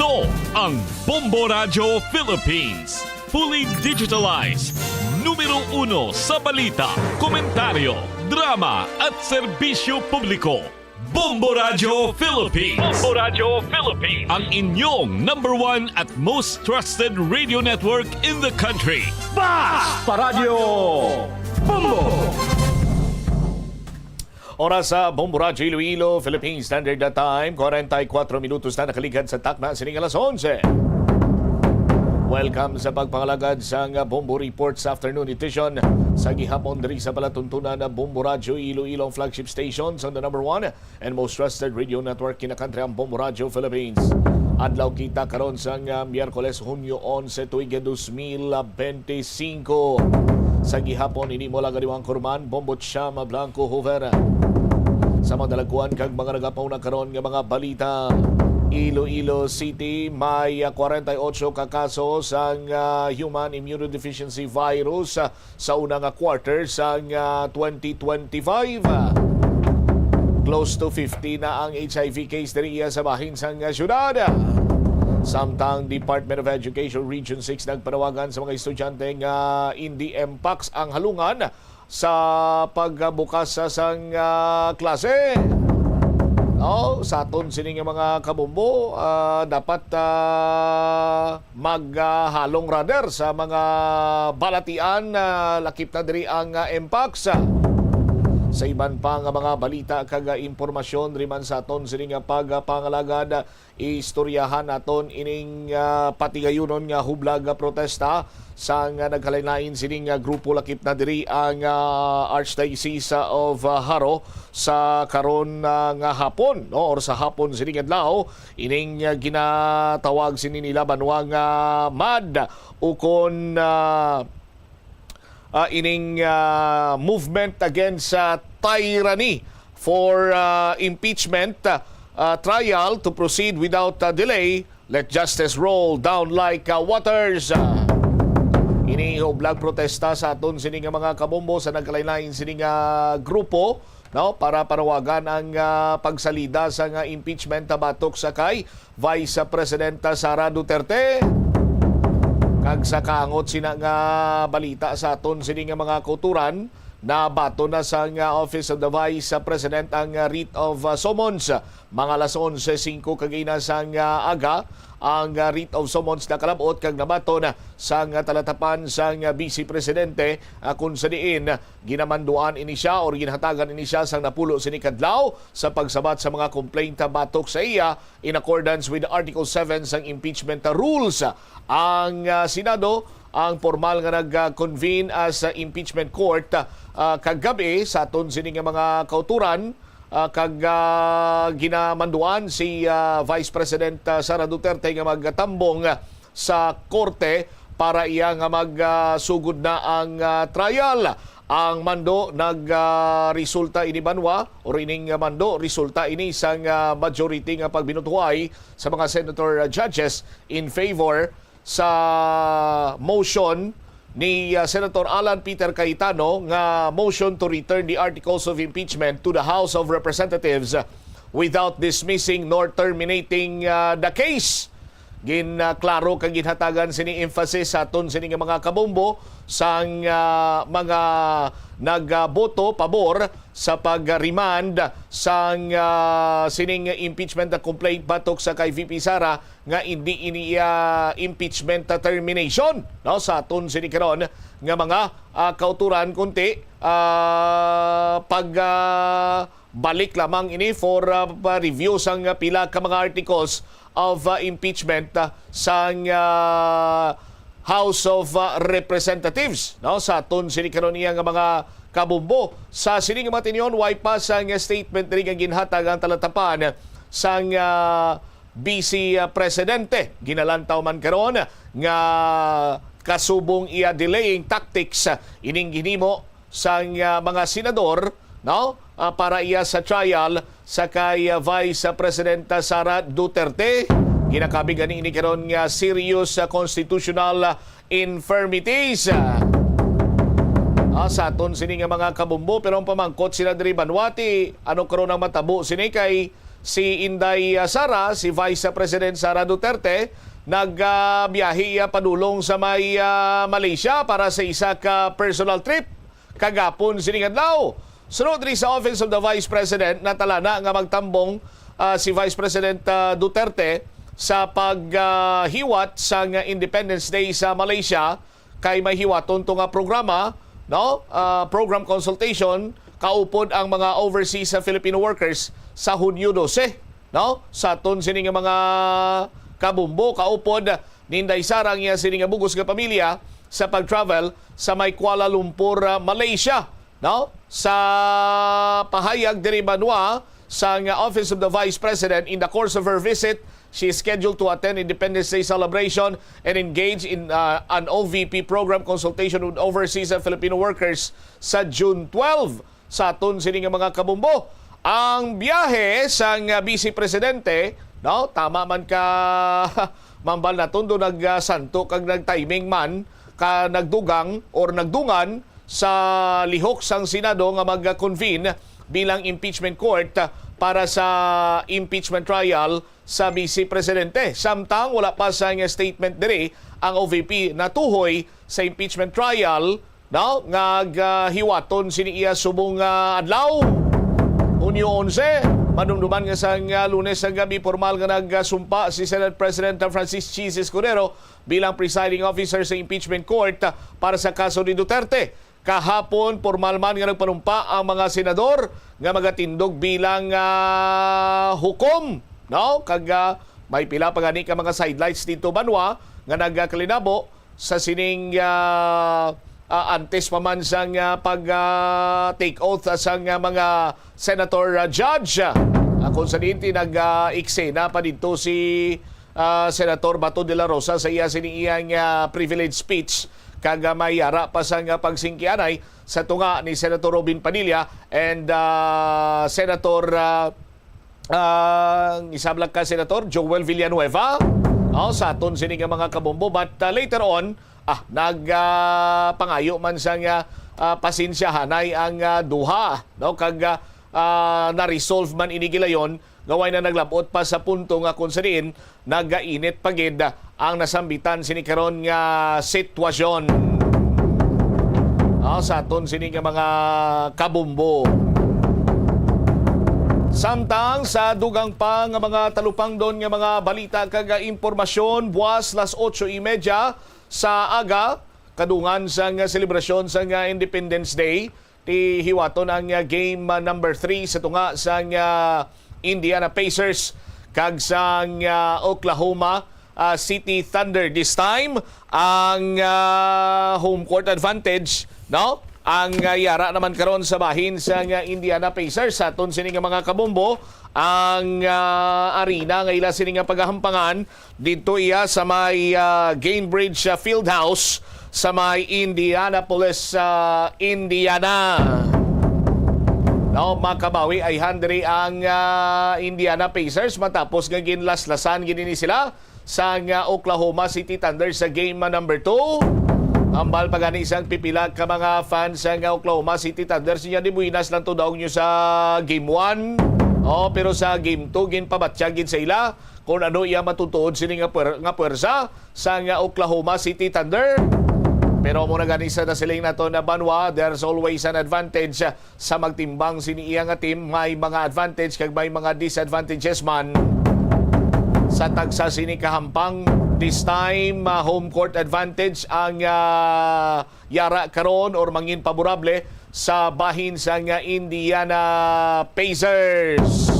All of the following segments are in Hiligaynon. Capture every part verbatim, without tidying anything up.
Ito ang Bombo Radyo Philippines. Fully digitalized. Numero uno sa balita, komentaryo, drama at serbisyo publiko. Bombo Radyo Philippines. Bombo Radyo Philippines. Ang inyong number one at most trusted radio network in the country. Basta Radyo Bombo! Oras sa Bombo Radyo Iloilo, Philippine Standard Time, forty-four minutos na nakaligad sa takna sining alas onse. Welcome sa pagpangalagad sang Bombo Report sa Afternoon Edition sa gihapon diri sa palatuntunan na Bombo Radyo Iloilo, ang flagship station sang the number one and most trusted radio network kinakantri, ang Bombo Radyo Philippines. Adlaw kita karon sang, ah, Miyerkules, Hunyo onse, tuig dos mil benti singko. Sa gihapon, ini mo lang ganiwang kurman, Bombo Chama Blanco Hoover. Sa mga dalagkuan kag mga nagapauna karon nga mga balita, Iloilo City may, ah, forty-eight ka kaso sang, ah, human immunodeficiency virus, ah, sa una nga quarter sang, ah, twenty twenty-five. Close to fifty na ang H I V case diri iya sa bahin sang, ah, syudad. Samtang Department of Education Region six nagpanawagan sa mga estudyante nga indi MPACS ang halungan sa pagbukas sa sang, ah, klase. No, sa aton sini nga mga kabombo, ah, dapat, ah, maghalong radar sa mga balatian, ah, lakip na diri ang, ah, MPACS. Sa iban pa nga mga balita kag, ah, impormasyon diri man sa aton sini nga pagpangalagad, istoryahan naton ining, ah, patigayunon nga hublag nga protesta sang, ah, nagkalain-lain sining, ah, grupo, lakip na diri ang, ah, Archdiocese of, ah, Jaro sa karon, ah, nga hapon, no, or sa hapon sining adlaw. Ining, ah, ginatawag sini nila banwa nga MAD, ukon, ah, ah, ining, ah, movement against, ah, tyranny for, ah, impeachment, ah, trial to proceed without, ah, delay. Let justice roll down like, ah, waters. Ah, ini hublag protesta sa aton sini nga mga kabombo sa nagkalain-lain sini nga grupo, no, para panawagan ang, ah, pagsalida sa nga impeachment batok sa kay Vice President Sara Duterte. Kag sa kaangot sina nga balita sa aton sini nga mga kauturan, nabaton na sang, ah, Office of the Vice President ang, ah, writ of, ah, summons. Mga alas onse singko kagina sang, ah, aga, ang, ah, writ of summons nakalab-ot kag nabaton sang, ah, talatapan sang, ah, Vice Presidente, ah, kung sa diin ginamanduan ini siya or ginhatagan ini siya sang napulo sini kadlaw sa pagsabat sa mga complaint batok sa iya, in accordance with Article seven sang impeachment rules. Ang, ah, Senado ang formal nga nag-convene as, ah, impeachment court, ah, kagab-i sa aton sini nga mga kauturan, ah, kag, ah, ginamanduan si, ah, Vice President, ah, Sara Duterte nga magtambong sa korte para iya nga magsugod na ang, ah, trial. Ang mando nag, ah, resulta ini banwa, or ining mando resulta ini sang, ah, majority nga pagbinutuhay sa mga senator, ah, judges in favor sa motion ni, ah, Senator Alan Peter Cayetano nga motion to return the articles of impeachment to the House of Representatives without dismissing nor terminating, ah, the case. Gin, ah, klaro kag ginhatagan sini emphasis sa aton sini nga mga kabombo sang, ah, mga nagboto pabor sa pag-remand sang, ah, sining impeachment complaint batok sa kay V P Sara nga indi ini iya impeachment termination, no, sa aton sini karon nga mga, ah, kauturan, kunti, ah, pag, ah, balik lamang ini for, ah, pa-review sang pila ka mga articles of, ah, impeachment, ah, sang, ah, House of, ah, Representatives, no? Sa aton sini karon iya nga mga kabumbo. Sa sini nga mga tion, way pa sang statement diri nga ginhatag ang talatapan sang, ah, Vice, ah, Presidente. Ginalantaw man karon nga kasubong iya delaying tactics, ah, ining ginhimo sang, ah, mga senador, no? Ah, para iya sa trial sa kay, ah, Vice President Sara Duterte. Ginakabig ani ini karon nga serious, ah, constitutional, ah, infirmities. Ah, sa aton sini nga mga kabumbo, pero ang pamangkot sila diri, banwati, ano karon ang matabo sini kay Si Inday, ah, Sara, si Vice President Sara Duterte, nagbiyahe iya padulong sa may, ah, Malaysia para sa isa ka personal trip kagapon sining adlaw. Suno diri sa Office of the Vice President, natalana nga magtambong, ah, si Vice President, ah, Duterte sa paghiwat sang Independence Day sa Malaysia, kay may hiwaton to nga programa, no? Ah, program consultation kaupod ang mga overseas sa Filipino workers sa Hunyo dose, no? Sa aton sini nga mga kabumbo, kaupod ni Inday Sara ang iya sini nga bugos nga pamilya sa pag-travel sa may Kuala Lumpur, ah, Malaysia, no? Sa pahayag diri banwa sang Office of the Vice President, in the course of her visit, she is scheduled to attend Independence Day celebration and engage in, uh, an O V P program consultation with overseas and Filipino workers sa June twelve. Sa aton sini nga mga kabumbo, ang biyahe sang, uh, Vice Presidente, no, tama man ka, Mambal naton do nagsanto kag nagtiming man ka nagdugang or nagdungan sa lihok sang Senado nga mag-convene bilang impeachment court para sa impeachment trial sa Vice Presidente. Samtang wala pa sang statement diri ang O V P natuhoy sa impeachment trial, no, nga gahiwaton sini iya subong nga adlaw. Hunyo onse, madumduman nga sang, ah, Lunes sa gabi, pormal nga nagsumpa si Senate President Francis Chiz Escudero bilang presiding officer sa impeachment court, ah, para sa kaso ni Duterte. Kahapon, pormal man nga nagpanumpa ang mga senador nga magatindog bilang, ah, hukom, no? Kag, ah, may pila pa gani ka mga sidelights dito banwa nga nagakalinabo sa sining, ah, ah, antes pa man sang, ah, pag, ah, take oath, ah, sang, ah, mga senator, ah, judge. Ah, kung sa diin ti nag, ah, eksena pa didto si, ah, Senator Bato de la Rosa sa iya sini iyang, ah, privilege speech, kag, ah, may yara pa sang, ah, pagsingkianay sa tunga ni Senator Robin Padilla and, ah, Senator, ah, ang isab lang ka Senator Joel Villanueva, oh, sa aton sini nga mga kabombo. But, ah, later on, ah, nag, ah, pangayo man sang, ah, ah, pasensyahanay ang, ah, duha, no? Kag, ah, ah, na-resolve man ini gilayon, gaway na naglabot pa sa punto nga kung sa diin nagainit pa gid ang nasambitan sini karon nga sitwasyon. Ah, sa aton sini nga mga kabumbo. Samtang sa dugang pa nga mga talupangdon nga mga balita kag impormasyon, buwas las otso y media sa aga, kadungan sang selebrasyon sang Independence Day, ti hiwaton ang, ah, game, ah, number three sa tunga sang, ah, Indiana Pacers kag sang, ah, Oklahoma, ah, City Thunder. This time, ang, ah, home court advantage, no? Ang, ah, yara naman karon sa bahin sang, ah, Indiana Pacers. Sa aton sini nga mga kabombo, ang, ah, arena nga ila sini nga pagahampangan didto iya sa may, ah, Gainbridge, ah, Fieldhouse sa may Indianapolis, ah, Indiana. No, makabawi ayhan diri ang, ah, Indiana Pacers matapos nga ginlaslasan gid ini sila sang, ah, Oklahoma City Thunder sa game, ah, number two. Hambal pa gani sang pipila ka mga fans sang, ah, Oklahoma City Thunder, sinya di buenas lang to daw nyo sa game one. Oh, pero sa game two, ginpabatya gid sa ila kung ano iya matutuod sini nga puwer-, nga puwersa sang, ah, Oklahoma City Thunder. Pero amo na gani sa nasiling nato na banwa, there's always an advantage sa magtimbang sini iya nga team. May mga advantage kag may mga disadvantages man sa tagsa sini kahampang. This time, ah, home court advantage ang, ah, yara karon or mangin paborable sa bahin sang Indiana Pacers.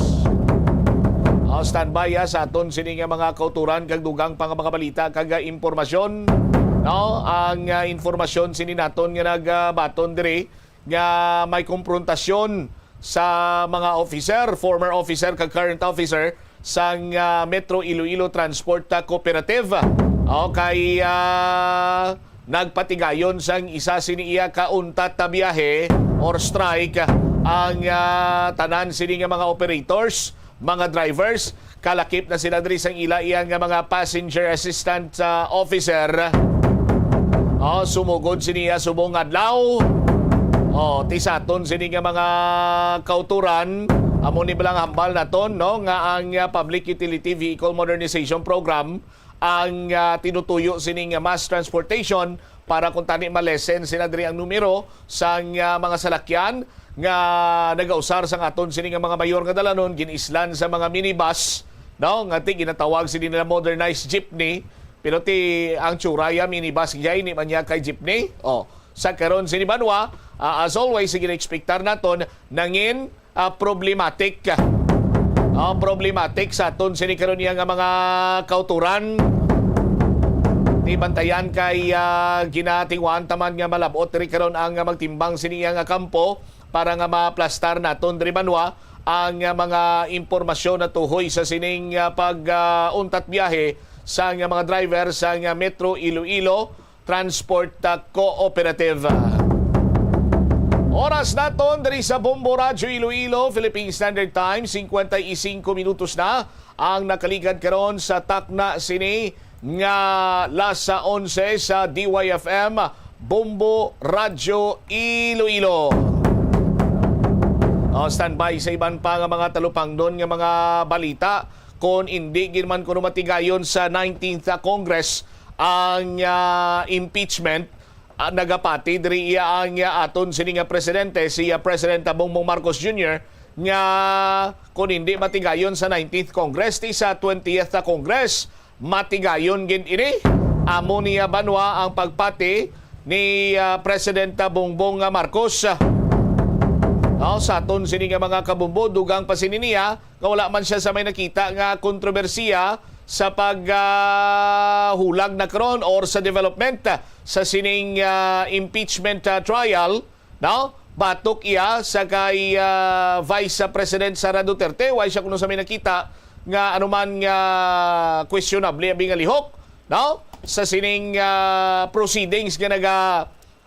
Oh, standby, ah, sa aton sini nga mga kauturan kag dugang pa nga mga balita kag, ah, impormasyon. No, ang, ah, informasyon sini naton nga nagabaton diri nga may komprontasyon sa mga officer, former officer kag current officer sang, ah, Metro Iloilo Transport, ah, Cooperative. Okay, ah, nagpatigayon sang isa sini iya ka untat ta biyahe or strike ang, ah, tanan sini nga mga operators, mga drivers. Kalakip na sila diri sang ila iya nga mga passenger assistant, ah, officer. Oh, sumugod sini iya subong adlaw. Oh, ti sa aton sini nga mga kauturan, Amo ni bala ang hambal naton, no, nga ang, ah, Public Utility Vehicle Modernization Program ang, ah, tinutuyo sining, ah, mass transportation para kung tani ma-lessen sina diri ang numero sang, ah, mga salakyan nga nagausar sang aton sini nga mga mayor nga dalanon, gin-islan sa mga minibus, no, nga ti ginatawag sini nila modernized jeepney, pero ti ang tsura ya minibus gay, ni man niya kay jeepney. Oh, sa karon sini banwa, ah, as always, sige, expectar naton nangin ah, problematic. Ah, problematic sa aton sini karon iya nga mga kauturan. Di bantayan kay, ah, ginatingwaan ta man nga malab-ot diri karon ang, ah, magtimbang sini iya nga kampo para nga maplastar naton diri banwa ang, ah, mga impormasyon na tuhoy sa sining, ah, pag, ah, untat biyahe sa, ah, mga driver sa, ah, Metro Iloilo Transport, ah, Cooperative. Oras naton diri sa Bombo Radyo Iloilo, Philippine Standard Time, singkwenta y singko minutos na ang nakaligad karon sa takna sini nga las onse sa D Y F M, Bombo Radyo Iloilo. O, standby sa iban pa nga mga talupangnon nga mga balita. Kon indi gid man kuno matigayon sa nineteenth Congress ang, ah, impeachment, ah, nagapati diri iya ang, ah, aton sini nga presidente, si, ah, President Bongbong Marcos Junior, nga kon hindi matigayon sa nineteenth Congress, ti sa twentieth Congress, matigayon gid ini. Amo niya banwa ang pagpati ni, ah, President Bongbong Marcos. Now, sa aton sini nga mga kabumbo, dugang pa sini niya nga wala man siya sa may nakita nga kontrobersiya sa pag, ah, hulag na karon or sa development sa sining, ah, impeachment, ah, trial, no? Batok iya sa kay, ah, Vice President Sara Duterte, way siya kuno sa may nakita nga anuman nga questionable abi nga lihok, no? Sa sining, ah, proceedings nga naga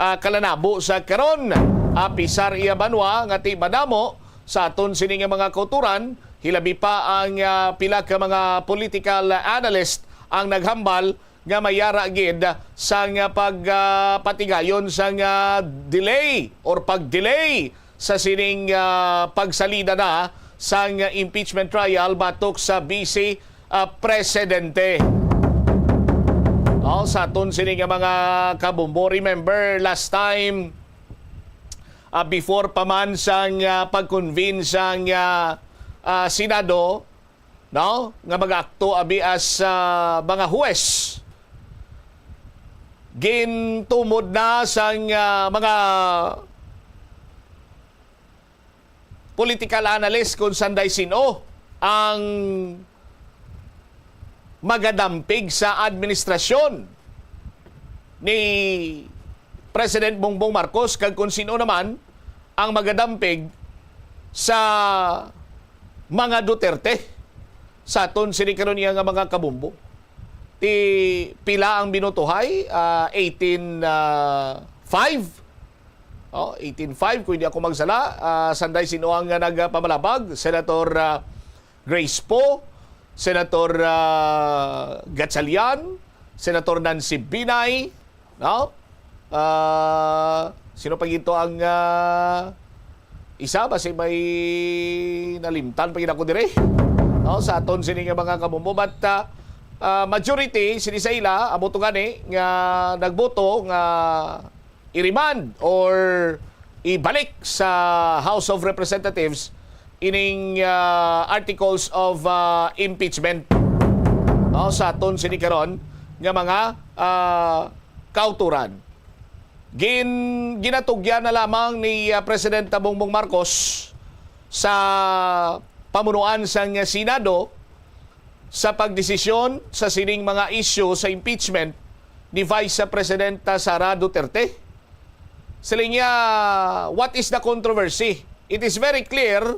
ah, kalanabo sa karon. Apisar iya banwa nga ti madamo sa aton sini nga mga kauturan, hilabi pa ang, ah, pila ka mga political analyst ang naghambal nga may ara gid sang, ah, pag, ah, patigayon sang, ah, delay or pag-delay sa sining, ah, pagsalida na sang impeachment trial batok sa Vice ah, presidente. Oh, sa aton sini nga mga kabumbo, remember last time, ah, before pa man sang, ah, pag-convene sang, ah, ah, Senado, no, nga mag-akto abi as, ah, mga huwes, gintumod na sang, ah, mga political analyst kung sanday sin-o ang magadampig sa administrasyon ni President Bongbong Marcos, kag kung sin-o naman ang magadampig sa mga Duterte sa aton sini karon iya nga mga kabumbo. Ti pila ang binotohay? Ah, eighteen five? Oh, eighteen five, kung hindi ako magsala, ah, sanday sin-o ang nagpamalabag, Senator, ah, Grace Poe, Senator, ah, Gatchalian, Senator Nancy Binay, no? Ah, sino pa gito ang, ah, isa? Basi may nalimtan pa gid ako dire. No? Sa aton sini nga mga kabumbo. But, ah, ah, majority sini sa ila, amo to gani, nga nagboto nga i-remand or ibalik sa House of Representatives ining, ah, articles of, ah, impeachment, no, sa aton sini karon nga mga, ah, kauturan. Gin-, ginatugyan na lamang ni, ah, President Bongbong Marcos sa pamunuan sang Senado sa pagdesisyon sa sining mga isyu sa impeachment ni Vice Presidenta Sara Duterte. Siling niya, "What is the controversy? It is very clear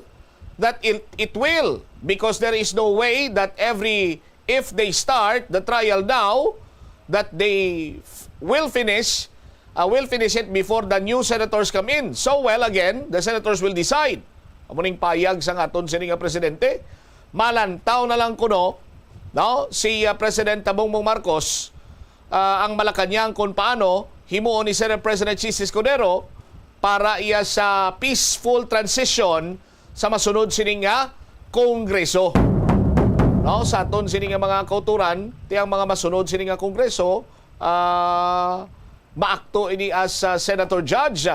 that it, it will, because there is no way that every, if they start the trial now, that they f-, will finish, uh, will finish it before the new senators come in. So, well, again, the senators will decide." Amo ning payag sang aton sini nga presidente. Malantaw na lang kuno, no, si, ah, Presidente Bongbong Marcos, ah, ang Malacañang kung paano himuon ni Senate President Chiz Escudero para iya sa peaceful transition sa masunod sini nga Kongreso. No, sa aton sini nga mga kauturan, ti ang mga masunod sini nga Kongreso, ah, maakto ini as, ah, senator judge.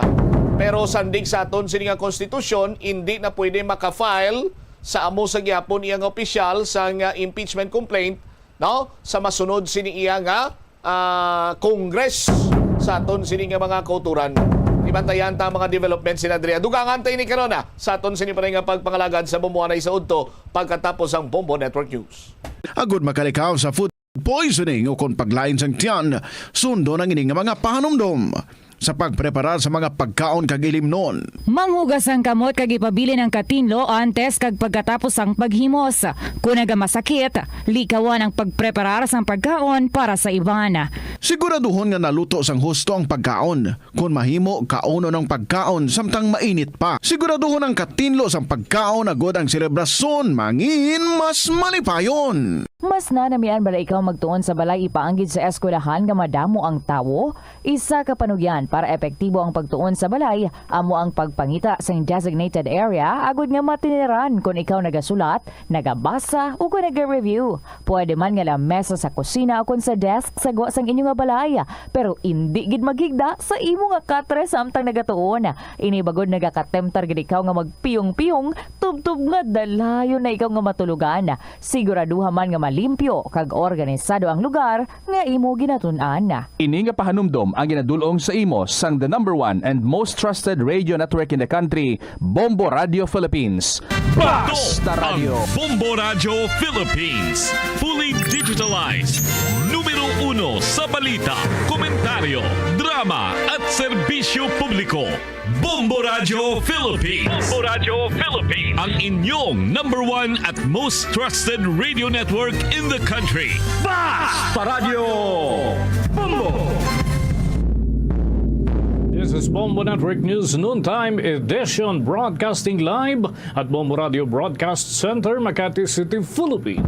Pero sandig sa aton sini nga konstitusyon, hindi na pwede maka-file sa amo sa gihapon iya nga opisyal sa nga impeachment complaint, no, sa masunod sini iya nga, ah, Congress sa aton sini nga mga kauturan. Ibantayan ta ang mga development sina Dre. Dugangan ta ini karon, ah, sa aton sini pa nga pagpangalagad sa bumuanay sa udto pagkatapos ang Bombo Network News. Agud makalikaw sa food poisoning o kon paglain sang tiyan, sundon ang ini nga mga pahanumdom sa pagpreparar sa mga pagkaon kag ilimnon. Manghugas ang kamot kag ipabilin ang katinlo antes kag pagkatapos sang paghimos. Kon nagamasakit, likawan ang pagpreparar sang pagkaon para sa iban. Siguraduhon nga naluto sang husto ang pagkaon. Kon mahimo, kaunon ang pagkaon samtang mainit pa. Siguraduhon ang katinlo sang pagkaon agod ang selebrasyon mangin mas malipayon. Mas nanamian bala ikaw magtuon sa balay ipaanggid sa eskwelahan nga madamo ang tawo? Isa ka panugyan para epektibo ang pagtuon sa balay amo ang pagpangita sing designated area agud nga matiniran kon ikaw nagasulat, nagabasa, o kon naga-review. Pwede man nga lamesa sa kusina o kon sa desk sa gwa sang inyo nga balay, pero indi gid maghigda sa imo nga katre samtang nagatuon. Ini bagod nagakatemtar gid ikaw nga magpiyong-piyong tubtob nga dalayon na ikaw nga matulogan. Siguraduha man nga malimpyo kag organisado ang lugar nga imo ginatun-an. Ini nga pahanumdom ang ginadul-ong sa imo sang the number one and most trusted radio network in the country, Bombo Radio Philippines. Basta Radyo. Bombo Radio Philippines. Fully digitalized. Numero uno sa balita, komentaryo, drama, at serbisyo publiko. Bombo Radio Philippines. Bombo Radio Philippines. Ang inyong number one at most trusted radio network in the country. Basta Radyo Bombo! This is Bombo Network News Noontime Edition, broadcasting live at Bombo Radio Broadcast Center, Makati City, Philippines.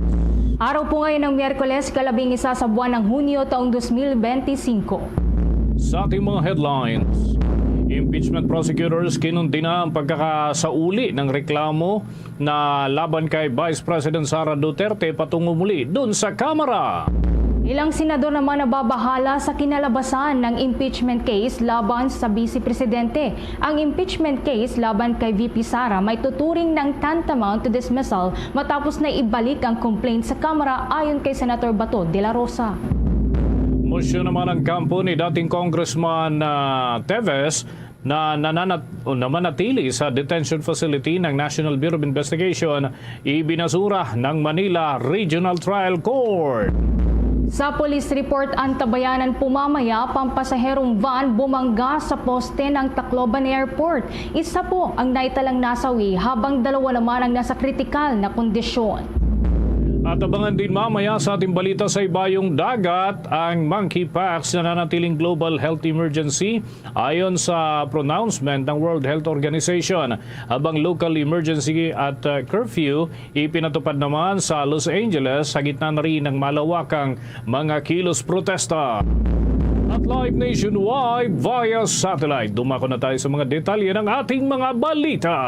Araw po ngayon ng Miyerkules, kalabing isa sa buwan ng Hunyo, taong dos mil benti singko. Sa ating mga headlines, impeachment prosecutors kinundina ang pagkakasauli ng reklamo na laban kay Vice President Sara Duterte patungo muli dun sa Kamara. Ilang senador naman nababahala sa kinalabasan ng impeachment case laban sa Vice Presidente. Ang impeachment case laban kay V P Sara may tuturing ng tantamount to dismissal matapos na ibalik ang complaint sa Kamara, ayon kay Senator Bato de la Rosa. Mosyon naman ang kampo ni dating Congressman, ah, Teves na nananat-, o namanatili sa detention facility ng National Bureau of Investigation, ibinasura ng Manila Regional Trial Court. Sa police report, antabayanan po mamaya, pampasaherong van bumangga sa poste ng Tacloban Airport. Isa po ang naitalang nasawi, habang dalawa naman ang nasa kritikal na kondisyon. At abangan din mamaya sa ating balita sa ibayong dagat ang monkeypox na nanatiling global health emergency ayon sa pronouncement ng World Health Organization. Habang local emergency at, uh, curfew ipinatupad naman sa Los Angeles sa gitna na rin ng malawakang mga kilos protesta. At live nationwide via satellite, dumako na tayo sa mga detalye ng ating mga balita.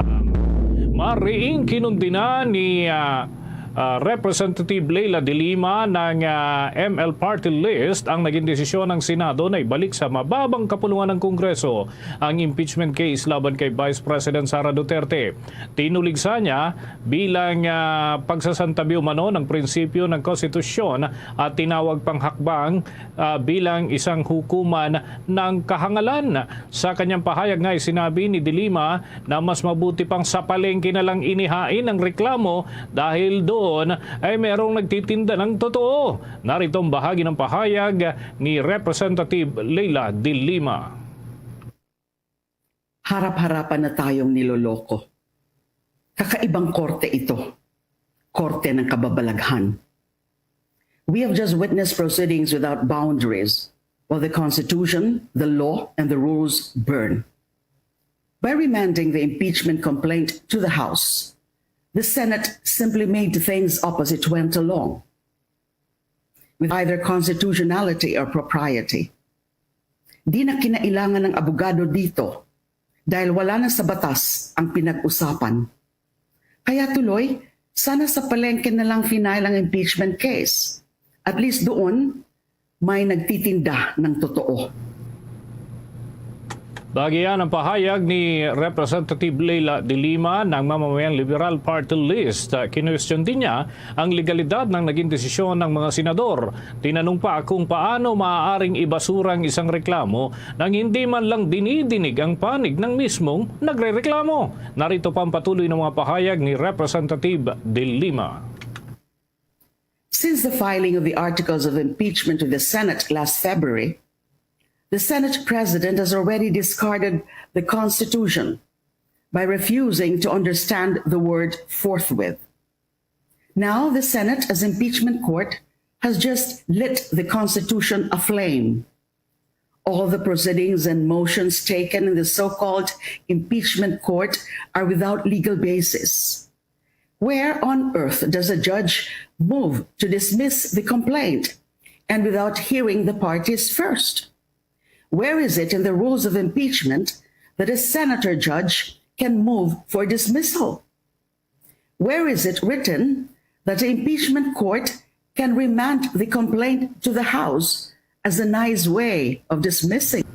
Mariing kinundina ni, ah, ah, Representative Leila de Lima ng, ah, M L Party List ang naging desisyon ng Senado na ibalik sa mababang kapulungan ng Kongreso ang impeachment case laban kay Vice President Sara Duterte. Tinuligsa niya bilang, ah, pagsasantabi umano ng prinsipyo ng konstitusyon at tinawag pang hakbang, ah, bilang isang hukuman ng kahangalan. Sa kanyang pahayag nga, sinabi ni De Lima na mas mabuti pang sa palengke na lang inihain ang reklamo dahil doon ay merong nagtitinda ng totoo. Narito ang bahagi ng pahayag ni Representative Leila de Lima. Harap-harapan na tayong niloloko. Kakaibang korte ito. Korte ng kababalaghan. We have just witnessed proceedings without boundaries, while the Constitution, the law, and the rules burn. By remanding the impeachment complaint to the House, the Senate simply made things up as it went along, with either constitutionality or propriety. Di na kinailangan ng abogado dito dahil wala na sa batas ang pinag-usapan. Kaya tuloy, sana sa palengke na lang final ang impeachment case. At least doon, may nagtitinda ng totoo. Bagian ang pahayag ni Representative Leila de Lima ng Mamamayang Liberal Party List. Kinwestiyon din niya ang legalidad ng naging desisyon ng mga senador. Tinanong pa kung paano maaaring ibasura ang isang reklamo nang hindi man lang dinidinig ang panig ng mismong nagrereklamo. Narito pa ang patuloy na mga pahayag ni Representative de Lima. Since the filing of the articles of impeachment to the Senate last February, the Senate President has already discarded the Constitution by refusing to understand the word forthwith. Now, the Senate, as impeachment court, has just lit the Constitution aflame. All the proceedings and motions taken in the so-called impeachment court are without legal basis. Where on earth does a judge move to dismiss the complaint and without hearing the parties first? Where is it in the rules of impeachment that a senator judge can move for dismissal? Where is it written that the impeachment court can remand the complaint to the House as a nice way of dismissing?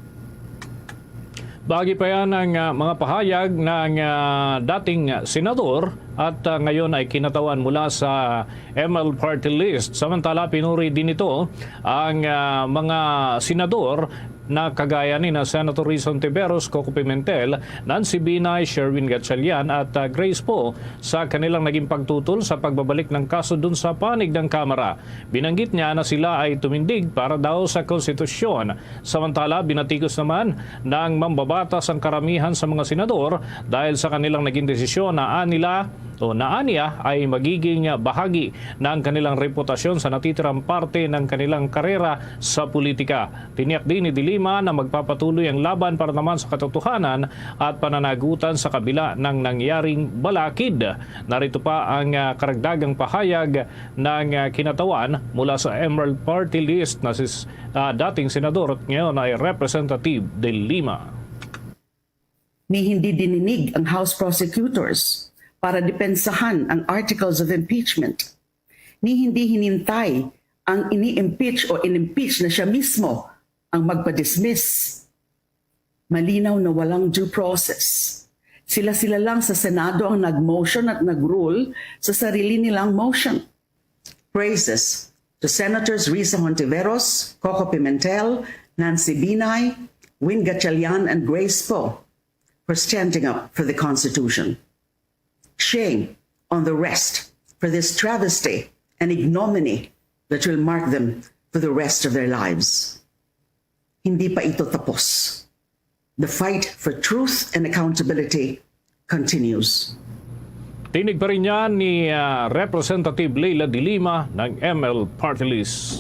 Bagi pa yan ang ah, mga pahayag ng ah, dating senador at ah, ngayon ay kinatawan mula sa M L Party List. Samantala, pinuri din ito ang ah, mga senador na kagaya ni na Senator Risa Hontiveros, Coco Pimentel, Nancy Binay, Sherwin Gatchalian at ah, Grace Poe sa kanilang naging pagtutol sa pagbabalik ng kaso dun sa panig ng Kamara. Binanggit niya na sila ay tumindig para daw sa konstitusyon. Samantala, binatikos naman ng mambabatas ang karamihan sa mga senador dahil sa kanilang naging desisyon na anila o na aniya ay magiging bahagi ng kanilang reputasyon sa natitirang parte ng kanilang karera sa politika. Tiniyak din ni De Lima na magpapatuloy ang laban para naman sa katotohanan at pananagutan sa kabila ng nangyaring balakid. Narito pa ang ah, karagdagang pahayag ng ah, kinatawan mula sa Emerald Party List na si ah, dating senador at ngayon ay Representative De Lima. Ni hindi dininig ang House prosecutors para depensahan ang articles of impeachment. Ni hindi hinintay ang ini-impeach o in-impeach na siya mismo ang magpa-dismiss. Malinaw na walang due process. Sila-sila lang sa Senado ang nag-motion at nag-rule sa sarili nilang motion. Praises to Senators Risa Hontiveros, Coco Pimentel, Nancy Binay, Win Gatchalian, and Grace Poe for standing up for the Constitution. Shame on the rest for this travesty and ignominy that will mark them for the rest of their lives. Hindi pa ito tapos. The fight for truth and accountability continues. Tinig pa rin yan ni ah, Representative Leila de Lima ng M L Party List.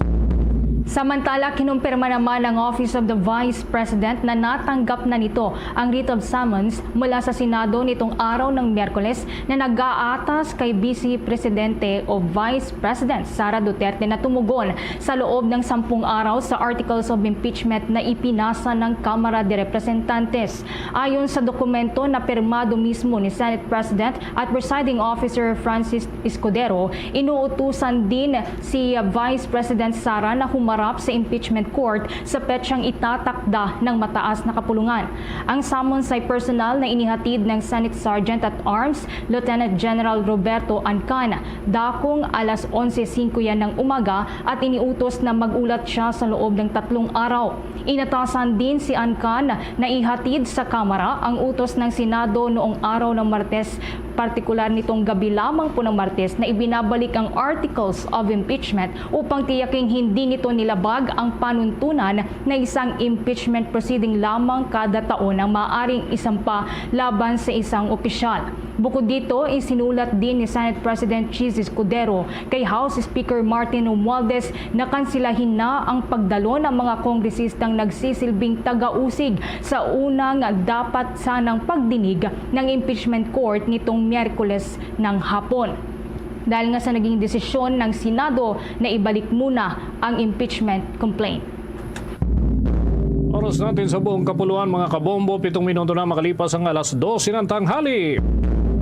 Samantala, kinumpirma naman ng Office of the Vice President na natanggap na nito ang writ of summons mula sa Senado nitong araw ng Miyerkules na nag-aatas kay Vice Presidente o Vice President Sara Duterte na tumugon sa loob ng sampung araw sa Articles of Impeachment na ipinasa ng Kamara de Representantes. Ayon sa dokumento na pirmado mismo ni Senate President at Presiding Officer Francis Escudero, inuutusan din si Vice President Sara na humarap sa impeachment court sa petsang itatakda ng mataas na kapulungan. Ang summons ay personal na inihatid ng Senate Sergeant at Arms Lieutenant General Roberto Ancan, dakong alas onse singko yan ng umaga, at iniutos na mag-ulat siya sa loob ng tatlong araw. Inatasan din si Ancan na ihatid sa Kamara ang utos ng Senado noong araw ng Martes, partikular nitong gabi lamang po ng Martes na ibinabalik ang Articles of Impeachment upang tiyaking hindi nito nilabag ang panuntunan na isang impeachment proceeding lamang kada taon ang maaaring isampa laban sa isang opisyal. Bukod dito, isinulat din ni Senate President Chiz Escudero kay House Speaker Martin Romualdez na kansilahin na ang pagdalo ng mga kongresistang nagsisilbing taga-usig sa unang dapat sanang pagdinig ng impeachment court nitong Miyerkules ng hapon. Dahil nga sa naging desisyon ng Senado na ibalik muna ang impeachment complaint. Oras natin sa buong kapuluan, mga kabombo, pitong minuto na makalipas ang alas dose ng tanghali.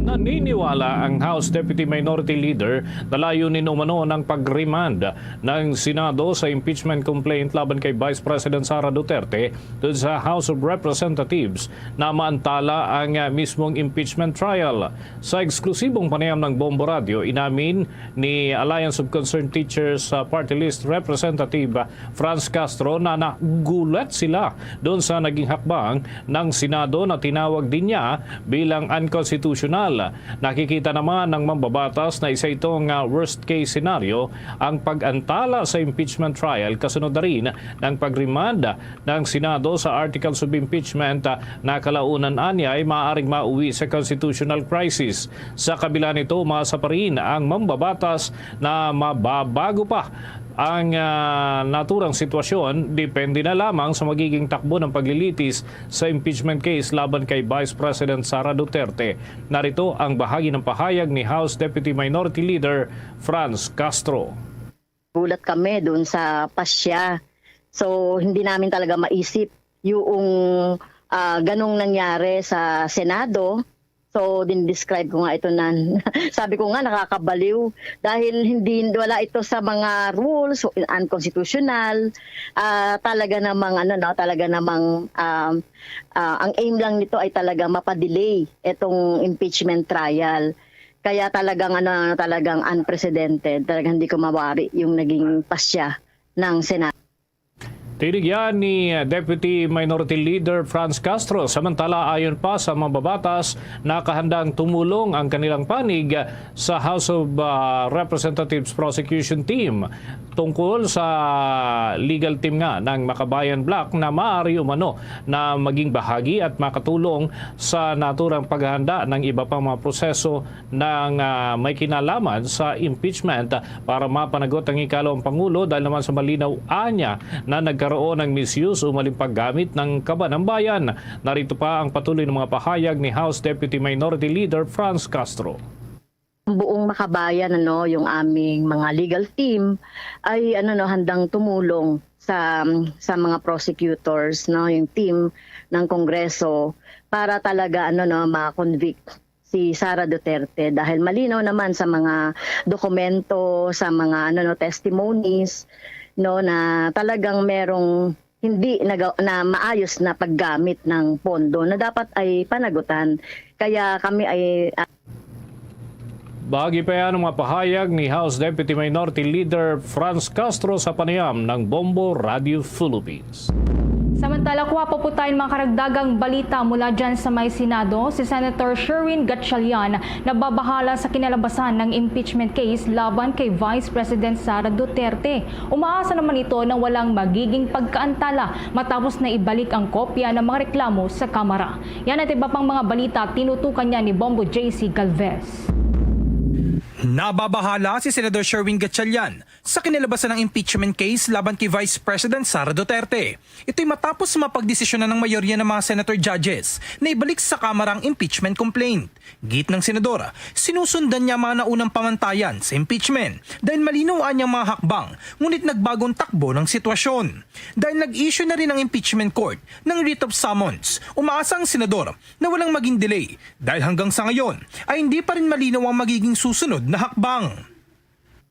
Naniniwala ang House Deputy Minority Leader na layunin umano ng pag-remand ng Senado sa impeachment complaint laban kay Vice President Sara Duterte dun sa House of Representatives na maantala ang, ah, mismong impeachment trial. Sa eksklusibong panayam ng Bombo Radio, inamin ni Alliance of Concerned Teachers, ah, Party List Representative Franz Castro na nagulat sila doon sa naging hakbang ng Senado na tinawag din niya bilang unconstitutional. Nakikita naman ng mambabatas na isa itong, ah, worst case scenario ang pag-antala sa impeachment trial kasunod na rin ng pag-remand ng Senado sa articles of impeachment, ah, na kalaunan anya ay maaaring mauwi sa constitutional crisis. Sa kabila nito, umasa pa rin ang mambabatas na mababago pa ang, ah, naturang sitwasyon, depende na lamang sa magiging takbo ng paglilitis sa impeachment case laban kay Vice President Sara Duterte. Narito ang bahagi ng pahayag ni House Deputy Minority Leader Franz Castro. Gulat kami doon sa pasya. So, hindi namin talaga maisip yung, ah, ganong nangyari sa Senado. So, din-describe ko nga ito na, sabi ko nga, nakakabaliw dahil hindi, wala ito sa mga rules, unconstitutional. Ah, talaga namang, ano, no, talaga namang, um, ah, ang aim lang nito ay talaga mapadelay itong impeachment trial. Kaya talagang, ano, talagang unprecedented. Talagang hindi ko mawari yung naging pasya ng Senado. Tinigyan ni Deputy Minority Leader Franz Castro, samantala ayon pa sa mambabatas, nakahandang tumulong ang kanilang panig sa House of, ah, Representatives Prosecution Team tungkol sa legal team nga ng Makabayan Bloc na maaari umano na maging bahagi at makatulong sa naturang paghahanda ng iba pang mga proseso ng, ah, may kinalaman sa impeachment para mapanagot ang ikalawang pangulo dahil naman sa malinaw anya na nagkaroon ng misuse o maling paggamit ng kaban ng bayan. Narito pa ang patuloy ng mga pahayag ni House Deputy Minority Leader Franz Castro. Buong Makabayan, ano, yung aming mga legal team ay, ano, no, handang tumulong sa sa mga prosecutors, no, yung team ng Kongreso para talaga, ano, no, ma-convict si Sara Duterte dahil malinaw naman sa mga dokumento, sa mga, ano, no, testimonies, no, na talagang merong hindi naga-, na maayos na paggamit ng pondo na dapat ay panagutan. Kaya kami ay, ah, Bahagi pa yan ang mga pahayag ni House Deputy Minority Leader Franz Castro sa panayam ng Bombo Radio Philippines. Samantala, kuha pa po tayo ng mga karagdagang balita mula dyan sa may Senado. Si Senator Sherwin Gatchalian nababahala sa kinalabasan ng impeachment case laban kay Vice President Sara Duterte. Umaasa naman ito na walang magiging pagkaantala matapos na ibalik ang kopya ng mga reklamo sa Kamara. Yan at iba pang mga balita tinutukan niya ni Bombo J C Galvez. Nababahala si Senador Sherwin Gatchalian sa kinalabasan ng impeachment case laban kay Vice President Sara Duterte. Ito'y matapos sa mapagdesisyonan ng mayorya ng mga senator judges na ibalik sa Kamara ang impeachment complaint. Git ng senador, sinusundan niya ang mga naunang pamantayan sa impeachment dahil malinaw ang mga hakbang, ngunit nagbagong takbo ng sitwasyon. Dahil nag-issue na rin ang impeachment court ng writ of summons, umaasa ang senador na walang maging delay dahil hanggang sa ngayon ay hindi pa rin malinaw ang magiging susunod na hakbang.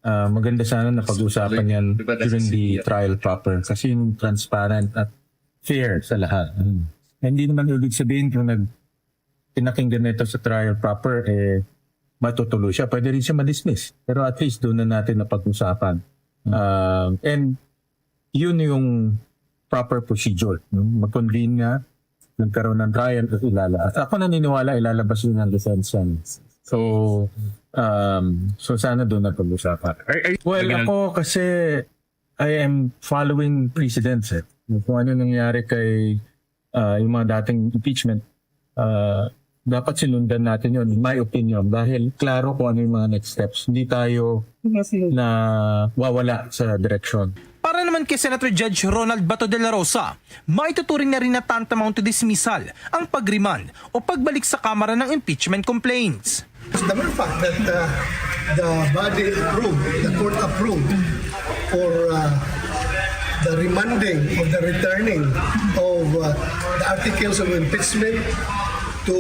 Ah, maganda sana na pag-usapan yan during the trial proper kasi yung transparent at fair sa lahat. Hindi naman ibig sabihin kung nag pinakinggan na ito sa trial proper, eh, matutuloy siya. Pwede rin siya ma-dismiss. Pero at least doon na natin napag-usapan. Ah, and yun yung proper procedure. No? Mag-convene nga, nagkaroon ng trial at ilalabas. Ako naniniwala ilalabas yun ng defense yan. So, um, so sana doon na pag-usapan. Well, ako kasi I am following precedents eh. Kung ano nangyari kay ah, yung mga dating impeachment, ah, dapat sinundan natin yun, in my opinion, dahil klaro kung ano yung mga next steps. Hindi tayo na wawala sa direksyon. Para naman kay Senator Judge Ronald Bato de la Rosa, maituturing na rin na tantamount to dismissal ang pag-remand o pagbalik sa Kamara ng impeachment complaints. The mere fact that uh, the body approved, the court approved for uh, the remanding or the returning of uh, the articles of impeachment to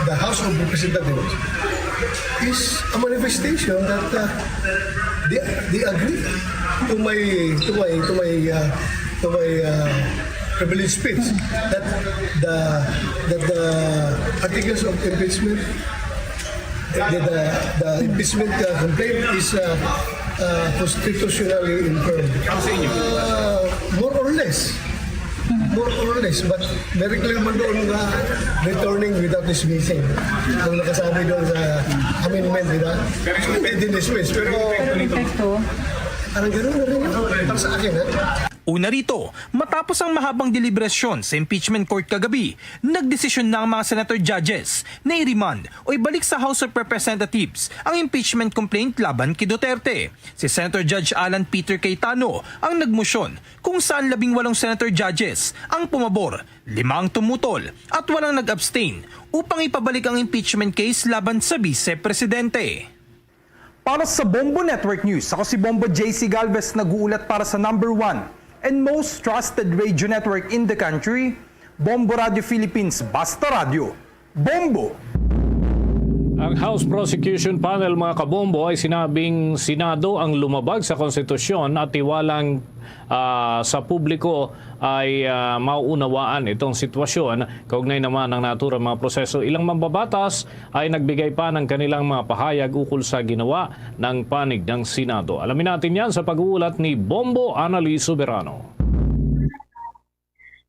the House of Representatives is a manifestation that uh, they, they agree to my to my to my uh, to my uh, privilege speech that the that the articles of impeachment the, the, the impeachment uh, complaint is uh, uh, constitutionally infirm. Ang sa inyo? Uh, more or less. More or less, but very clear man doon na returning without dismissing. Ang nakasabi doon sa amendment, di ba? Pero hindi dismiss. Pero Epekto. Parang ganun na rin yun. Para sa akin, ha? Una rito, matapos ang mahabang deliberasyon sa impeachment court kagabi, nagdesisyon na ang mga senator judges na i-remand o ibalik sa House of Representatives ang impeachment complaint laban kay Duterte. Si Senator Judge Alan Peter Cayetano ang nagmosyon, kung saan labing walong senator judges ang pumabor, lima ang tumutol at walang nag-abstain upang ipabalik ang impeachment case laban sa Vice Presidente. Para sa Bombo Network News, ako si Bombo J C Galvez, nag-uulat para sa number one and most trusted radio network in the country, Bombo Radio Philippines, Basta Radio, Bombo! Ang House Prosecution Panel, mga kabombo, ay sinabing Senado ang lumabag sa konstitusyon at tiwalang, ah, sa publiko ay, ah, mauunawaan itong sitwasyon. Kaugnay naman ng naturang mga proseso, ilang mambabatas ay nagbigay pa ng kanilang mga pahayag ukol sa ginawa ng panig ng Senado. Alamin natin yan sa pag-uulat ni Bombo Anali Soberano.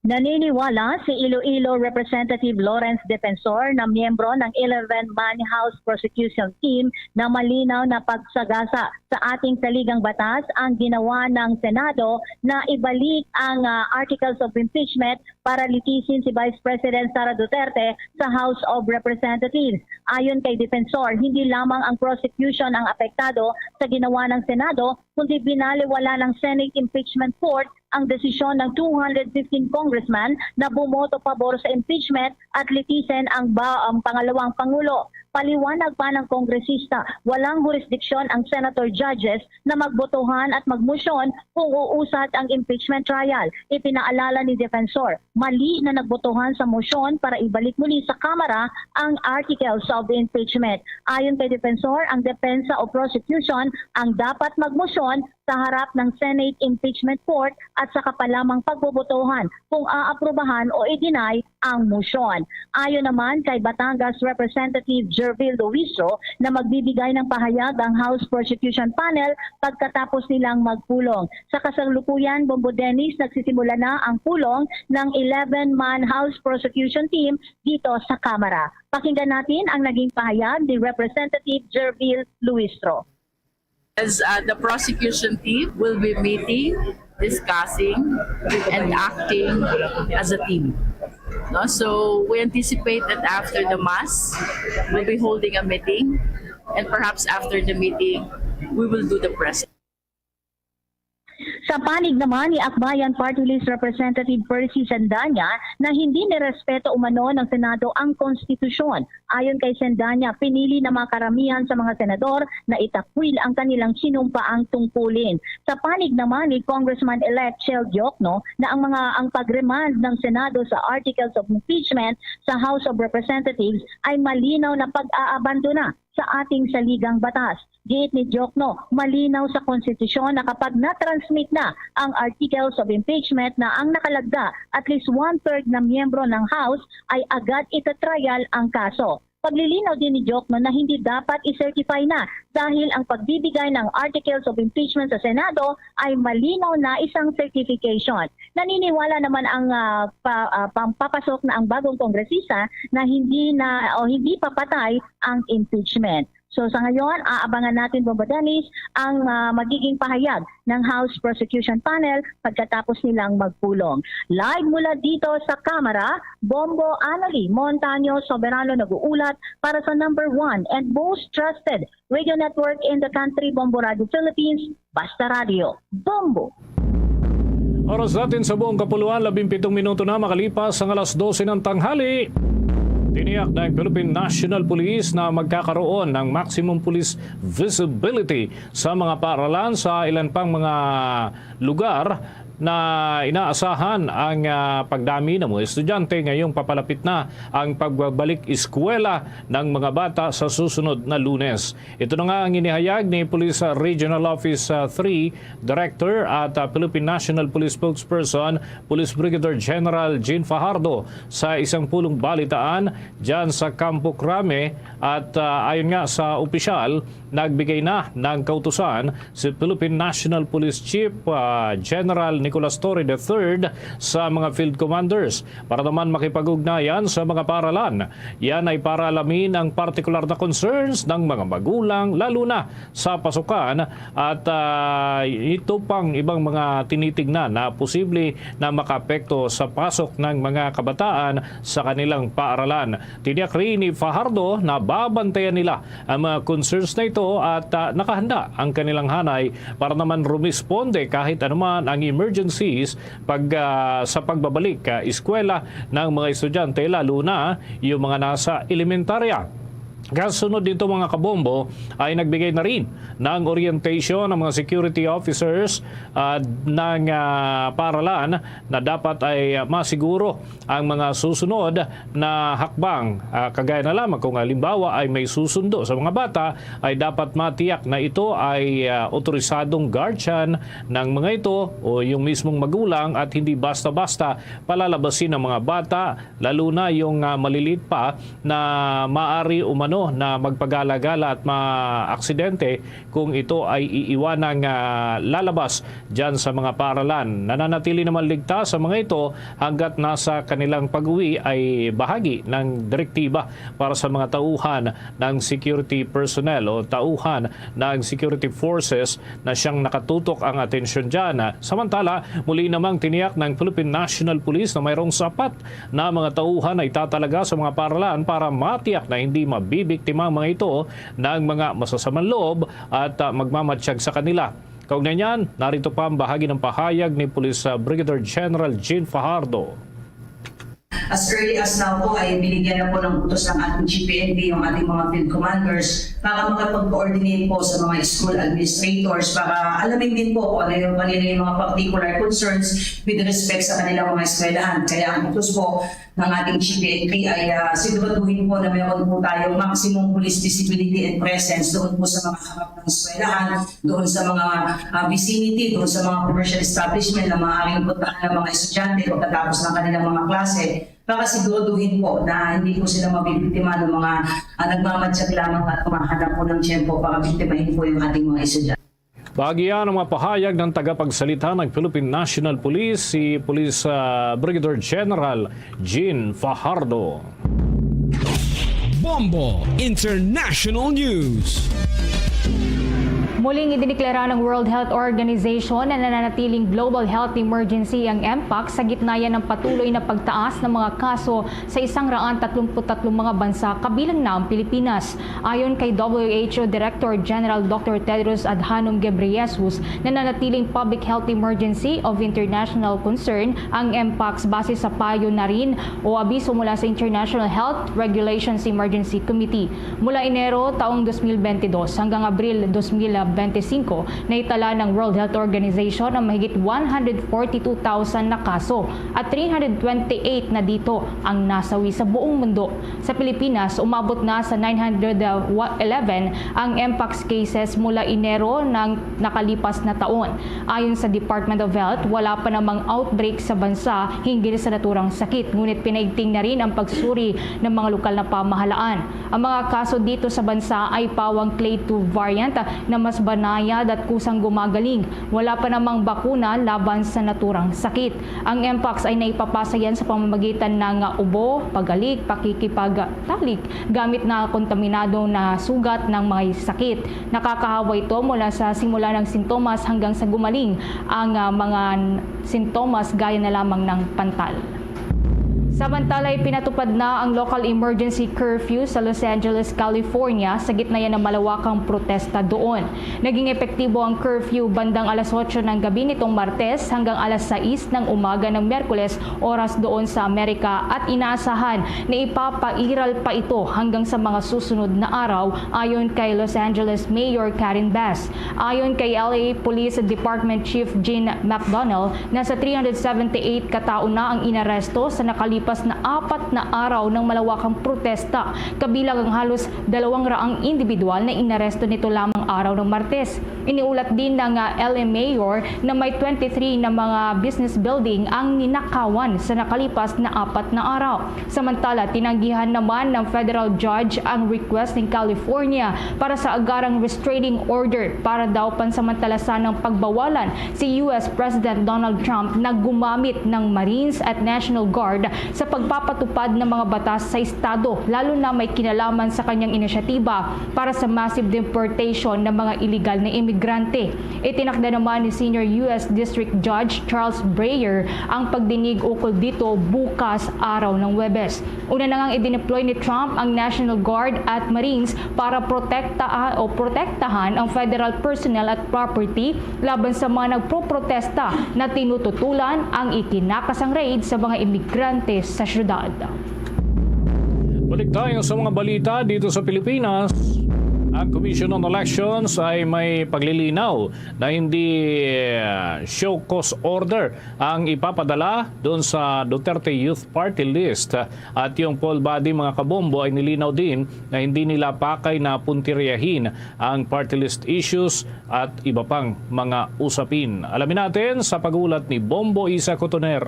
Naniniwala si Iloilo Representative Lawrence Defensor na miyembro ng eleven-man House Prosecution Team na malinaw na pagsagasa sa ating saligang batas ang ginawa ng Senado na ibalik ang, ah, articles of impeachment para litisin si Vice President Sara Duterte sa House of Representatives. Ayon kay Defensor, hindi lamang ang prosecution ang apektado sa ginawa ng Senado, kundi binaliwala ng Senate Impeachment Court ang desisyon ng two hundred fifteen congressman na bumoto pabor sa impeachment at litisin ang ba ang pangalawang pangulo. Paliwanag pa ng kongresista, walang hurisdiksyon ang senator judges na magbotohan at magmosyon kung uusad ang impeachment trial. Ipinaalala ni Defensor, mali na nagbotohan sa mosyon para ibalik muli sa Kamara ang articles of impeachment. Ayon kay Defensor, ang depensa o prosecution ang dapat magmosyon sa harap ng Senate Impeachment Court at saka pa lamang pagbobotohan kung aaprubahan o i-deny ang mosyon. Ayon naman kay Batangas Representative Gervil Luistro na magbibigay ng pahayag ang House Prosecution Panel pagkatapos nilang magpulong. Sa kasalukuyan, Bombo Dennis, nagsisimula na ang pulong ng eleven-man House Prosecution Team dito sa Kamara. Pakinggan natin ang naging pahayag ni Representative Gervil Luistro. As, uh, the prosecution team will be meeting, discussing, and acting as a team. No? So we anticipate that after the mass, we'll be holding a meeting, and perhaps after the meeting, we will do the press. Sa panig naman ni Akbayan Party List Representative Percy Sendanya na hindi nirespeto umano ng Senado ang konstitusyon. Ayon kay Sendanya, pinili ng mga karamihan sa mga senador na itakwil ang kanilang sinumpaang tungkulin. Sa panig naman ni Congressman-elect Chel Diokno na ang mga, ang pag-remand ng Senado sa articles of impeachment sa House of Representatives ay malinaw na pag-aabandona sa ating saligang batas. Giit ni Diokno, malinaw sa konstitusyon na kapag na-transmit na ang articles of impeachment na ang nakalagda, at least one-third na miyembro ng House ay agad itatrial ang kaso. Paglilinaw din ni Diokno na hindi dapat i-certify na dahil ang pagbibigay ng articles of impeachment sa Senado ay malinaw na isang certification. Naniniwala naman ang, ah, pa, ah, pampapasok na ang bagong kongresista na hindi na o hindi papatay ang impeachment. So sa ngayon, aabangan natin, Bombo Dennis, ang, ah, magiging pahayag ng House Prosecution Panel pagkatapos nilang magpulong. Live mula dito sa Kamara, Bombo Annalie Montaño Soberano nag-uulat para sa number one and most trusted radio network in the country, Bombo Radio Philippines, Basta Radio, Bombo! Oras natin sa buong kapuluan, labing pitong minuto na makalipas ang alas dose ng tanghali. Tiniyak ng Philippine National Police na magkakaroon ng maximum police visibility sa mga paaralan sa ilan pang mga lugar Na inaasahan ang, ah, pagdami ng mga estudyante ngayong papalapit na ang pagbabalik eskwela ng mga bata sa susunod na Lunes. Ito na nga ang inihayag ni Police Regional Office, ah, three Director at, ah, Philippine National Police Spokesperson, Police Brigadier General Jean Fajardo, sa isang pulong balitaan dyan sa Campo Crame. At, ah, ayon nga sa opisyal, nagbigay na ng kautusan si Philippine National Police Chief, ah, General Nicolas Torre the third sa mga field commanders para naman makipag-ugnayan sa mga paaralan. Yan ay para alamin ang partikular na concerns ng mga magulang, lalo na sa pasukan, at, ah, ito pang ibang mga tinitignan na posible na makaapekto sa pasok ng mga kabataan sa kanilang paaralan. Tiniyak rin ni Fajardo na babantayan nila ang mga concerns na ito at, ah, nakahanda ang kanilang hanay para naman rumisponde kahit anuman ang emergencies pag, ah, sa pagbabalik, ah, eskwela ng mga estudyante, lalo na yung mga nasa elementarya. Kasunod dito, mga kabombo, ay nagbigay na rin ng orientation ang mga security officers, ah, ng, ah, paaralan na dapat ay, ah, masiguro ang mga susunod na hakbang. Ah, kagaya na lamang kung halimbawa ay may susundo sa mga bata, ay dapat matiyak na ito ay, ah, otorisadong guardian ng mga ito o yung mismong magulang, at hindi basta-basta palalabasin ang mga bata, lalo na yung, ah, maliliit pa na maari umano na magpagala-gala at maaksidente kung ito ay iiwanang, ah, lalabas dyan sa mga paaralan. Nananatili naman ligtas sa mga ito hanggat nasa kanilang pag-uwi ay bahagi ng direktiba para sa mga tauhan ng security personnel o tauhan ng security forces na siyang nakatutok ang atensyon dyan. Samantala, muli namang tiniyak ng Philippine National Police na mayroong sapat na mga tauhan na itatalaga sa mga paaralan para matiyak na hindi mabibiktima ang mga ito ng mga masasamang loob at, ah, magmamatyag sa kanila. Kaugnay niyan, narito pa ang bahagi ng pahayag ni Police, ah, Brigadier General Jean Fajardo. As early as now po ay binigyan na po ng utos ng ating G P N P yung ating mga field commanders para makapag-coordinate po sa mga school administrators para alamin din po kung ano yung kanila yung mga particular concerns with respect sa kanilang mga eskwelahan. Kaya ang utos po ng ating G P N P ay, ah, siguraduhin po na meron po tayong maximum police visibility and presence doon po sa mga harap ng eskwelahan, doon sa mga, ah, vicinity, doon sa mga commercial establishment na maaaring puntahan ng mga estudyante pagkatapos ng kanilang mga klase, para siguraduhin po na hindi po sila mabibiktima ng mga, ah, nagmamatyag lamang at humahanap po ng tiyempo para biktimahin po yung ating mga estudyante. Bahagi yan ang mga pahayag ng tagapagsalita ng Philippine National Police, si Police, ah, Brigadier General Jean Fajardo. Bombo International News. Muling idineklara ng World Health Organization na nananatiling global health emergency ang Mpox sa gitna yan ng patuloy na pagtaas ng mga kaso sa isang raan tatlumpu't tatlong mga bansa, kabilang na ang Pilipinas. Ayon kay W H O Director General Doctor Tedros Adhanom Ghebreyesus, nananatiling public health emergency of international concern ang Mpox base sa payo na rin o abiso mula sa International Health Regulations Emergency Committee. Mula Enero taong dos mil bentidós hanggang Abril dos mil benti singko, naitala ng World Health Organization ang mahigit one hundred forty-two thousand na kaso at three hundred twenty-eight na dito ang nasawi sa buong mundo. Sa Pilipinas, umabot na sa nine hundred eleven ang Mpox cases mula Enero ng nakalipas na taon. Ayon sa Department of Health, wala pa namang outbreak sa bansa hinggil sa naturang sakit, ngunit pinaigting na rin ang pagsuri ng mga lokal na pamahalaan. Ang mga kaso dito sa bansa ay pawang clade two variant na mas banayad at kusang gumagaling. Wala pa namang bakuna laban sa naturang sakit. Ang Mpox ay naipapasa yan sa pamamagitan ng ubo, pagalik, pakikipagtalik gamit na kontaminado na sugat ng mga sakit. Nakakahawa ito mula sa simula ng sintomas hanggang sa gumaling ang, ah, mga n- sintomas gaya na lamang ng pantal. Samantala, ipinatupad na ang local emergency curfew sa Los Angeles, California, sa gitna yan ng malawakang protesta doon. Naging epektibo ang curfew bandang alas otso ng gabi nitong Martes hanggang alas sais ng umaga ng Miyerkules, oras doon sa Amerika, at inaasahan na ipapairal pa ito hanggang sa mga susunod na araw, ayon kay Los Angeles Mayor Karen Bass. Ayon kay L A Police Department Chief Jean McDonnell, nasa three hundred seventy-eight ka tawo na ang inaresto sa nakalipas na apat na araw ng malawakang protesta, kabilang ang halos dalawang raang individual na inaresto nito lamang araw ng Martes. Iniulat din ng, ah, L A Mayor na may twenty-three na mga business building ang ninakawan sa nakalipas na apat na araw. Samantala, tinanggihan naman ng federal judge ang request ng California para sa agarang restraining order para daw pansamantala sanang pagbawalan si U S President Donald Trump na gumamit ng Marines at National Guard sa pagpapatupad ng mga batas sa estado, lalo na may kinalaman sa kanyang inisyatiba para sa massive deportation ng mga iligal na imigrante. Itinakda naman ni Senior U S District Judge Charles Breyer ang pagdinig ukol dito bukas, araw ng Huwebes. Una na ngang idineploy ni Trump ang National Guard at Marines para protekta o protektahan ang federal personnel at property laban sa mga nagpoprotesta na tinututulan ang ikinakasang raid sa mga imigrante sa syudad. Balik tayo sa mga balita dito sa Pilipinas. Ang Commission on Elections ay may paglilinaw na hindi, eh, show cause order ang ipapadala doon sa Duterte Youth Party List. At yung poll body, mga kabombo, ay nilinaw din na hindi nila pakay na puntiryahin ang party list issues at iba pang mga usapin. Alamin natin sa pag-ulat ni Bombo Isa Cotoner.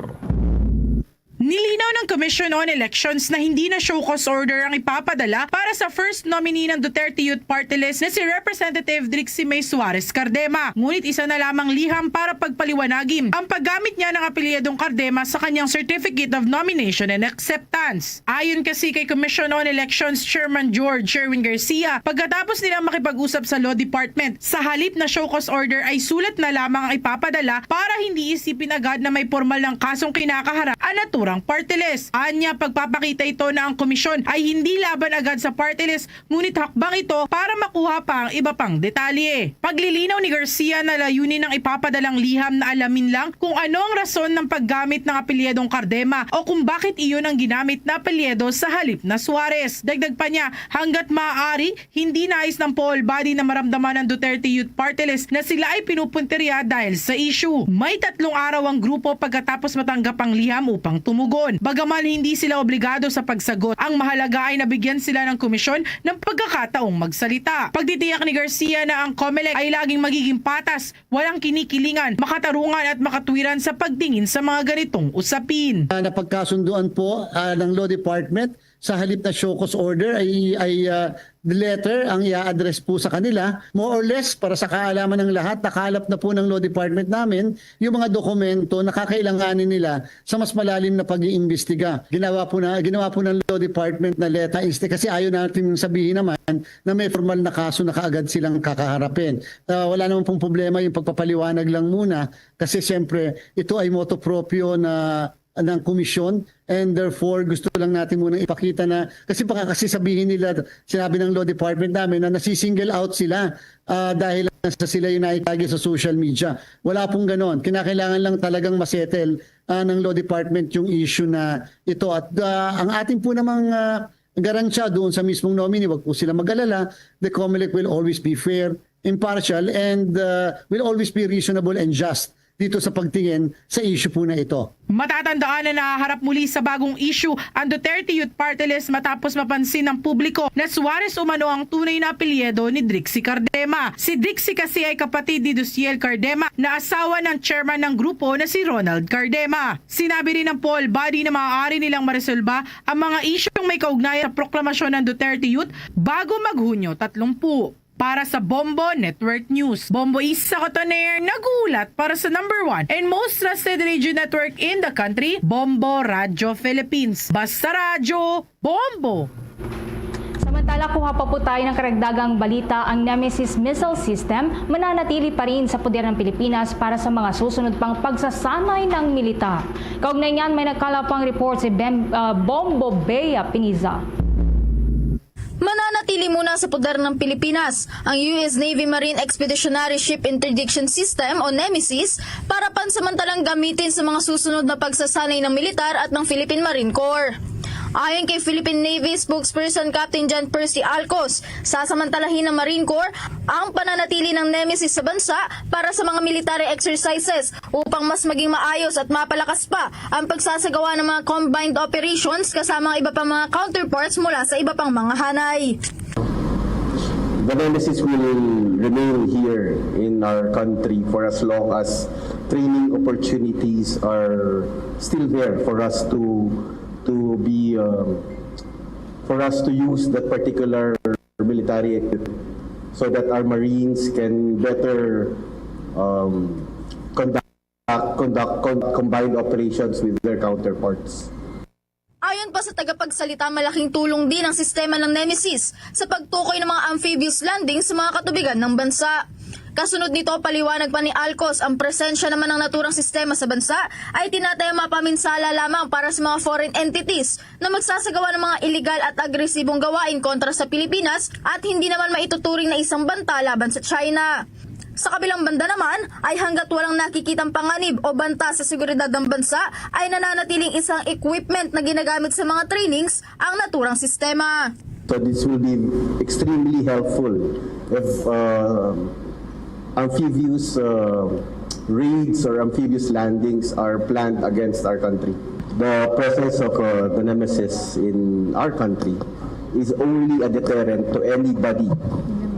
Nilinaw ng Commission on Elections na hindi na show cause order ang ipapadala para sa first nominee ng Duterte Youth Party List na si Representative Trixie May Suarez Cardema. Ngunit isa na lamang liham para pagpaliwanagi ang paggamit niya ng apelyidong Cardema sa kanyang Certificate of Nomination and Acceptance. Ayon kasi kay Commission on Elections Chairman George Sherwin Garcia, pagkatapos nilang makipag-usap sa Law Department, sa halip na show cause order ay sulat na lamang ang ipapadala para hindi isipin agad na may pormal ng kasong kinakaharap ang naturang party list. Anya, pagpapakita ito na ang komisyon ay hindi laban agad sa party list, ngunit hakbang ito para makuha pa ang iba pang detalye. Paglilinaw ni Garcia na layunin ng ipapadalang liham na alamin lang kung ano ang rason ng paggamit ng apelyidong Cardema o kung bakit iyon ang ginamit na apelyido sa halip na Suarez. Dagdag pa niya, hanggat maaari, hindi nais ng poll body na maramdaman ng Duterte Youth Party List na sila ay pinupuntirya dahil sa issue. May tatlong araw ang grupo pagkatapos matanggap ang liham upang tumugon. Bagaman hindi sila obligado sa pagsagot, ang mahalaga ay nabigyan sila ng komisyon ng pagkakataong magsalita. Pagtitiyak ni Garcia na ang Comelec ay laging magiging patas, walang kinikilingan, makatarungan at makatwiran sa pagtingin sa mga ganitong usapin. Ah, napagkasunduan po, ah, ng Law Department, sa halip na show cause order ay, ay, ah, the letter ang i-address po sa kanila. More or less, para sa kaalaman ng lahat, nakalap na po ng Law Department namin yung mga dokumento na kakailanganin nila sa mas malalim na pag-iimbestiga. Ginawa po na, ginawa po ng Law Department na letter is, kasi ayaw natin sabihin naman na may formal na kaso na kaagad silang kakaharapin. Ah, wala naman pong problema yung pagpapaliwanag lang muna kasi siyempre ito ay motu proprio na ng komisyon, and therefore gusto lang natin muna ipakita na, kasi baka kasi sabihin nila, sinabi ng Law Department namin na nasi-single out sila, ah, dahil lang sa sila yung nakikita sa social media. Wala pong ganon. Kinakailangan lang talagang masettle, ah, ng Law Department yung issue na ito. At, ah, ang ating po namang, ah, garansya doon sa mismong nominee, wag po sila mag-alala. The Comelec will always be fair, impartial, and, ah, will always be reasonable and just dito sa pagtingin sa issue po na ito. Matatandaan na nahaharap muli sa bagong issue ang Duterte Youth Party List matapos mapansin ng publiko na Suarez umano ang tunay na apelyido ni Trixie Cardema. Si Trixie kasi ay kapatid ni Dosiel Cardema na asawa ng chairman ng grupo na si Ronald Cardema. Sinabi rin ng poll body na maaari nilang maresolba ang mga isyung may kaugnayan sa proklamasyon ng Duterte Youth bago mag-Hunyo tatlumput. Para sa Bombo Network News, Bombo Isa Cotoner, nag-uulat para sa number one and most trusted radio network in the country, Bombo Radyo Philippines. Basta radyo, bombo! Samantala, Nakuha pa po tayo ng karagdagang balita, ang Nemesis missile system mananatili pa rin sa poder ng Pilipinas para sa mga susunod pang pagsasanay ng militar. Kaugnay niyan, may nagkalap pang report si Bem, ah, Bombo Bea Piniza. Mananatili muna sa poder ng Pilipinas ang U S Navy Marine Expeditionary Ship Interdiction System o Nemesis para pansamantalang gamitin sa mga susunod na pagsasanay ng militar at ng Philippine Marine Corps. Ayon kay Philippine Navy spokesperson Captain John Percy Alcos, sasamantalahin ng Marine Corps ang pananatili ng Nemesis sa bansa para sa mga military exercises upang mas maging maayos at mapalakas pa ang pagsasagawa ng mga combined operations kasama ang iba pang mga counterparts mula sa iba pang mga hanay. The Nemesis will remain here in our country for as long as training opportunities are still there for us to to be um, for us to use that particular military equipment so that our Marines can better um, conduct conduct con- combined operations with their counterparts. Ayon pa sa tagapagsalita, malaking tulong din ang sistema ng Nemesis sa pagtukoy ng mga amphibious landing sa mga katubigan ng bansa. Kasunod nito, paliwanag pa ni Alcos, ang presensya naman ng naturang sistema sa bansa ay tinatayang mapaminsala lamang para sa mga foreign entities na magsasagawa ng mga iligal at agresibong gawain kontra sa Pilipinas at hindi naman maituturing na isang banta laban sa China. Sa kabilang banda naman, ay hanggat walang nakikitang panganib o banta sa seguridad ng bansa, ay nananatiling isang equipment na ginagamit sa mga trainings ang naturang sistema. So this will be extremely helpful if uh, amphibious uh, raids or amphibious landings are planned against our country. The presence of uh, the Nemesis in our country is only a deterrent to anybody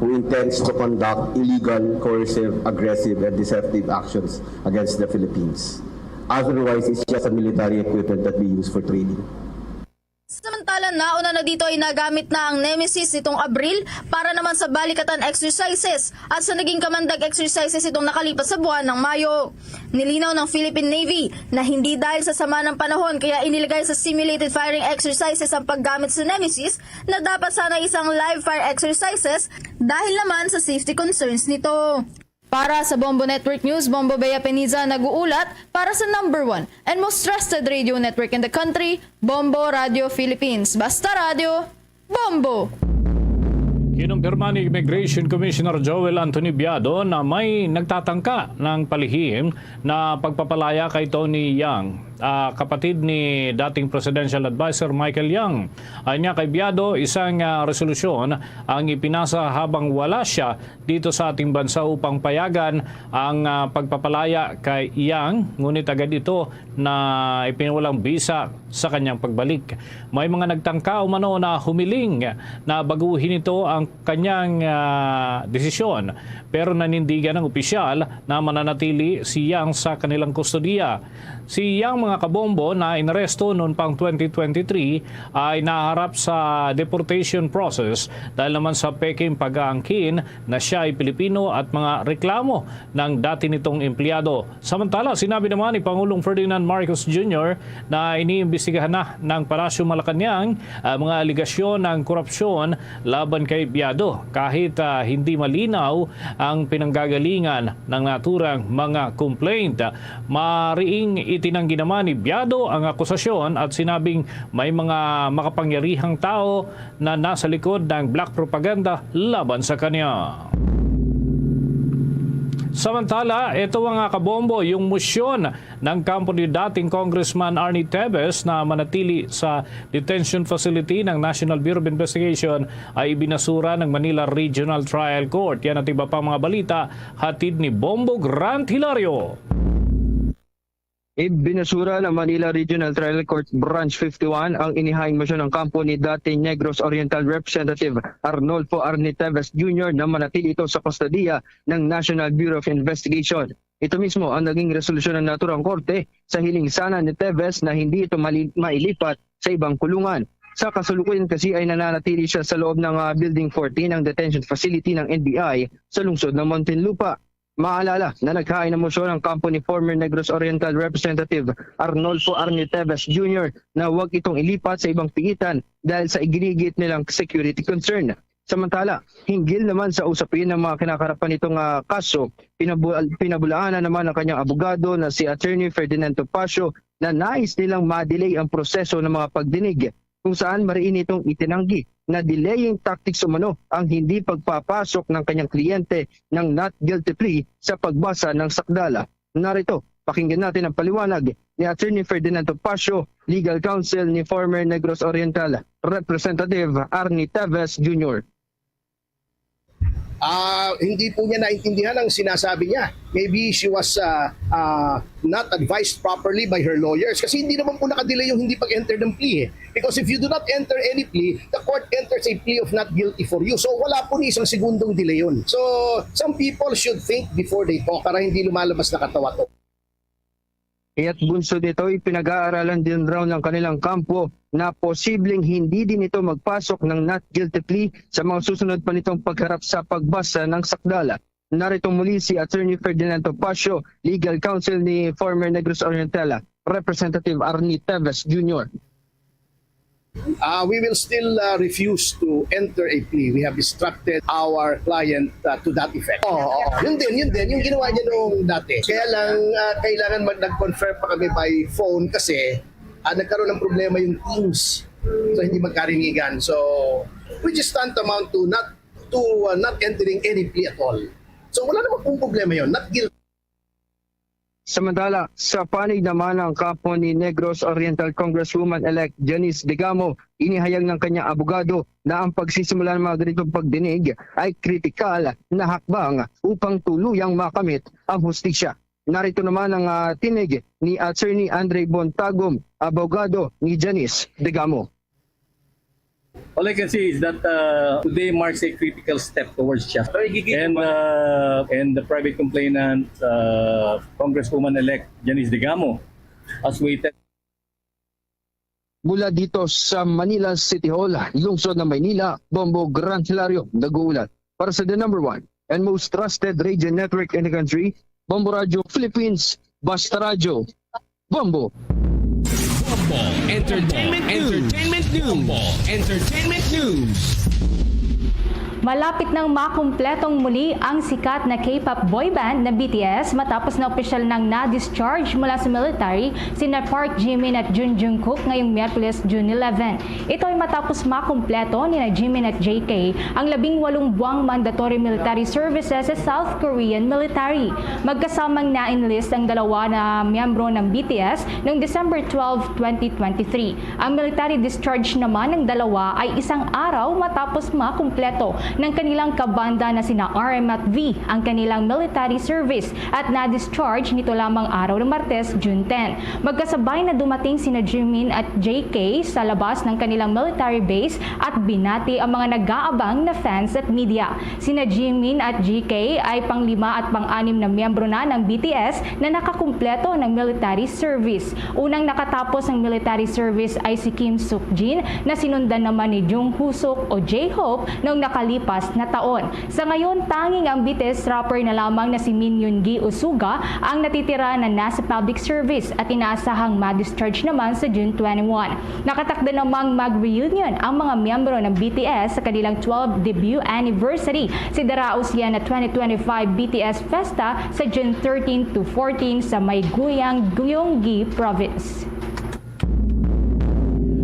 who intends to conduct illegal, coercive, aggressive, and deceptive actions against the Philippines. Otherwise, it's just a military equipment that we use for training. Samantala, nauna na dito ay nagamit na ang Nemesis nitong Abril para naman sa balikatan exercises at sa naging kamandag exercises itong nakalipas sa buwan ng Mayo. Nilinaw ng Philippine Navy na hindi dahil sa sama ng panahon kaya inilagay sa simulated firing exercises ang paggamit sa Nemesis na dapat sana isang live fire exercises dahil naman sa safety concerns nito. Para sa Bombo Network News, Bombo Bea Peniza nag-uulat para sa number one and most trusted radio network in the country, Bombo Radio Philippines. Basta Radio, Bombo! Kinumpirma ni Immigration Commissioner Joel Anthony Biado na may nagtatangka ng palihim na pagpapalaya kay Tony Yang, ah, kapatid ni dating Presidential Advisor Michael Yang. Ayon niya kay Biado, isang ah, resolusyon ang ipinasa habang wala siya dito sa ating bansa upang payagan ang ah, pagpapalaya kay Yang, ngunit agad ito na ipinawalang bisa sa kanyang pagbalik. May mga nagtangka umano na humiling na baguhin nito ang kanyang ah, desisyon, pero nanindigan ng opisyal na mananatili si Yang sa kanilang kustodiya. Si Yang, mga kabombo, na inaresto noon pang twenty twenty-three ay naharap sa deportation process dahil naman sa peking pag-aangkin na siya ay Pilipino at mga reklamo ng dati nitong empleyado. Samantala, sinabi naman ni Pangulong Ferdinand Marcos Junior na iniimbestigahan na ng Palasyo Malacañang ang mga alegasyon ng korupsyon laban kay Biado, kahit ah, hindi malinaw ang pinanggagalingan ng naturang mga complaint. Mariing itinanggi naman ni Biado ang akusasyon at sinabing may mga makapangyarihang tao na nasa likod ng black propaganda laban sa kanya. Samantala, ito, mga kabombo, yung motion ng kampo ni dating Congressman Arnie Teves na manatili sa detention facility ng National Bureau of Investigation ay ibinasura ng Manila Regional Trial Court. Yan at iba pang mga balita, hatid ni Bombo Grant Hilario. Ibinasura ng Manila Regional Trial Court Branch fifty-one ang inihayng motion ng kampo ni dating Negros Oriental Representative Arnolfo Arnie Teves Junior na manatili ito sa kustodiya ng National Bureau of Investigation. Ito mismo ang naging resolusyon ng naturang korte sa hiling sana ni Teves na hindi ito mali- mailipat sa ibang kulungan. Sa kasalukuyan kasi ay nananatili siya sa loob ng ah, Building forty ng detention facility ng N B I sa lungsod ng Muntinlupa. Maalala na naghain ng motion ang kampo ni former Negros Oriental Representative Arnolfo Arnie Teves Junior na huwag itong ilipat sa ibang piitan dahil sa iginigit nilang security concern. Samantala, hinggil naman sa usapin ng mga kinakarapan nitong ah, kaso, pinabul- pinabulaanan naman ng kanyang abogado na si Attorney Ferdinand Topacio na nais nilang ma-delay ang proseso ng mga pagdinig, kung saan mariin itong itinanggi na delaying tactics umano ang hindi pagpapasok ng kanyang kliyente ng not guilty plea sa pagbasa ng sakdala. Narito, pakinggan natin ang paliwanag ni Attorney Ferdinand Topacio, legal counsel ni former Negros Oriental Representative Arnie Teves Junior. Ah, hindi po niya naintindihan ang sinasabi niya. Maybe she was uh, uh, not advised properly by her lawyers kasi hindi naman po nakadelay yung hindi pag-enter ng plea eh. Because if you do not enter any plea, the court enters a plea of not guilty for you. So wala po ni isang segundong delay yun. So some people should think before they talk para hindi lumalabas na katawa to. Kaya't bunsod nito, ipinag-aaralan din raw ng kanilang kampo na posibleng hindi din ito magpasok ng not guilty plea sa mga susunod pa nitong pagharap sa pagbasa ng sakdala. Narito muli si Attorney Ferdinand Topacio, legal counsel ni former Negros Oriental Representative Arnie Teves Junior. Uh, we will still uh, refuse to enter a plea. We have instructed our client uh, to that effect. Oo, oo. Yun din, yun din. Yung ginawa niya noong dati. Kaya lang, uh, kailangan mag nag-confer pa kami by phone kasi uh, nagkaroon ng problema yung Teams. So, hindi magkarinigan. So, which is tantamount to not to uh, not entering any plea at all. So, wala namang pong problema yun. Not guilty. Samantala, sa panig naman ng kampo ni Negros Oriental Congresswoman-elect Janice Degamo, inihayag ng kanyang abogado na ang pagsisimula ng mga ganitong pagdinig ay kritikal na hakbang upang tuluyang makamit ang hustisya. Narito naman ang ah, tinig ni Attorney Andre Bontagom, abogado ni Janice Degamo. All I can say is that uh, today marks a critical step towards justice. And, uh, and the private complainant, uh, Congresswoman-elect Janice Degamo, has waited Mula dito sa Manila City Hall, lungsod ng Maynila, Bombo Gran Hilario nag-uulat. Para sa The Number One and most trusted radio network in the country, Bombo Radio Philippines, Basta Radyo, Bombo. Bombo Entertainment News. Entertainment News. Bombo Entertainment News. Malapit nang makumpletong muli ang sikat na K-pop boy band na B T S matapos na opisyal nang na-discharge mula sa military sina Park Jimin at Jun Jungkook ngayong Miyerkules, June eleven. Ito ay matapos makumpleto nina Jimin at J K ang labing walong buwang mandatory military services sa South Korean military. Magkasamang na-enlist ang dalawa na miyembro ng B T S noong December twelve, twenty twenty-three. Ang military discharge naman ng dalawa ay isang araw matapos makumpleto ng kanilang kabanda na sina R M at V ang kanilang military service at na-discharge nito lamang araw ng Martes, June ten. Magkasabay na dumating sina Jimin at J K sa labas ng kanilang military base at binati ang mga nag-aabang na fans at media. Sina Jimin at J K ay panglima at pang-anim na miyembro na ng B T S na nakakumpleto ng military service. Unang nakatapos ng military service ay si Kim Suk Jin na sinundan naman ni Jung Hoo Suk o J-Hope noong nakalipas na taon. Sa ngayon, tanging ang B T S rapper na lamang na si Min Yoongi o Suga ang natitira na nasa public service at inaasahang ma-discharge naman sa June twenty-one. Nakatakda namang mag-reunion ang mga miyembro ng B T S sa kanilang twelfth debut anniversary. Sidaraos yan na twenty twenty-five B T S Festa sa June thirteen to fourteen sa may Guyang, Gyeonggi Province.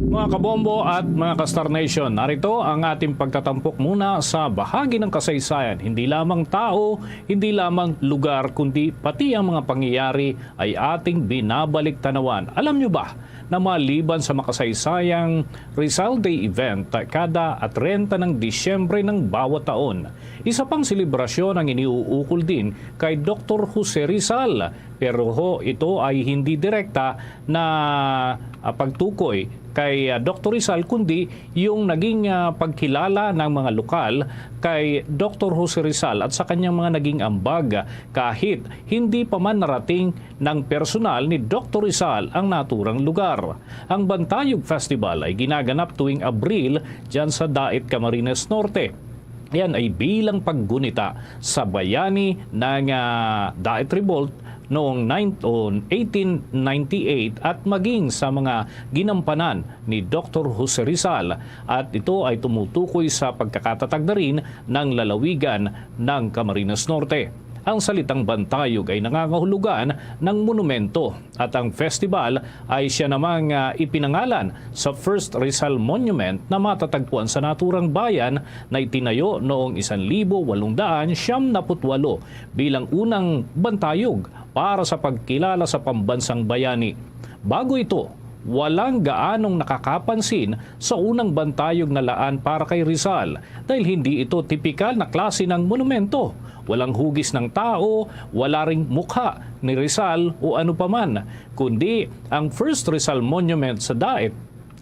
Mga kabombo at mga ka-Star Nation, narito ang ating pagtatampok muna sa bahagi ng kasaysayan. Hindi lamang tao, hindi lamang lugar, kundi pati ang mga pangyayari ay ating binabalik tanawan. Alam nyo ba na maliban sa makasaysayang Rizal Day event kada trenta ng Disyembre ng bawat taon, isa pang selebrasyon ang iniuukol din kay Doktor Jose Rizal, pero ho, ito ay hindi direkta na ah, pagtukoy kay ah, Doktor Rizal, kundi yung naging ah, pagkilala ng mga lokal kay Doktor Jose Rizal at sa kanyang mga naging ambag kahit hindi pa man narating ng personal ni Doktor Rizal ang naturang lugar. Ang Bantayog Festival ay ginaganap tuwing Abril dyan sa Dait, Camarines Norte. Yan ay bilang paggunita sa bayani ng, ah, Diet Revolt noong nine, o eighteen ninety-eight at maging sa mga ginampanan ni Doktor Jose Rizal, at ito ay tumutukoy sa pagkakatatag na rin ng lalawigan ng Camarines Norte. Ang salitang Bantayog ay nangangahulugan ng monumento, at ang festival ay siya namang, ah, ipinangalan sa First Rizal Monument na matatagpuan sa naturang bayan na itinayo noong isan libo walong daan siyam naput walo bilang unang bantayog para sa pagkilala sa pambansang bayani. Bago ito, walang gaanong nakakapansin sa unang bantayog na laan para kay Rizal, dahil hindi ito tipikal na klase ng monumento. Walang hugis ng tao, wala ring mukha ni Rizal o ano pa man, kundi ang First Rizal Monument sa Daet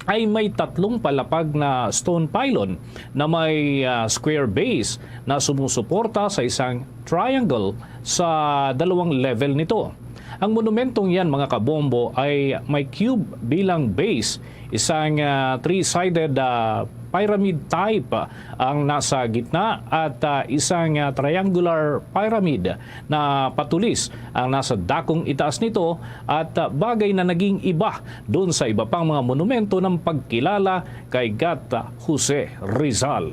ay may tatlong palapag na stone pylon na may, ah, square base na sumusuporta sa isang triangle sa dalawang level nito. Ang monumentong yan, mga kabombo, ay may cube bilang base, isang, ah, three-sided, ah, pyramid type ang nasa gitna, at, ah, isang, ah, triangular pyramid na patulis ang nasa dakong itaas nito, at, ah, bagay na naging iba doon sa iba pang mga monumento ng pagkilala kay Gata Jose Rizal.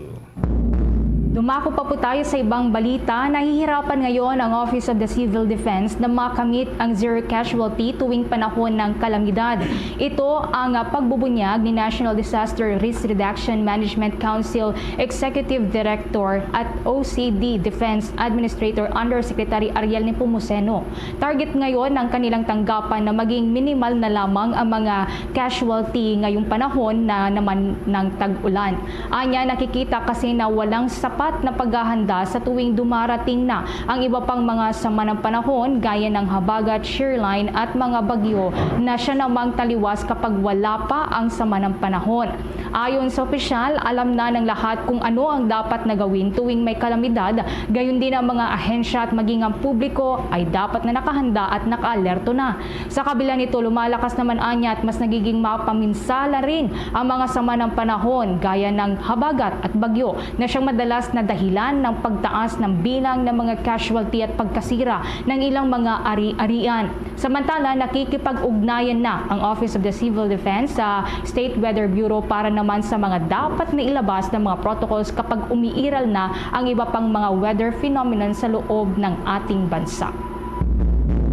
Dumako pa po tayo sa ibang balita. Nahihirapan ngayon ang Office of the Civil Defense na makamit ang zero casualty tuwing panahon ng kalamidad. Ito ang, ah, pagbubunyag ni National Disaster Risk Reduction Management Council Executive Director at O C D Defense Administrator Undersecretary Ariel Nepomuceno. Target ngayon ng kanilang tanggapan na maging minimal na lamang ang mga casualty ngayong panahon na naman ng tag-ulan. Anya, nakikita kasi na walang sapat na paghahanda sa tuwing dumarating na ang iba pang mga sama ng panahon, gaya ng habagat, shear line at mga bagyo na siya namang taliwas kapag wala pa ang sama ng panahon. Ayon sa opisyal, alam na ng lahat kung ano ang dapat na gawin tuwing may kalamidad, gayon din ang mga ahensya at maging ang publiko ay dapat na nakahanda at nakaalerto na. Sa kabila nito, lumalakas naman anya at mas nagiging mapaminsala rin ang mga sama ng panahon, gaya ng habagat at bagyo, na siyang madalas na dahilan ng pagtaas ng bilang ng mga casualty at pagkasira ng ilang mga ari-arian. Samantala, nakikipag-ugnayan na ang Office of the Civil Defense sa State Weather Bureau para naman sa mga dapat na ilabas na mga protocols kapag umiiral na ang iba pang mga weather phenomenon sa loob ng ating bansa.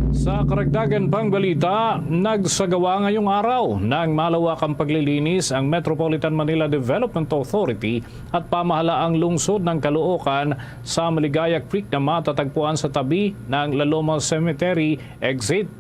Sa karagdagan pang balita, nagsagawa ngayong araw ng malawakang paglilinis ang Metropolitan Manila Development Authority at pamahalaang lungsod ng Caloocan sa Maligaya Creek na matatagpuan sa tabi ng La Loma Cemetery exit.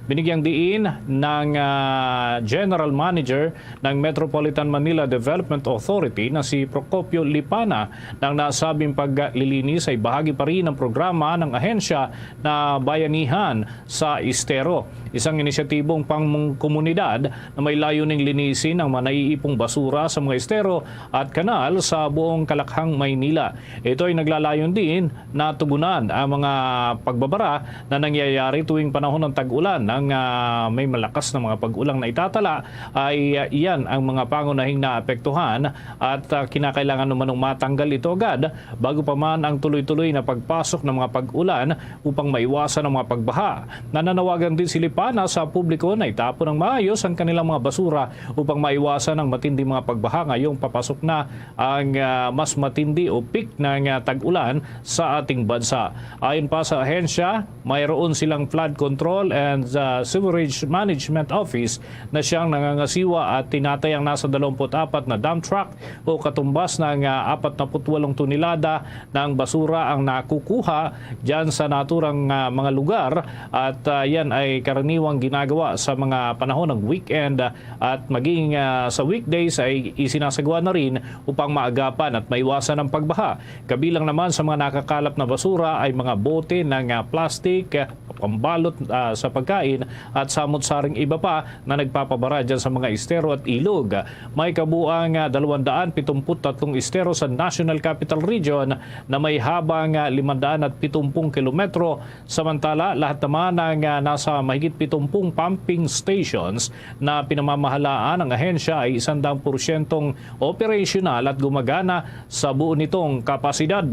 Binigyang diin ng, ah, General Manager ng Metropolitan Manila Development Authority na si Procopio Lipana na ang nasabing paglilinis ay bahagi pa rin ng programa ng ahensya na bayanihan sa estero, isang inisyatibong pangkomunidad na may layuning linisin ang mga naiipong basura sa mga estero at kanal sa buong Kalakhang, Maynila. Ito ay naglalayon din na tugunan ang mga pagbabara na nangyayari tuwing panahon ng tag-ulan. Ang, ah, may malakas na mga pag-ulang na itatala ay, ah, iyan ang mga pangunahing naapektuhan at, ah, kinakailangan naman ng matanggal ito agad bago pa man ang tuloy-tuloy na pagpasok ng mga pag-ulan upang maiwasan ang mga pagbaha. Nananawagan din si Lipana sa publiko na itapon ng maayos ang kanilang mga basura upang maiwasan ang matinding mga pagbaha ngayong papasok na ang, ah, mas matindi o peak ng, ah, tag-ulan sa ating bansa. Ayon pa sa ahensya, mayroon silang Flood Control and, ah, Sewerage Management Office na siyang nangangasiwa at tinatayang nasa dalawampu't apat na dump truck o katumbas ng, ah, apat naput walong tonelada ng basura ang nakukuha dyan sa naturang, ah, mga lugar. At, ah, yan ay karaniwang ginagawa sa mga panahon ng weekend, ah, at maging, ah, sa weekdays ay isinasagawa na rin upang maagapan at maiwasan ang pagbaha. Kabilang naman sa mga nakakalap na basura ay mga bote ng, ah, plastic, ah, pambalot, ah, sa pagkain at samot-saring iba pa na nagpapabara dyan sa mga estero at ilog. May kabuang, ah, dalawang daan pitong put tatlong estero sa National Capital Region na may habang, ah, limang daan at pitumpung kilometro. Samantala, lahat naman ng, ah, nasa mahigit pitumpung pumping stations na pinamamahalaan ang ahensya ay isandang porsyentong operasyonal at gumagana sa buo nitong kapasidad.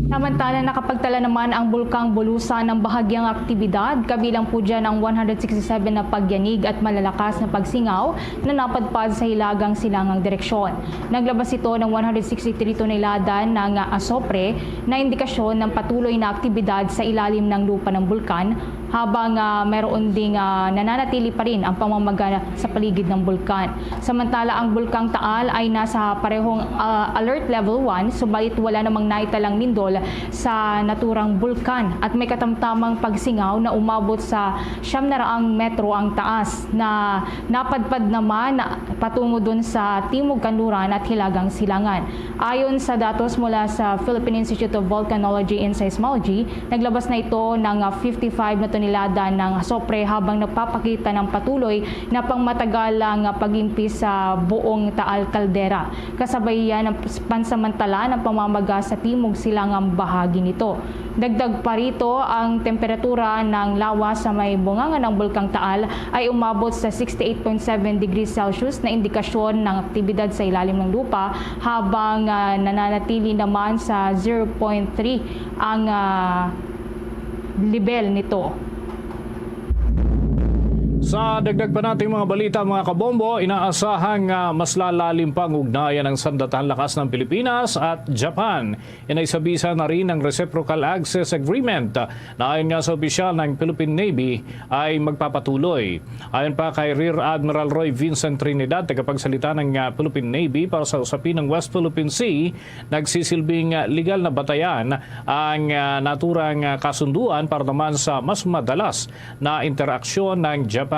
Samantala, nakapagtala naman ang Bulkang Bulusan ng bahagyang aktibidad, kabilang po dyan ang one hundred sixty-seven na pagyanig at malalakas na pagsingaw na napadpad sa hilagang silangang direksyon. Naglabas ito ng one hundred sixty-three tonelada ng asopre na indikasyon ng patuloy na aktibidad sa ilalim ng lupa ng bulkan, habang, ah, meron ding, ah, nananatili pa rin ang pamamaga sa paligid ng bulkan. Samantala, ang Bulkang Taal ay nasa parehong, ah, alert level one, subalit wala namang naitalang lindol sa naturang bulkan at may katamtamang pagsingaw na umabot sa siyam na raang metro ang taas na napadpad naman patungo dun sa timog kanluran at hilagang silangan. Ayon sa datos mula sa Philippine Institute of Volcanology and Seismology, naglabas na ito ng, ah, fifty-five na tonelada ng asopre, habang nagpapakita ng patuloy na pangmatagalang, ah, pag-impis sa buong Taal Caldera. Kasabay yan ang pansamantala ng pamamaga sa timog silangang bahagi nito. Dagdag pa rito, ang temperatura ng lawas sa may bunganga ng Bulkang Taal ay umabot sa sixty-eight point seven degrees Celsius na indikasyon ng aktibidad sa ilalim ng lupa, habang, ah, nananatili naman sa zero point three ang, ah, lebel nito. Sa dagdag pa nating mga balita, mga kabombo, inaasahang, ah, mas lalalim pa ang ugnayan ng Sandatahan Lakas ng Pilipinas at Japan. Inay sa bisa na rin ang Reciprocal Access Agreement na ayon nga sa opisyal ng Philippine Navy ay magpapatuloy. Ayon pa kay Rear Admiral Roy Vincent Trinidad, tagapagsalita ng, ah, Philippine Navy para sa usapin ng West Philippine Sea, nagsisilbing, ah, legal na batayan ang, ah, naturang, ah, kasunduan para naman sa mas madalas na interaksyon ng Japan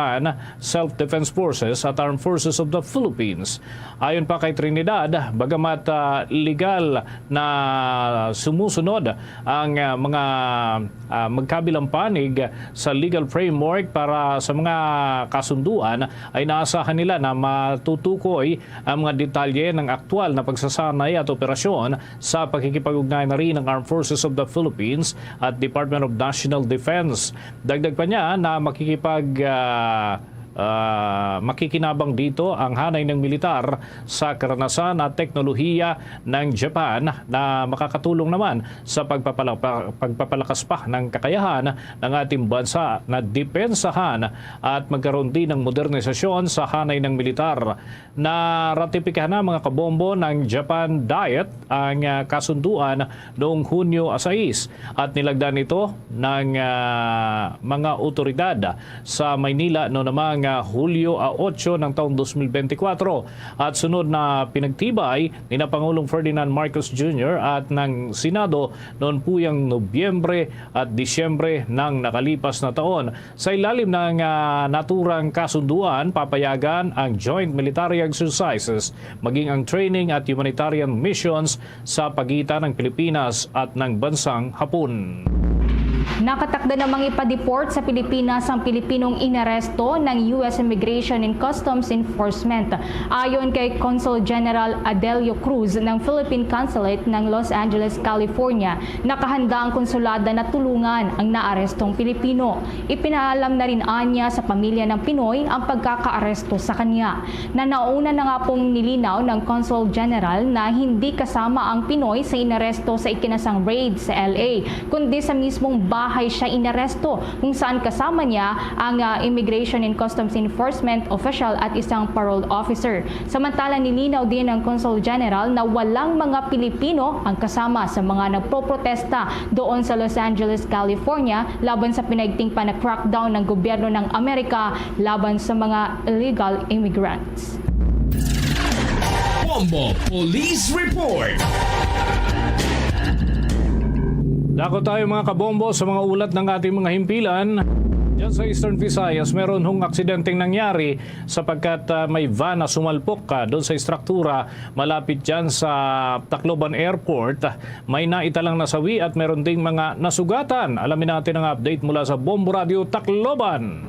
Self-Defense Forces at Armed Forces of the Philippines. Ayon pa kay Trinidad, bagamat, ah, legal na sumusunod ang, ah, mga, ah, magkabilang panig sa legal framework para sa mga kasunduan, ay naasahan nila na matutukoy ang mga detalye ng aktual na pagsasanay at operasyon sa pakikipag-ugnayan na rin ng Armed Forces of the Philippines at Department of National Defense. Dagdag pa niya na makikipag, ah, ah, makikinabang dito ang hanay ng militar sa karanasan at teknolohiya ng Japan na makakatulong naman sa pagpapala-, pa-, pagpapalakas pa ng kakayahan ng ating bansa na depensahan at magkaroon din ng modernisasyon sa hanay ng militar. Naratipikahan na, mga kabombo, ng Japan Diet ang, ah, kasunduan noong Hunyo sais at nilagda nito ng, ah, mga otoridad sa Maynila no namang, ah, Hulyo a otso ng taong dos mil benti kwatro, at sunod na pinagtibay ni na Pangulong Ferdinand Marcos Junior at ng Senado noon puyang Nobyembre at Disyembre ng nakalipas na taon. Sa ilalim ng, ah, naturang kasunduan, papayagan ang joint military exercises, maging ang training at humanitarian missions sa pagitan ng Pilipinas at ng bansang Hapon. Nakatakda namang ipa-deport sa Pilipinas ang Pilipinong inaresto ng U S Immigration and Customs Enforcement. Ayon kay Consul General Adelio Cruz ng Philippine Consulate ng Los Angeles, California, nakahanda ang konsulada na tulungan ang naarestong Pilipino. Ipinaalam na rin anya sa pamilya ng Pinoy ang pagkakaaresto sa kanya. Nanauna na nga pong nilinaw ng Consul General na hindi kasama ang Pinoy sa inaresto sa ikinasang raid sa L A, kundi sa mismong bahay siya inaresto, kung saan kasama niya ang, ah, Immigration and Customs Enforcement official at isang parole officer. Samantala, nilinaw din ng Consul General na walang mga Pilipino ang kasama sa mga nagpoprotesta doon sa Los Angeles, California, laban sa pinaigting pa na crackdown ng gobyerno ng Amerika laban sa mga illegal immigrants. Bombo Police Report. Dako tayo, mga kabombo, sa mga ulat ng ating mga himpilan. Diyan sa Eastern Visayas, meron hong aksidenteng nangyari sapagkat, ah, may van na sumalpok, ah, doon sa istruktura malapit dyan sa Tacloban Airport. May naitalang nasawi at meron ding mga nasugatan. Alamin natin ang update mula sa Bombo Radio Tacloban.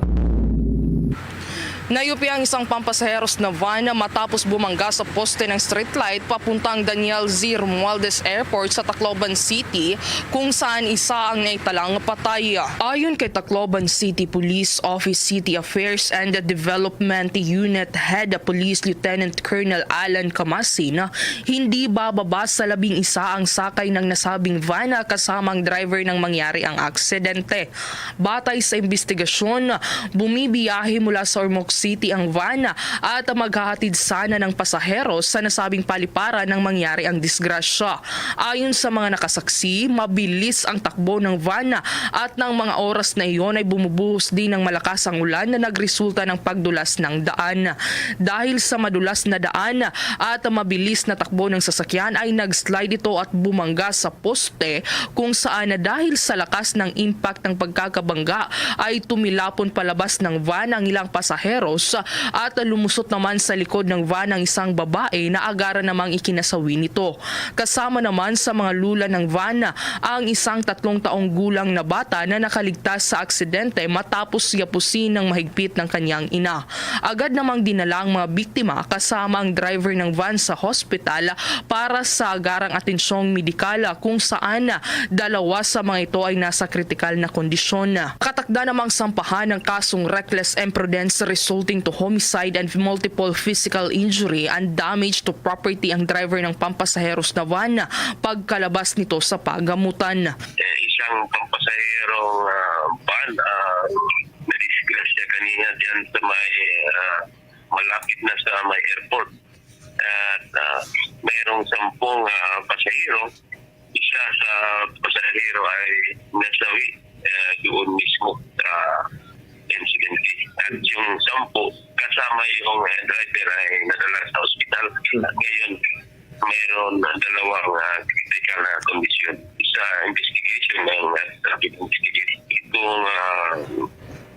Nayupi ang isang pampasaheros na van matapos bumangga sa poste ng streetlight papuntang Daniel Z. Romualdez Airport sa Tacloban City, kung saan isa ang naitalang patay. Ayon kay Tacloban City Police Office City Affairs and Development Unit Head Police Lieutenant Colonel Alan Camasin, hindi bababa sa labing isa ang sakay ng nasabing van kasama ang driver nang mangyari ang aksidente. Batay sa imbestigasyon, bumibiyahe mula sa Ormoc City ang van at maghahatid sana ng pasahero sa nasabing paliparan nang mangyari ang disgrasya. Ayon sa mga nakasaksi, mabilis ang takbo ng van at ng mga oras na iyon ay bumubuhos din ng malakas ang ulan na nagresulta ng pagdulas ng daan. Dahil sa madulas na daan at mabilis na takbo ng sasakyan ay nag-slide ito at bumangga sa poste, kung saan na dahil sa lakas ng impact ng pagkakabangga ay tumilapon palabas ng van ang ilang pasaheros at lumusot naman sa likod ng van ang isang babae na agara namang ikinasawi nito. Kasama naman sa mga lula ng van ang isang tatlong taong gulang na bata na nakaligtas sa aksidente matapos yapusin ng mahigpit ng kanyang ina. Agad namang dinala ang mga biktima kasama ang driver ng van sa hospital para sa agarang atensyong medikal, kung saan dalawa sa mga ito ay nasa kritikal na kondisyon. Katakda namang sampahan ng kasong reckless imprudence resulting to homicide and multiple physical injury and damage to property ang driver ng pampasaheros na van pagkalabas nito sa pagamutan. Eh, isang pampasaherong, ah, van, ah, nadisgrasya kanina diyan sa may, ah, malapit na sa may airport. At, ah, mayroong sampung, ah, pasahero. Isa sa pasahero ay nasawi, ah, doon mismo sa insidente. At yung sampu, kasama yung, eh, driver ay nadala sa ospital. At ngayon, mayroon na dalawang, ah, critical na kondisyon. Sa investigation ng, ah, traffic investigation, itong, ah,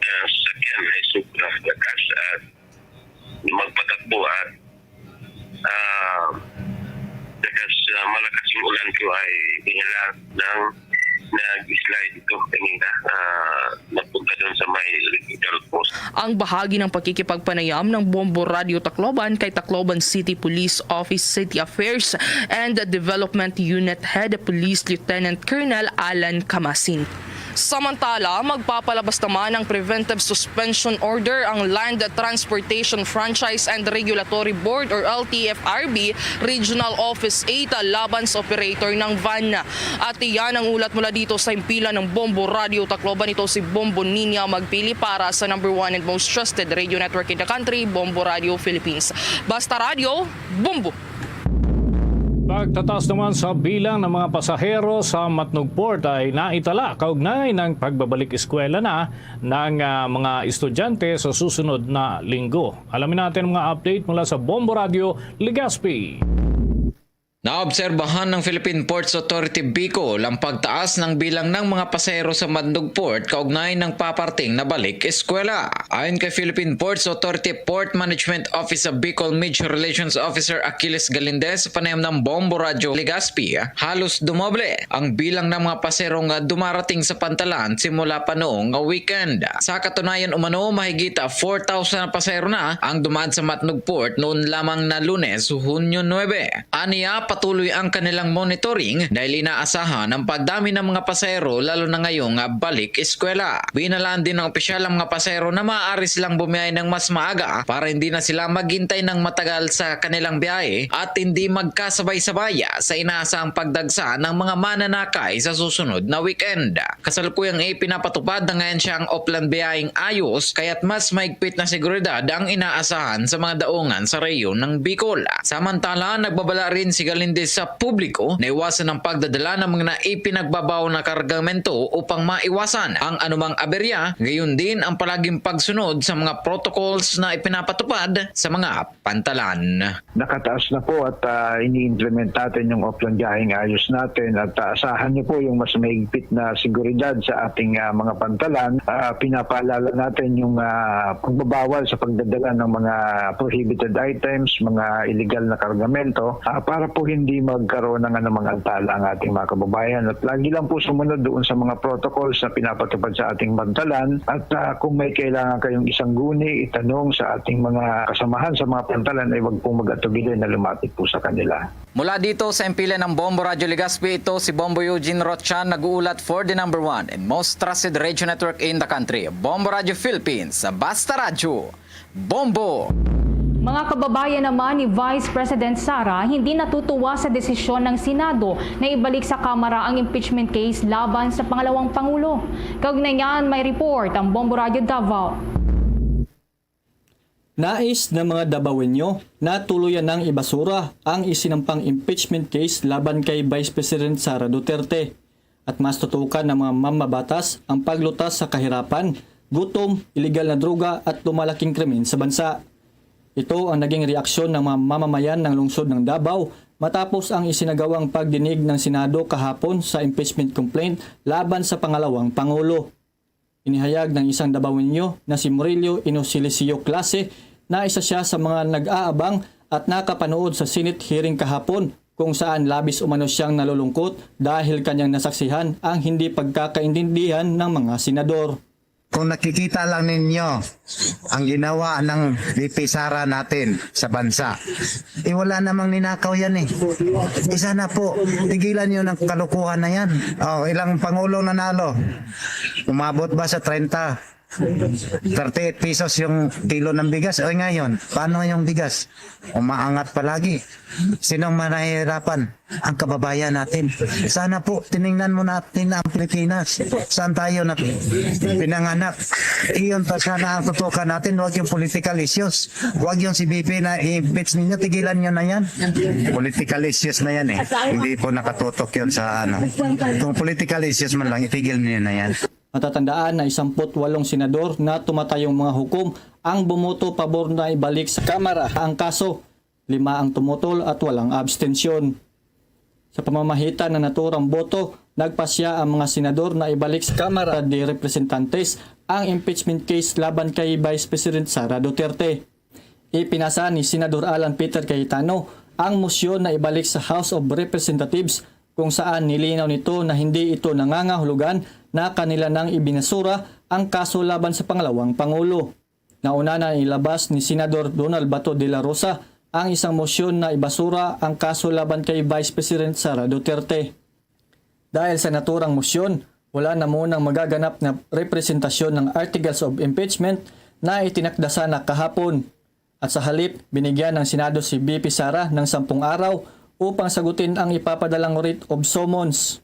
ah, sasakyan ay sobra lakas at magpatakbo at, ah, lakas, ah, malakas yung ulan ko ay dinala ng nag-slide ito kanina, ah, napunta doon sa may electrical post. Ang bahagi ng pakikipagpanayam ng Bombo Radio Tacloban kay Tacloban City Police Office City Affairs and Development Unit Head Police Lieutenant Colonel Alan Camasin. Samantala, magpapalabas naman ng preventive suspension order ang Land Transportation Franchise and Regulatory Board or L T F R B Regional Office eight laban sa operator ng van. At iyan ang ulat mula dito sa himpilan ng Bombo Radio Tacloban. Ito si Bombo Ninia Magpili para sa number one and most trusted radio network in the country, Bombo Radio Philippines. Basta Radio, Bombo! Pagtataas naman sa bilang ng mga pasahero sa Matnog Port ay naitala kaugnay ng pagbabalik eskwela na ng, ah, mga estudyante sa susunod na linggo. Alamin natin ang mga update mula sa Bombo Radio Legazpi. Naobserbahan ng Philippine Ports Authority Bicol ang pagtaas ng bilang ng mga pasahero sa Matnog Port kaugnay ng paparting na balik eskwela. Ayon kay Philippine Ports Authority Port Management Office of Bicol Major Relations Officer Achilles Galindez sa panayam ng Bombo Radyo Legazpi, halos dumoble ang bilang ng mga pasahero nga dumarating sa pantalan simula pa noong nga weekend. Sa katunayan umano, mahigit four thousand na pasahero na ang dumaan sa Matnog Port noon lamang na Lunes, Hunyo nuebe. Aniya, patuloy ang kanilang monitoring dahil inaasahan ang pagdami ng mga pasahero, lalo na ngayong, ah, balik eskwela. Binalaan din ng opisyal ang mga pasahero na maaari silang bumiyahe ng mas maaga para hindi na sila maghintay ng matagal sa kanilang biyahe at hindi magkasabay-sabay sa inaasahang pagdagsa ng mga mananakay sa susunod na weekend. Kasalukuyang ipinapatupad ng ahensya ang Oplan Biyaheng Ayos, kaya't mas mahigpit na seguridad ang inaasahan sa mga daungan sa rehiyon ng Bicol. Samantala, nagbabala rin si Galindez sa publiko na iwasan ang pagdadala ng mga naipinagbabawal na kargamento upang maiwasan ang anumang aberya, gayon din ang palaging pagsunod sa mga protocols na ipinapatupad sa mga pantalan. Nakataas na po at, ah, ini-implement natin yung Oplan Biyaheng Ayos natin at, ah, asahan niyo po yung mas mahigpit na seguridad sa ating, ah, mga pantalan. Ah, pinapaalala natin yung, ah, pagbabawal sa pagdadala ng mga prohibited items, mga illegal na kargamento, ah, para po hindi magkaroon ng anumang antala ang ating mga kababayan. At lagi lang po sumunod doon sa mga protocols na pinapatupad sa ating bantalan. At ah, kung may kailangan kayong isang guni, itanong sa ating mga kasamahan sa mga pantalan, ay wag pong mag-atubili na lumapit po sa kanila. Mula dito sa impilan ng Bombo Radyo Legazpi, ito si Bombo Eugene Rochan, nag-uulat for the number one and most trusted radio network in the country, Bombo Radyo Philippines. Basta Radyo, Bombo! Mga kababayan naman ni Vice President Sara hindi natutuwa sa desisyon ng Senado na ibalik sa Kamara ang impeachment case laban sa pangalawang Pangulo. Kaugnay niyan, may report ang Bombo Radyo Davao. Nais ng mga Dabawenyo na tuluyan nang ibasura ang isinampang impeachment case laban kay Vice President Sara Duterte at mas tutukan ng mga mamabatas ang paglutas sa kahirapan, gutom, iligal na droga at lumalaking krimen sa bansa. Ito ang naging reaksyon ng mga mamamayan ng lungsod ng Davao matapos ang isinagawang pagdinig ng Senado kahapon sa impeachment complaint laban sa pangalawang Pangulo. Inihayag ng isang Dabawenyo na si Murillo Inosilisiyo Clase na isa siya sa mga nag-aabang at nakapanood sa Senate hearing kahapon kung saan labis umano siyang nalulungkot dahil kanyang nasaksihan ang hindi pagkakaintindihan ng mga senador. Kung nakikita lang ninyo ang ginawa ng V P Sara natin sa bansa, eh wala namang ninakaw yan eh. Isa na po, tigilan nyo ng kalukuhan na yan. Oh, ilang pangulong nanalo? Umabot ba sa treinta? Thirty-eight pesos yung kilo ng bigas. O ngayon, paano yung bigas? Umaangat palagi. Sinong manahihirapan? Ang kababayan natin. Sana po, tiningnan mo natin ang Pilipinas. Saan tayo na pinanganak? Iyon pa sana ang tutukan natin, huwag yung political issues. Huwag yung si V P na i-impeach ninyo, tigilan nyo na yan. Political issues na yan eh. Hindi po nakatutok yun sa ano. Kung political issues man lang, itigil nyo na yan. Matatandaan na isamput walong senador na tumatayong mga hukom ang bumoto pabor na ibalik sa Kamara ang kaso. Lima ang tumutol at walang abstensyon. Sa pamamahitan ng naturang boto, nagpasya ang mga senador na ibalik sa Kamara de Representantes ang impeachment case laban kay Vice President Sara Duterte. Ipinasa ni Senador Alan Peter Cayetano ang mosyon na ibalik sa House of Representatives kung saan nilinaw nito na hindi ito nangangahulugan na kanila nang ibinasura ang kaso laban sa pangalawang pangulo. Nauna na ilabas ni Senador Donald Bato de la Rosa ang isang mosyon na ibasura ang kaso laban kay Vice President Sara Duterte. Dahil sa naturang mosyon, wala na munang magaganap na representasyon ng Articles of Impeachment na itinakda sana kahapon. At sa halip, binigyan ng Senado si V P Sara ng sampung araw upang sagutin ang ipapadalang writ of summons.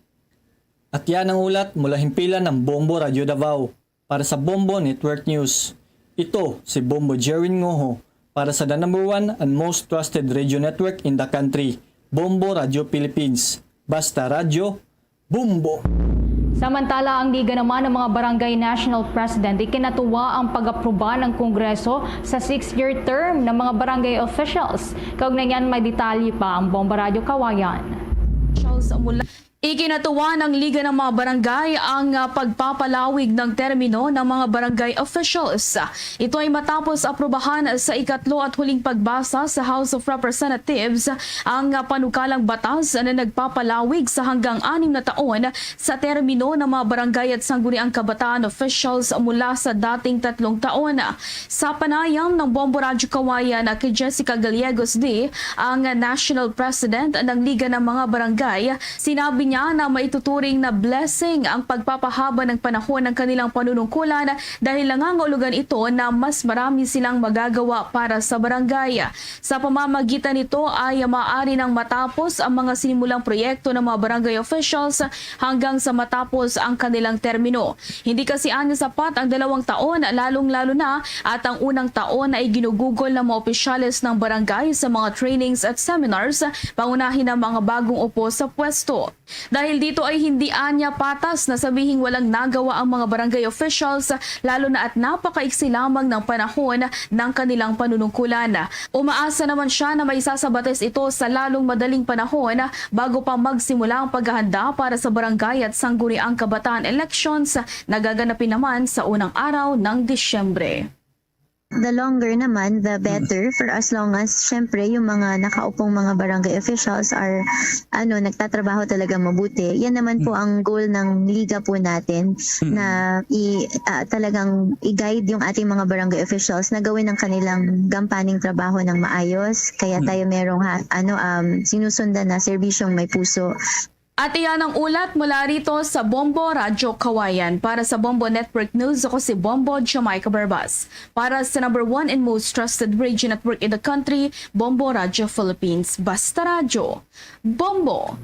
At yan ang ulat mula himpilan ng Bombo Radio Davao. Para sa Bombo Network News, ito si Bombo Jerwin Ngoho para sa the number one and most trusted radio network in the country, Bombo Radio Philippines. Basta Radyo, Bombo! Samantala, ang Liga naman ng mga Barangay National President ikinatuwa ang pag-aproba ng Kongreso sa six-year term ng mga barangay officials. Kaugnay niyan, may detalye pa ang Bombo Radyo Kawayan. Charles Mula. Ikinatuwa ng Liga ng mga Barangay ang ah, pagpapalawig ng termino ng mga barangay officials. Ito ay matapos aprubahan sa ikatlo at huling pagbasa sa House of Representatives ang ah, panukalang batas na nagpapalawig sa hanggang anim na taon sa termino ng mga barangay at sangguniang kabataan officials mula sa dating tatlong taon. Sa panayam ng Bombo Radyo Kawayan kay Jessica Gallegos D, ang National President ng Liga ng mga Barangay, sinabi niya na maituturing na blessing ang pagpapahaba ng panahon ng kanilang panunungkulan dahil nangangahulugan ito na mas marami silang magagawa para sa barangay. Sa pamamagitan nito ay maaari nang matapos ang mga sinimulang proyekto ng mga barangay officials hanggang sa matapos ang kanilang termino. Hindi kasi anya sapat ang dalawang taon, lalong-lalo na at ang unang taon na iginugugol ng mga opisyales ng barangay sa mga trainings at seminars, pangunahin ang mga bagong upo sa pwesto. Dahil dito ay hindi anya patas na sabihing walang nagawa ang mga barangay officials, lalo na at napakaiksi lamang ng panahon ng kanilang panunungkulan. Umaasa naman siya na maisasabatas ito sa lalong madaling panahon bago pa magsimula ang paghahanda para sa barangay at sangguniang kabataan elections na gaganapin naman sa unang araw ng Disyembre. The longer naman, the better. For as long as, syempre, yung mga nakaupong mga barangay officials are, ano, nagtatrabaho talaga mabuti. Yan naman po ang goal ng liga po natin, na i, ah, talagang i-guide yung ating mga barangay officials na gawin ang kanilang gampaning trabaho ng maayos. Kaya tayo merong ha, ano, um, sinusundan na serbisyong may puso. At iyan ang ulat mula rito sa Bombo Radyo Kawayan. Para sa Bombo Network News, ako si Bombo Jamaica Barbas. Para sa number one and most trusted radio network in the country, Bombo Radyo Philippines. Basta Radyo, Bombo!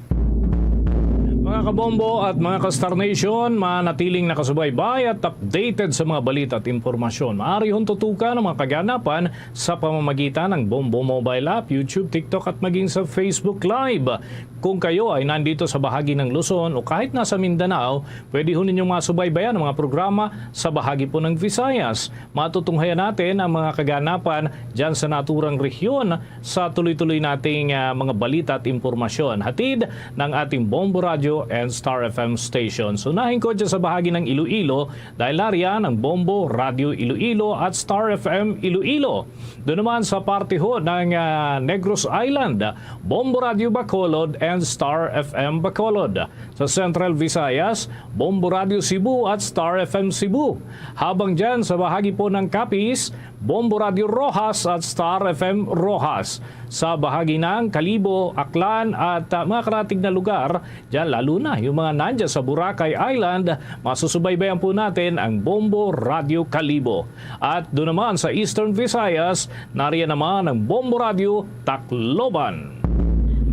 Mga kabombo at mga ka-Star Nation, manatiling nakasubaybay at updated sa mga balita at impormasyon. Maaari hong tutukan ang mga kaganapan sa pamamagitan ng Bombo Mobile App, YouTube, TikTok at maging sa Facebook Live. Kung kayo ay nandito sa bahagi ng Luzon o kahit nasa Mindanao, pwede ho ninyong masubaybayan ang mga programa sa bahagi po ng Visayas. Matutunghayan natin ang mga kaganapan dyan sa naturang rehiyon sa tuloy-tuloy nating, ah, mga balita at impormasyon. Hatid ng ating Bombo Radio and Star F M stations. Unahin ko dyan sa bahagi ng Iloilo, dahil nariyan ang Bombo Radio Iloilo at Star F M Iloilo. Doon naman sa parte ho ng, ah, Negros Island, Bombo Radio Bacolod and Star F M Bacolod. Sa Central Visayas, Bombo Radio Cebu at Star F M Cebu. Habang dyan sa bahagi po ng Capiz, Bombo Radio Roxas at Star F M Roxas. Sa bahagi ng Kalibo, Aklan at, ah, mga karatig na lugar, dyan lalo na yung mga nandyan sa Boracay Island, masusubaybayan po natin ang Bombo Radio Kalibo. At doon naman sa Eastern Visayas, nariyan naman ang Bombo Radio Tacloban.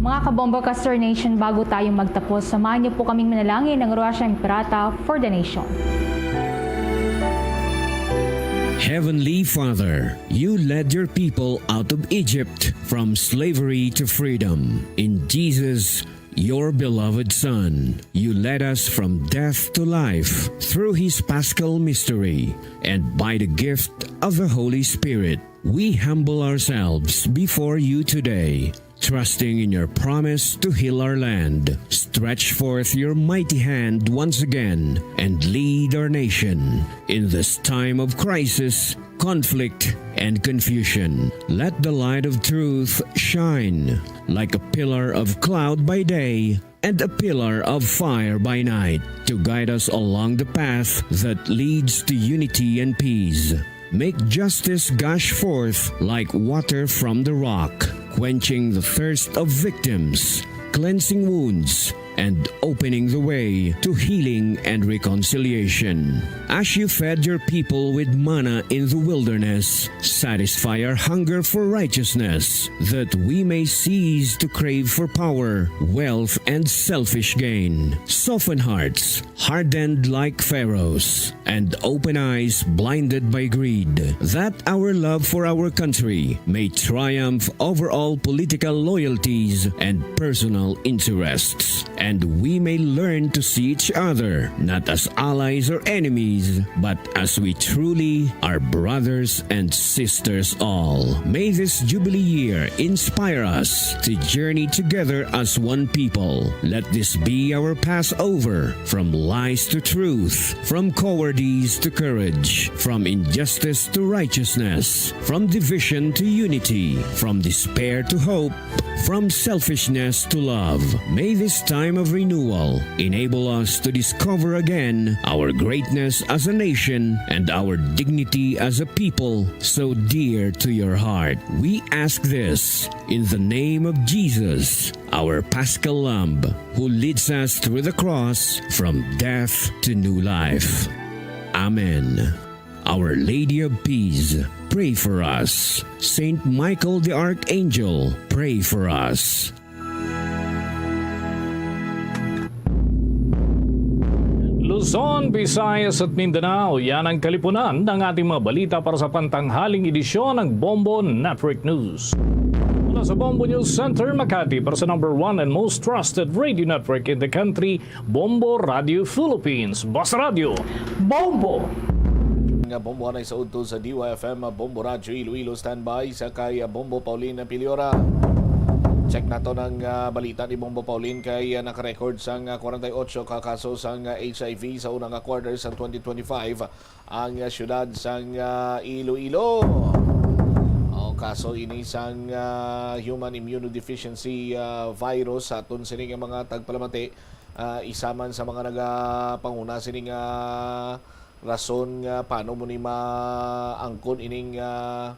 Mga kabombo ka Star Nation, bago tayo magtapos, samahan niyo po kaming manalangin ng Ruach Imperata for the nation. Heavenly Father, you led your people out of Egypt from slavery to freedom. In Jesus, your beloved Son, you led us from death to life through his Paschal mystery and by the gift of the Holy Spirit. We humble ourselves before you today, trusting in your promise to heal our land. Stretch forth your mighty hand once again and lead our nation in this time of crisis, conflict, and confusion. Let the light of truth shine like a pillar of cloud by day and a pillar of fire by night, to guide us along the path that leads to unity and peace. Make justice gush forth like water from the rock, quenching the thirst of victims, cleansing wounds, and opening the way to healing and reconciliation. As you fed your people with manna in the wilderness, satisfy our hunger for righteousness, that we may cease to crave for power, wealth, and selfish gain. Soften hearts hardened like Pharaoh's, and open eyes blinded by greed, that our love for our country may triumph over all political loyalties and personal interests, and we may learn to see each other not as allies or enemies, but as we truly are, brothers and sisters all. May this Jubilee year inspire us to journey together as one people. Let this be our Passover, from lies to truth, from cowardice to courage, from injustice to righteousness, from division to unity, from despair to hope, from selfishness to love. May this time of renewal enable us to discover again our greatness as a nation and our dignity as a people so dear to your heart. We ask this in the name of Jesus, our Paschal Lamb, who leads us through the cross from death to new life. Amen. Our Lady of Peace, pray for us. Saint Michael the Archangel, pray for us. Luzon, Visayas at Mindanao, yan ang kalipunan ng ating mga balita para sa pantanghaling edisyon ng Bombo Network News. Mula sa Bombo News Center, Makati, para sa number one and most trusted radio network in the country, Bombo Radio Philippines, Basta Radyo, Bombo! Nga Bombo anay sa udto sa D Y F M, Bombo Radyo Iloilo, standby sa kay Bombo Paulina Piliora. Check nato ang, ah, balita ni Bombo Pauline kay, ah, naka-record sang, ah, forty-eight ka kaso sang, ah, H I V sa unang, ah, quarter sang twenty twenty-five ang, ah, siyudad sang, ah, Iloilo. O, kaso ini sang, ah, human immunodeficiency, ah, virus sa aton sini nga mga tagpalamati. Ah, isa man sa mga nagapanguna sini nga rason nga paano mo ni maangkon ining, ah,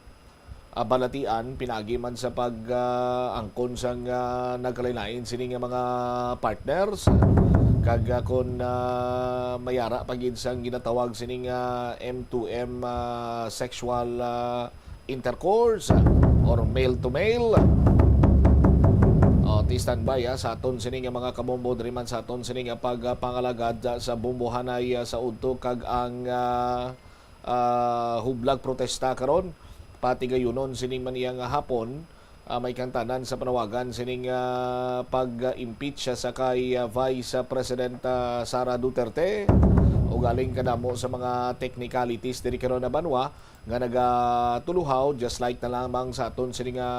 ah, balatian, pinaagi man sa pag, ah, angkon sang, ah, nagkalain-lain sini nga mga partners. Kag, ah, kon, ah, mayara pa gid sang ginatawag sini nga M two M, ah, sexual, ah, intercourse, ah, or male to male. O, ti standby, ah, sa aton sini nga mga kabombo, diri man sa aton sini nga pagpangalagad, ah, sa bombohanay, ah, sa udto kag ang, ah, ah, hublag protesta karon. Patigayunon sini man iya nga hapon, ah, may kantanan sa panawagan sining, ah, pag-impeach sa kay, ah, Vice President, ah, Sara Duterte. Ugaling kadamo sa mga technicalities diri karon na banwa nga nagatuluhaw, just like na lamang sa aton sini nga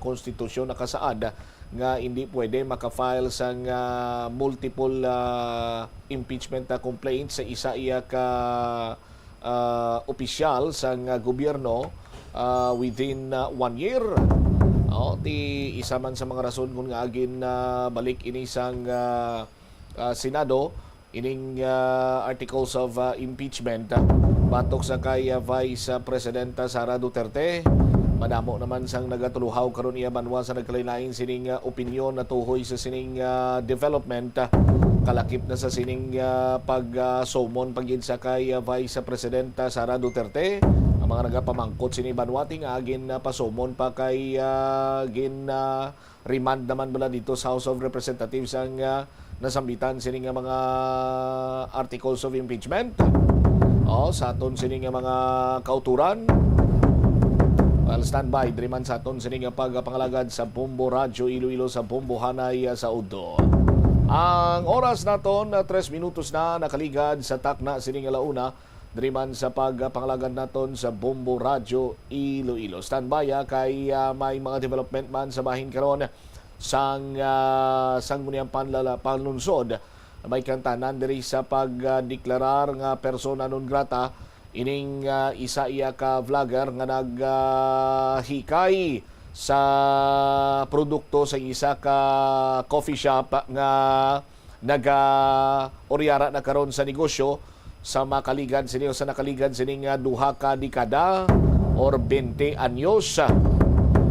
konstitusyon nakasaad nga hindi pwede maka-file sang, ah, multiple, ah, impeachment, ah, complaint sa isa iya ka, ah, opisyal sang, ah, gobyerno, ah, within, ah, one year. O, ti isa man sa mga rason kung nga agin, ah, balik ini sang, ah, ah, Senado ining, ah, articles of, ah, impeachment, ah, batok sa kay, ah, Vice, ah, Presidenta Sara Duterte. Madamo naman sang nagatuluhaw karon iya banwa sa nagkalain-lain sining, ah, opinyon natuhoy sa sining, ah, development. Ah, kalakip na sa sining, ah, pag, ah, summon pa gid sa kay, ah, Vice Presidenta Sara Duterte ang mga nagapamangkot sini banwa ti nga gin, ah, pasummon pa kay, ah, gin, ah, remand naman bala dito sa House of Representatives ang, ah, nasambitan sini nga mga articles of impeachment. O, sa aton sini nga mga kauturan. Well, standby diri man sa aton sini nga pagpangalagad sa Bombo Radyo Iloilo sa Bombohanay, ah, sa udto. Ang oras naton, ah, tres minutos na nakaligad sa takna sini nga launa. Diri man sa pagpangalagad naton sa Bombo Radyo Iloilo. Standby, ah, kay, ah, may mga development man sa bahin karon sang, ah, Sangguniang Panlala-, Panlunsod. May kantanan diri sa pagdeklarar nga persona non grata ining, ah, isa iya ka vlogger nga nag, ah, hikay sa produkto sa isa ka coffee shop nga naga-uryara na karon sa negosyo sa makaligad sini o sa nakaligad sini nga duha ka dekada or twenty anyos.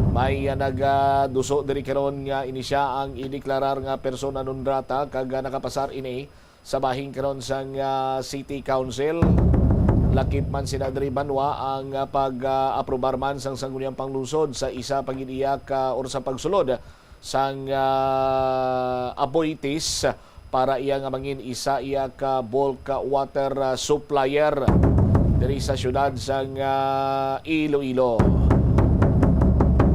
May, ah, nagaduso diri karon nga ini siya ang ideklarar nga persona non grata kag, ah, nakapasar ini sa bahin karon sang, ah, City Council. Lakip man sina diri banwa ang, ah, pag, ah, aprobar man sang Sangguniang Panglungsod sa isa pa gid iya ka or sa pagsulod sang, ah, aboitiz para iya nga mangin isa iya ka bulk water, ah, supplier diri sa siyudad sang, ah, Iloilo.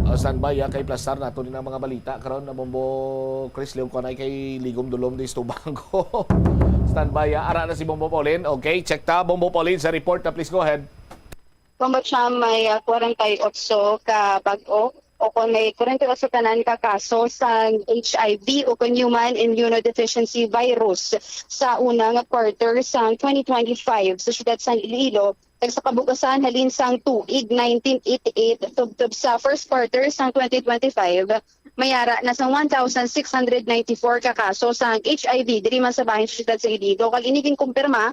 Ah, standby, ah, kay plastar nato ni ang mga balita karon na Bombo Chris Leon Kuanay kay ligom dulom di tubang ko. Standby, ah. Ara na si Bombo Pauline. Okay, check ta Bombo Pauline sa report na, please go ahead. Bombo Cham, may, ah, forty-eight ka bag-o o kon may forty-eight tanan ka kaso sang H I V o kon human immunodeficiency virus sa una nga quarter sang twenty twenty-five sa siyudad sang Iloilo. Kag sa kabugasan halin sang tuig nineteen eighty-eight tubtob sa first quarter sang twenty twenty-five, may ara na sang one thousand six hundred ninety-four ka kaso sang H I V diri man sa bahin sa siyudad sa Iloilo. Kag ini ginkumpirma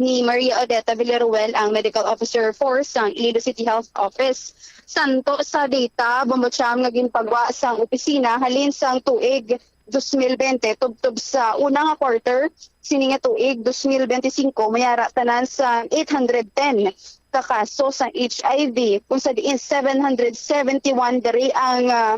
ni Maria Odeta Villaruel, ang Medical Officer four sang Iloilo City Health Office. Santo sa data, Bombo Cham, nga ginpagwa sang opisina halin sang tuig dos mil bente tubtob sa una nga quarter sini nga tuig, dos mil bente singko, may ara tanan sa eight hundred ten ka kaso sang H I V, kung sa diin seven hundred seventy-one diri ang, ah,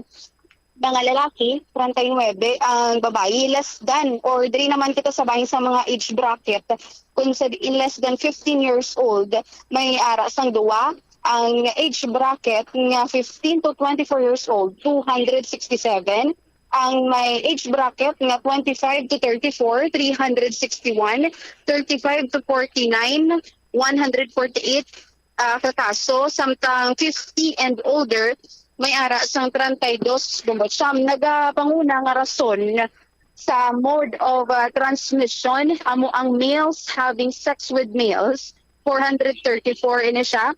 mga lalaki, treinta y nueve ang babayi. Less than, or diri naman kita sa bahin sa mga age bracket, kung sa diin less than fifteen years old, may ara sang duwa. Ang age bracket nga fifteen to twenty-four years old, two hundred sixty-seven. Ang may age bracket nga twenty-five to thirty-four, three hundred sixty-one, thirty-five to forty-nine, one hundred forty-eight, ah, ka kaso, samtang fifty and older, may ara sang treinta y dos, Bombo Cham, nagapanguna nga rason sa mode of, ah, transmission, amo ang males having sex with males, four hundred thirty-four ini siya.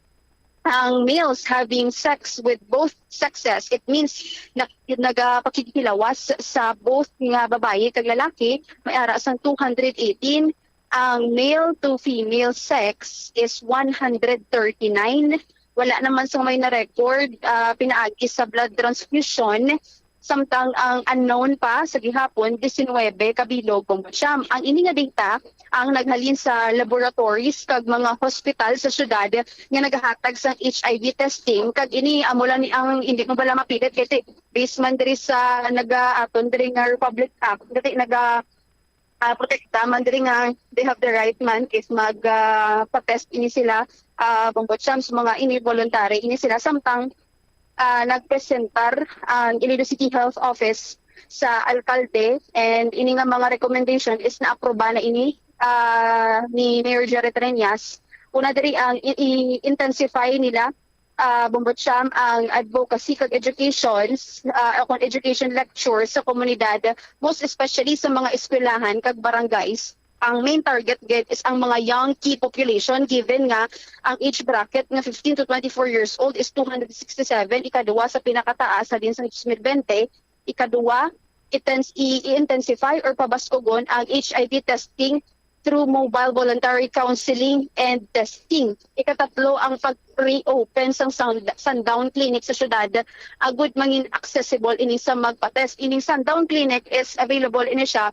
Ang males having sex with both sexes, it means na, nagapakighilawas sa both nga babayi kag lalaki, may ara sang two hundred eighteen. Ang male to female sex is one hundred thirty-nine. Wala naman sang may na-record, ah, pinaagi sa blood transfusion, samtang ang unknown pa sa gihapon, diecinuebe ka bilog, Bombo Cham. Ang ini nga data ang naghalin sa laboratories kag mga hospital sa syudad nga nagahatag sang H I V testing, kag ini amo lang ni ang hindi mo bala mapilit kay ti-, based man diri sa nagaaton diri nga Republic Act, diri naga, ah, protekta man diri nga they have the right man if mag, ah, pa-test ini sila, ah, Bombo Cham, sa mga ini voluntary ini sila, samtang, ah, nagpresentar ang Iloilo City Health Office sa alkalde, and ini nga mga recommendation is naaproba na ini, ah, ni Mayor Jerry Treñas. Una diri ang i-, i-intensify nila, ah, Bombo Cham, ang advocacy kag education, ah, o kung education lecture sa komunidad, most especially sa mga eskwelahan kag barangays. Ang main target gid is ang mga young key population, given nga ang age bracket nga fifteen to twenty-four years old is two hundred sixty-seven, ikaduwa sa pinakataas sa din sa twenty twenty. Ikaduwa, itens-, i-, i-intensify or pabas-ogon ang H I V testing through mobile voluntary counseling and testing. Ikatatlo, ang pag-reopen sang sound-, Sundown Clinic sa syudad, agud mangin accessible ini sa magpa-test. Ining Sundown Clinic is available ini siya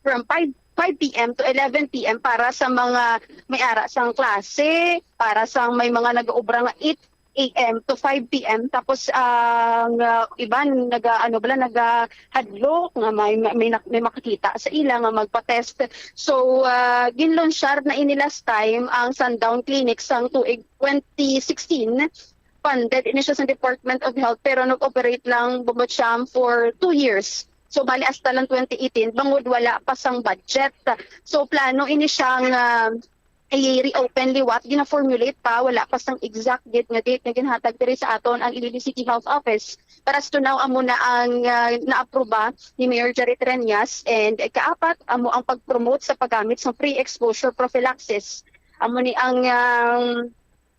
from five, five P M to eleven P M para sa mga may ara sang klase, para sa may mga nag-obra nga eight A M to five P M. Tapos ang, ah, iban naga-, ano bala, nagahadlok nga may, may, may makakita sa ila nga magpa-test. So, ah, ginlunsyar na ini last time ang Sundown Clinic sang tuig twenty sixteen. Funded ini siya sa Department of Health, pero nag-operate lang, Bombo Cham, for two years. So, bali, hasta lang twenty eighteen, bangod wala pa sang budget. So, plano ini siya nga i-reopen liwat, gina-formulate pa, wala pa sang exact date nga date nga ginhatag diri sa aton ang Iloilo City Health Office. Para sa tunaw, amo na ang, ah, naaproba ni Mayor Jerry Treñas. And ikaapat, amo ang pag-promote sa paggamit sa pre-exposure prophylaxis. Amo ni ang, ang,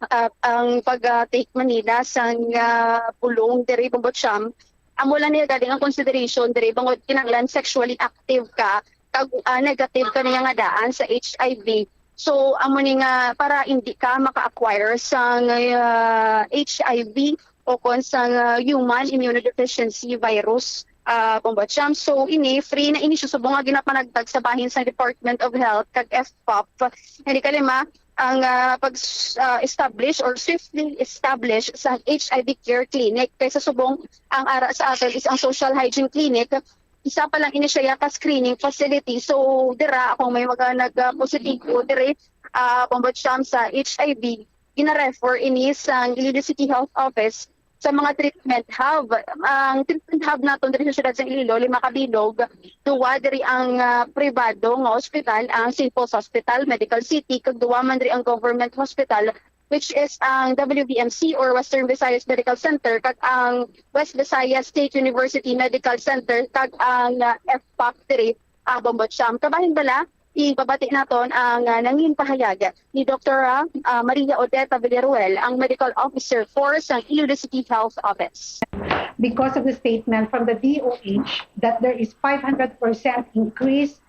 ah, ang pag, ah, take man nila sang, ah, bulong diri, Bombo Cham. Amo lang niya galing ang consideration diri, bangod kinahanglan sexually active ka kag, ah, negative ka niya nga daan sa H I V. So, amo ni nga para hindi ka maka-acquire sang, ah, H I V o kon sang, ah, human immunodeficiency virus, ah, Bombo Cham. So, ini, free na ini siya subong nga ginapanagtag sa bahin sa Department of Health kag F P O P. Hindi kalima, ang, ah, pag, ah, establish or swiftly establish sa H I V care clinic, kay sa subong ang ara sa aton is ang social hygiene clinic. Isa pa lang ini siya ka screening facility. So, dira, kung may mga nag-positibo diri, ah, Bombo Cham, sa H I V, gina-refer ini sa Iloilo City Health Office sa mga treatment hub. Ang treatment hub naton diri sa siyudad sa Iloilo, lima ka bilog, duwa diri ang, ah, pribado nga ospital, ang Saint Paul's Hospital, Medical City, kag duwa man diri ang government hospital, which is ang W V M C or Western Visayas Medical Center, kag ang West Visayas State University Medical Center, kag ang, ah, F P O P diri, ah, Bombo Cham. Kabahin bala, ibabati naton ang, ah, nangin pahayag ni Doktora, ah, Maria Odeta Villaruel, ang medical officer for sang Iloilo City Health Office. Because of the statement from the D O H that there is five hundred percent increase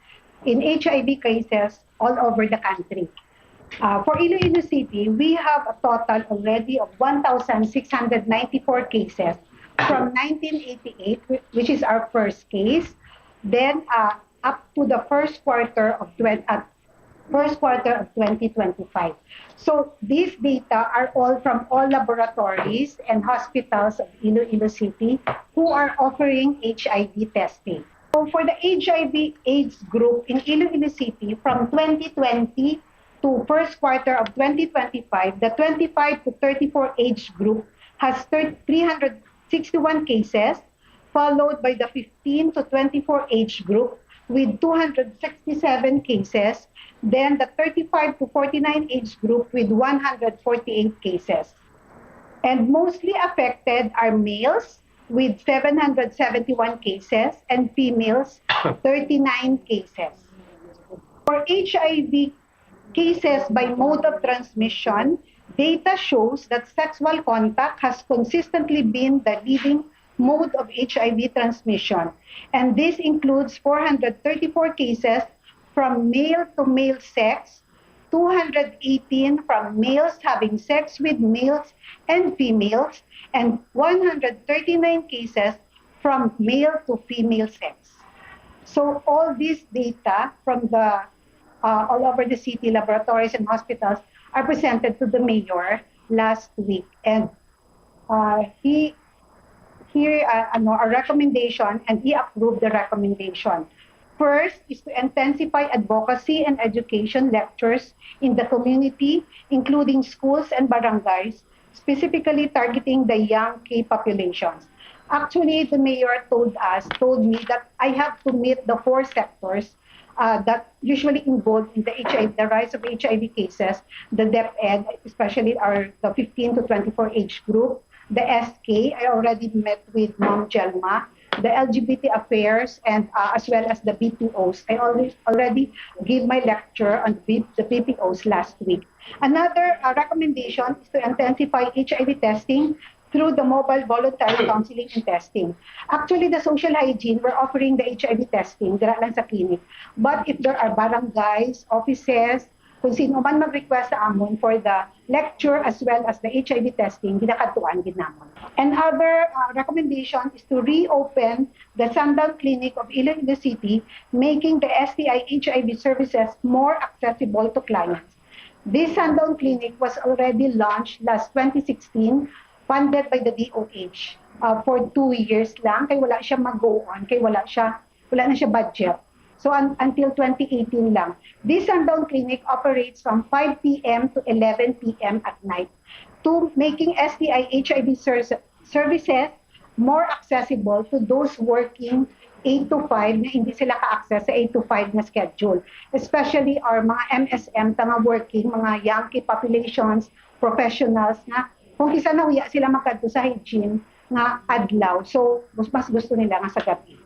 in H I V cases all over the country. Uh, for Iloilo City, we have a total already of one thousand six hundred ninety-four cases from nineteen eighty-eight, whi-, which is our first case, then, uh, up to the first quarter of twen-, uh, first quarter of twenty twenty-five. So these data are all from all laboratories and hospitals of Iloilo City who are offering H I V testing. So for the H I V AIDS group in Iloilo City, from twenty twenty to first quarter of twenty twenty-five, the twenty-five to thirty-four age group has thir-, three hundred sixty-one cases, followed by the fifteen to twenty-four age group with two hundred sixty-seven cases, then the thirty-five to forty-nine age group with one hundred forty-eight cases. And mostly affected are males with seven hundred seventy-one cases and females thirty-nine cases. For H I V cases by mode of transmission, data shows that sexual contact has consistently been the leading mode of H I V transmission, and this includes four hundred thirty-four cases from male to male sex, two hundred eighteen from males having sex with males and females, and one hundred thirty-nine cases from male to female sex. So all these data from the, uh, all over the city, laboratories and hospitals are presented to the mayor last week, and, uh, he, he, uh, ano, a recommendation, and he approved the recommendation. First is to intensify advocacy and education lectures in the community, including schools and barangays, specifically targeting the young K populations. Actually, the mayor told us, told me that I have to meet the four sectors, uh, that usually involved in the H I V, the rise of H I V cases, the DepEd, especially our, the fifteen to twenty-four age group, the S K, I already met with Ma'am Jelma, the L G B T affairs, and, uh, as well as the B P Os. I already, already gave my lecture on B-, the B P Os last week. Another, uh, recommendation is to intensify H I V testing through the mobile voluntary counseling and testing. Actually, the social hygiene, we're offering the H I V testing dira lang sa clinic. But if there are barangays, offices, kung sino man mag-request sa amon for the lecture as well as the H I V testing, ginakadtuan gid namon. And other, uh, recommendation is to reopen the Sundown Clinic of Iloilo City, making the S T I H I V services more accessible to clients. This Sundown Clinic was already launched last twenty sixteen, funded by the D O H, uh, for two years lang, kay wala siya mag-go on, kay wala siya, wala na siya budget. So, un-, until twenty eighteen lang. This Sundown Clinic operates from five P M to eleven P M at night to making S T I H I V ser-, services more accessible to those working eight to five na hindi sila ka-access sa eight to five na schedule. Especially our mga M S M, ta nga working, mga young K populations, professionals nga kung kinsa nahuya sila magkadto sa hygiene nga adlaw. So, mas, mas gusto nila nga sa gabi.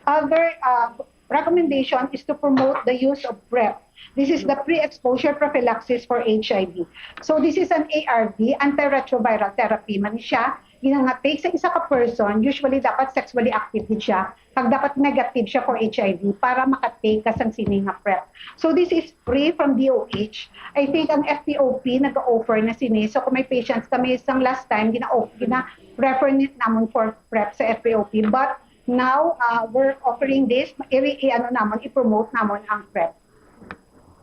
Other, uh, recommendation is to promote the use of PrEP. This is the pre-exposure prophylaxis for H I V. So this is an A R V, antiretroviral therapy man siya. Ginanga-take sa isa ka person, usually dapat sexually active din siya. Kag dapat negative siya for H I V para maka-take ka sang sini nga PrEP. So this is free from D O H. I think ang F P O P nag-offer na sini. So kung may patients kami sang last time, gina-, gina-refer ni-, namon for PrEP sa F P O P. But now, uh, we're offering this, i-, i-, ano namon, i-promote namon ang PrEP.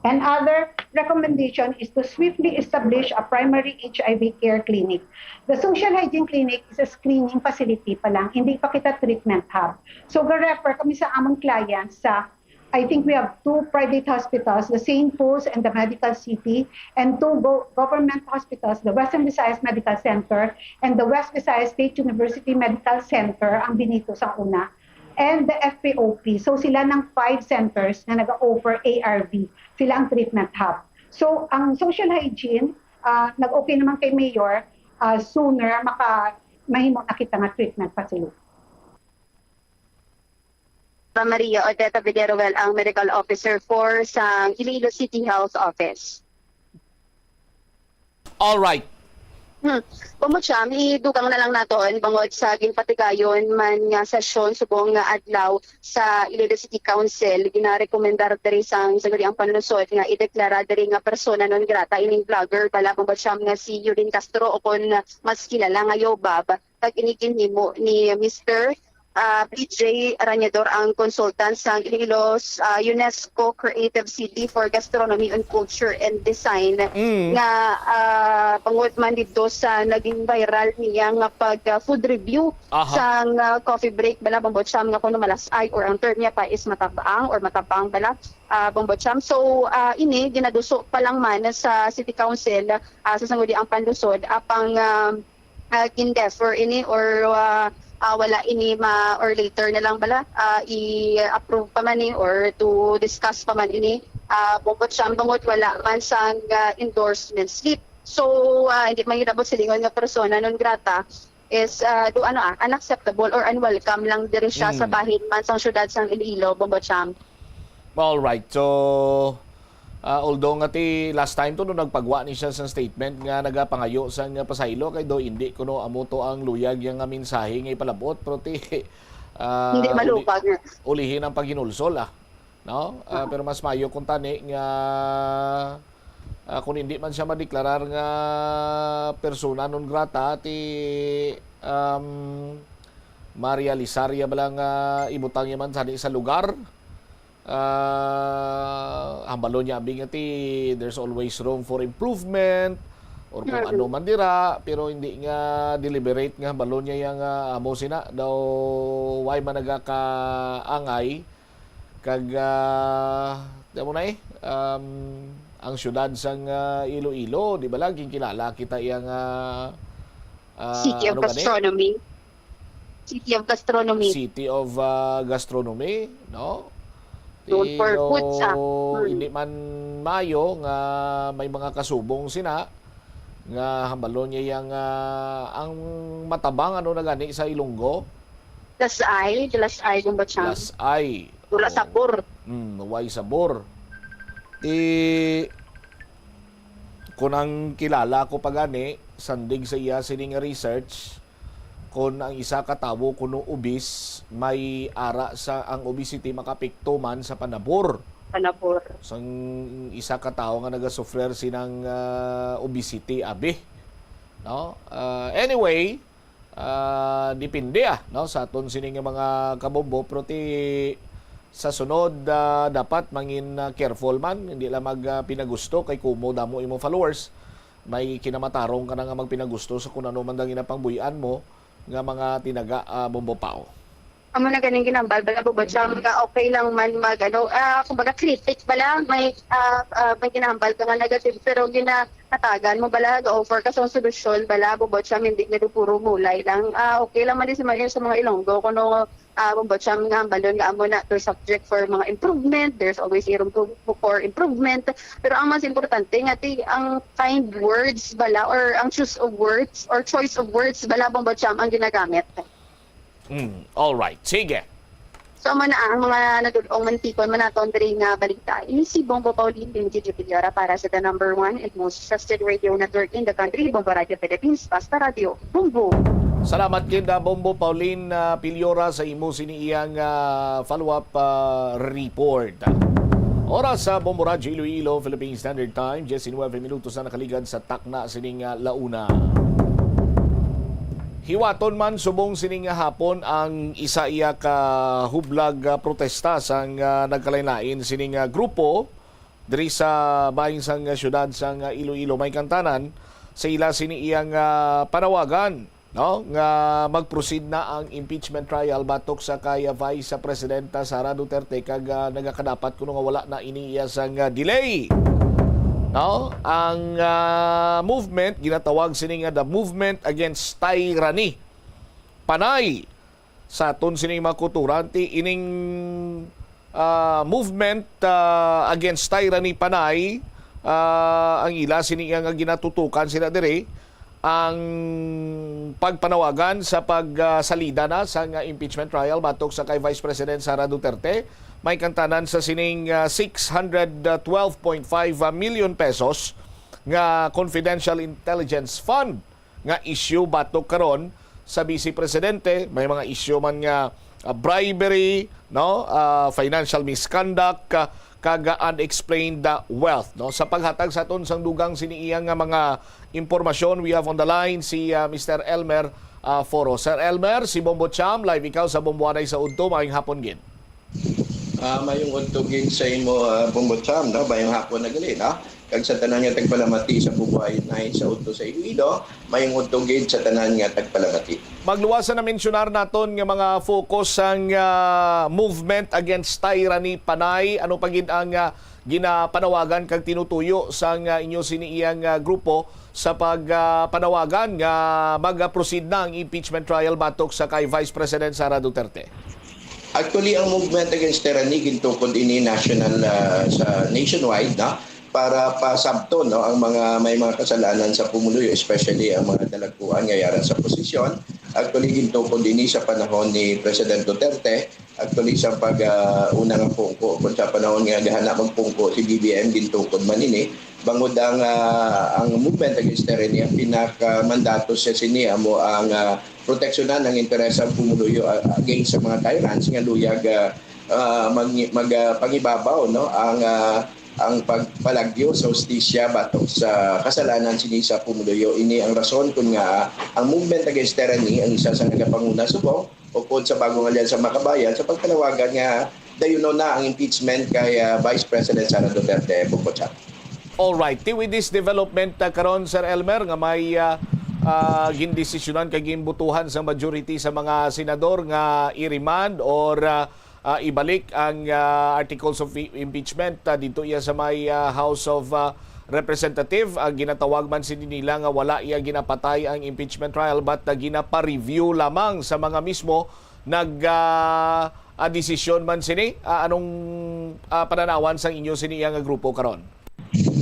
And other recommendation is to swiftly establish a primary H I V care clinic. The social hygiene clinic is a screening facility pa lang, hindi pa kita treatment hub. So, ga-refer kami sa among clients sa, I think we have two private hospitals, the Saint Paul's and the Medical City, and two go-, government hospitals, the Western Visayas Medical Center and the West Visayas State University Medical Center, ang Benito sa una, and the F P O P. So, sila ng five centers na nag-offer A R V. Sila ang treatment hub. So, ang social hygiene, ah, nag-okay naman kay Mayor, ah, sooner maka-, mahimo na kita nga treatment facility. Maria Odeta Villaruel ang medical officer for sang Iloilo City Health Office. All right. Hmm. Bangod siya, idugang na lang naton bangod sa ginpatigayon man nga sesyon subong nga adlaw sa Iloilo City Council, ginarekomendar diri sang Sangguniang Panlungsod nga ideklara diri nga persona non grata ining vlogger bala bangod siya nga si Yulin Castro o kon mas kilala nga Yobab, kag ini ginhimo ni Mister ah, P J Arañador ang consultant sang Iloilo's, ah, UNESCO Creative City for Gastronomy and Culture and Design Mm. nga, ah, bangod man didto sa naging viral niya nga pag, ah, food review Aha. sang, ah, coffee break bala bangod siya nga kuno malasay or ang term niya pa is matabang or matabang bala, ah, bangod siya. So, ah, ini ginaduso pa lang man sa City Council, ah, sa Sangguniang Panlungsod apang, ah, ah, gin-defer ini or, ah, ah, wala ini ma or later na lang bala, ah, i-approve pa man ni or to discuss pa man ini, ah, bangod siya bangod wala man sang, ah, endorsement slip. So, ah, hindi man gid abot silingon nga persona non grata is, ah, do, ano, ah, unacceptable or unwelcome lang diri siya sa Mm. bahin man sang siyudad sang Iloilo, Bombo Cham. All right. So, ah, although nga ti last time to, no, nagpagwa ni siya sa statement nga nagapangayo sang pasaylo kay do hindi kuno amo to ang luyag yang nga mensahe nga ipalabot, pero ti, ah, Hindi uli-, malupag nga. ulihin ang paghinulsol, ah. No? Ah, Ah. pero mas mayo kung tani nga, ah, kung hindi man siya madeklarar nga persona non grata, ti, um, marealisar ya bala nga ibutang ya man sani sa lugar. Ah, hambalon niya abi nga ti, there's always room for improvement or kung Mm. ano man dira, pero hindi nga deliberate nga hambalon niya yang, ah, amo sina daw, why man nagakaangay kag, ah, di mo na eh, um, ang siyudad sang, ah, Iloilo, di ba, laging kilala kita iya nga, ah, City of ano gani? Gastronomy. City of Gastronomy. City of, ah, Gastronomy, no? Known for Pero food sa, mm. hindi man mayo nga may mga kasubong sina nga hambalon niya yang, ah, ang matabang, ano na gani sa Ilonggo? Lasay, lasay, Bombo Cham. Lasay. Wala Oo. sabor. Mm, way sabor. Ti, kung ang kilala ko pa gani, sandig sa iya sini nga research, kung ang isa ka tawo kuno obese, may ara sa ang obesity makapikto man sa panabor. Panabor. Sang isa ka tawo nga nagasuffer sinang, ah, obesity, abi. No? Ah, anyway, ah, depende, ah, no, sa aton sini nga mga kabombo, pero ti sa sunod, ah, dapat mangin, ah, careful man, hindi lang mag, ah, pinagusto kay kumo damo imong followers, may kinamatarong ka na nga magpinagusto sa kung ano man ang ginapangbuy-an mo nga mga tinaga, ah, Bombo Pao. Amo na ganing ginambal, bala, Bombo Cham, nga okay lang man mag, ano, ah, kumbaga, critic, bala, may, ah, ah, may ginambal ka nga negative, pero ginatagan mo, bala, ga-offer ka sa solusyon, bala, Bombo Cham, hindi nga do puro mulay lang. Ah, okay lang man din sa mga, sa mga Ilonggo, kuno, ah, Bombo Cham, nga hambalon nga amo na to subject for mga improvement, there's always a room to, for improvement, pero ang mas importante nga ti, ang kind words, bala, or ang choice of words, or choice of words, bala, Bombo Cham, ang ginagamit. Mm, all right. Sige. So, amo na ang mga nadul-ong mantikon man naton diri nga balita. Ini si Bombo Pauline Limji Jupiliora para sa the number one and most trusted radio network in the country, Bombo Radio Philippines, Basta Radio, Bombo. Salamat gid, ah, Bombo Pauline, ah, Piliora, sa imo sini iyang, ah, follow-up, ah, report. Oras sa Bombo Radyo Iloilo, Philippine Standard Time, diyes y nuebe minutos na nakaligad sa takna sining, ah, launa. Hiwaton man subong sini nga hapon ang isa iya ka hublag, ah, protesta sang, ah, nagkalain-lain sini nga grupo diri sa bahin sang, ah, siyudad sang, ah, Iloilo. May kantanan sa ila sini iyang, ah, panawagan, no, nga mag-proceed na ang impeachment trial batok sa kay, ah, Vice Presidenta Sara Duterte kag, ah, nagakadapat kuno nga wala na ini iya sang, ah, delay, no? Ang, ah, movement ginatawag sini nga the movement against tyranny. Panay sa aton sining mga kultura, ti ining, ah, movement, ah, against tyranny, Panay, ah, ang ila sini nga ginatutukan sila diri, ang pagpanawagan sa pag, ah, salida na sa nga impeachment trial batok sa kay Vice President Sara Duterte, may kantanan sa sining, ah, six hundred twelve point five million pesos nga confidential intelligence fund nga issue batok karon sa Vice Presidente. May mga issue man nga, ah, bribery, no? Ah, financial misconduct, ah, kag, ah, unexplained, ah, wealth, no? Sa paghatag sa aton sang dugang sini iya nga mga impormasyon, we have on the line si, ah, Mister Elmer, ah, Foro. Sir Elmer, si Bombo Cham, live ikaw sa Bombo Anay sa Udto. Maayong hapon gid. Ah, mayong udto gid sa imo, ah, Bombo Cham, no? Mayong hapon na gali, no? Kag sa tanan nga tagpalamati sa Bombo Anay sa Udto sa Iloilo, mayong udto gid sa tanan nga tagpalamati. Magluwas sa namensyunar naton nga mga focus sang, ah, movement against tyranny, Panay. Ano pa gid ang, ah, ginapanawagan kag tinutuyo sang, ah, inyo sini iyang, ah, grupo sa pag, ah, panawagan nga mag-proceed na ang impeachment trial batok sa kay Vice President Sara Duterte? Actually, ang movement against tyranny, gintukod ini national, ah, sa nationwide, no? para pasabton, no, ang mga may mga kasalanan sa pumuluyo, especially ang mga dalagkuan nga yara sa posisyon. Actually, gintukod ini sa panahon ni President Duterte. Actually, sa pag, ah, una nga pungko, kung sa panahon nga gahana magpungko si B B M, gintukod man ini. Bangod ang, ah, ang movement against tyranny, ang pinakamandato siya sini amo ang, ah, proteksyonan ang interest sa pumuluyo, ah, against sa mga tyrants nga luyag, ah, ah, mag-, mag-, ah, pangibabaw, no, ang, ah, ang pagpalagyo sa hustisya batok sa kasalanan sini sa pumuluyo. Ini ang rason kun nga ang movement against tyranny ang isa sa nagapanguna subong upod sa Bagong Alyansa Makabayan sa pagpanawagan nga dayunon na ang impeachment kay, ah, Vice President Sara Duterte. Bukod sa All right. Ti with this development, ah, karon, Sir Elmer, nga may, ah, ah, gindesisyonan kay ginbutuhan sa majority sa mga senador nga i-remand or, ah, ah, ibalik ang, ah, articles of i-, impeachment, ah, dito iya sa may, ah, House of, ah, Representative. Ah, ginatawag man sini nila nga wala iya ginapatay ang impeachment trial, but, ah, ginapa-review lamang sa mga mismo nag, ah, ah, desisyon man sini. Ah, anong, ah, pananawan sang inyo sini iya nga grupo karon?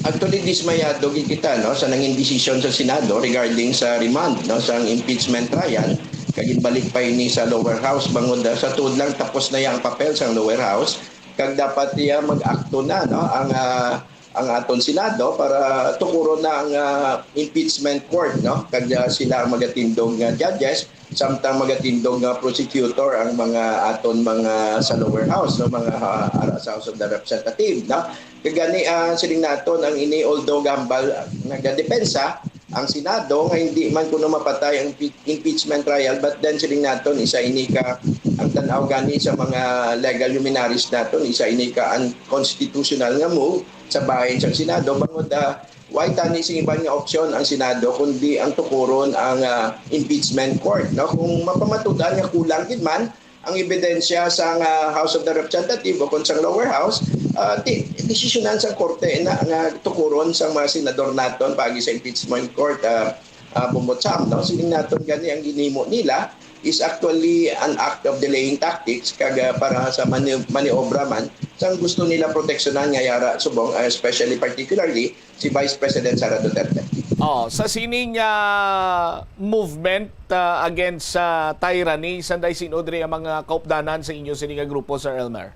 Actually, dismayado gid kita, no, sa nangin desisyon sa Senado regarding sa remand, no, sang impeachment trial. Kag ginbalik pa ini sa lower house, bangod, ah, sa tuod lang, tapos na yang papel sang lower house. Kag dapat iya mag-akto na, no, ang, ah, ang aton Senado para tukuron na ang, ah, impeachment court, no, kag, ah, sila ang magatindog nga judges, samtang magatindog nga prosecutor ang mga aton mga sa lower house, no, mga, ah, ara sa House of the Representative, no. Kag gani, ah, siling naton ang ini, although gambal, ah, nagadepensa ang Senado nga hindi man kuno mapatay ang impe-, impeachment trial, but then siling naton isa ini ka, ang tan-aw gani sa mga legal luminaries naton, isa ini ka unconstitutional nga move sa bahin sa Senado, bangod, ah, why tani sing iban nga opsyon ang Senado kundi ang tukuron ang, ah, impeachment court, no? Kung mapamatud-an nga kulang gid man ang ebidensya sang, ah, House of the Representative o kon sang lower house, ah, ti-, desisyonan sang korte na nga tukuron sang mga senador naton paagi sa impeachment court, ah, ah, Bombo Cham, no? Siling naton gani ang ginhimo nila is actually an act of delaying tactics kag, ah, para sa mani-, maniobra man sang gusto nila proteksyonan nga yara subong, ah, especially particularly si Vice President Sara Duterte. Oh, sa sining, ah, movement, ah, against sa tyranny, sanday sin-o diri ang mga kaupdanan sa inyo sini nga grupo, Sir Elmer?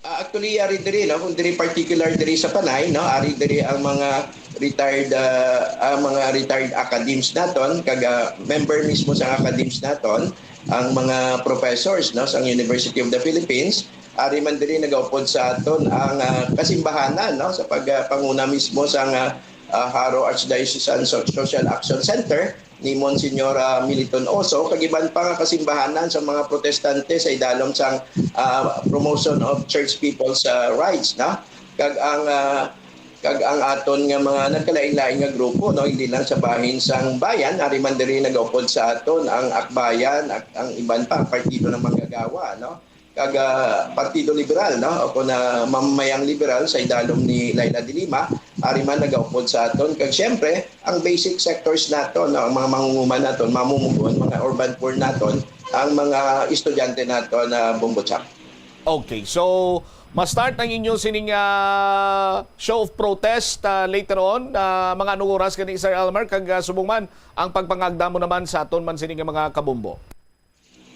Ah, actually, ari diri, no, kung diri particular diri sa Panay, no, ari diri ang mga retired, ah, ang mga retired acadimes naton, kag, ah, member mismo sa acadimes naton, ang mga professors, no, sa University of the Philippines. Ari man diri nagaupod sa aton ang, ah, kasimbahanan, no, sa pag, ah, panguna mismo sa, ah, ah, Jaro Archdiocesan So-, Social Action Center ni Monsignor, ah, Militon Oso, kag iban pa nga kasimbahanan sa mga protestante sa idalom sang, ah, promotion of church people's, ah, rights, no? Kag ang, ah, kag ang aton nga mga nagkalain-lain nga grupo, no, hindi lang sa bahin sang bayan, ari man diri nagaupod sa aton ang Akbayan, ak-, ang iban pa, ang Partido ng Manggagawa, no? Kag, ah, Partido Liberal, no? O kon, ah, Mamamayang Liberal sa idalom ni Leila de Lima, ari man nagaupod sa aton. Kag siyempre, ang basic sectors naton, no? Ang mga mangunguman naton, mamumugon, mga urban poor naton, ang mga estudyante naton na Bombo Cham. Okay, so ma-start ang inyo sining, ah, show of protest, ah, later on. Ah, mga anong oras gani, Sir Elmer? Kag, ah, subong man ang pagpangagda mo naman sa aton man sini nga mga kabombo?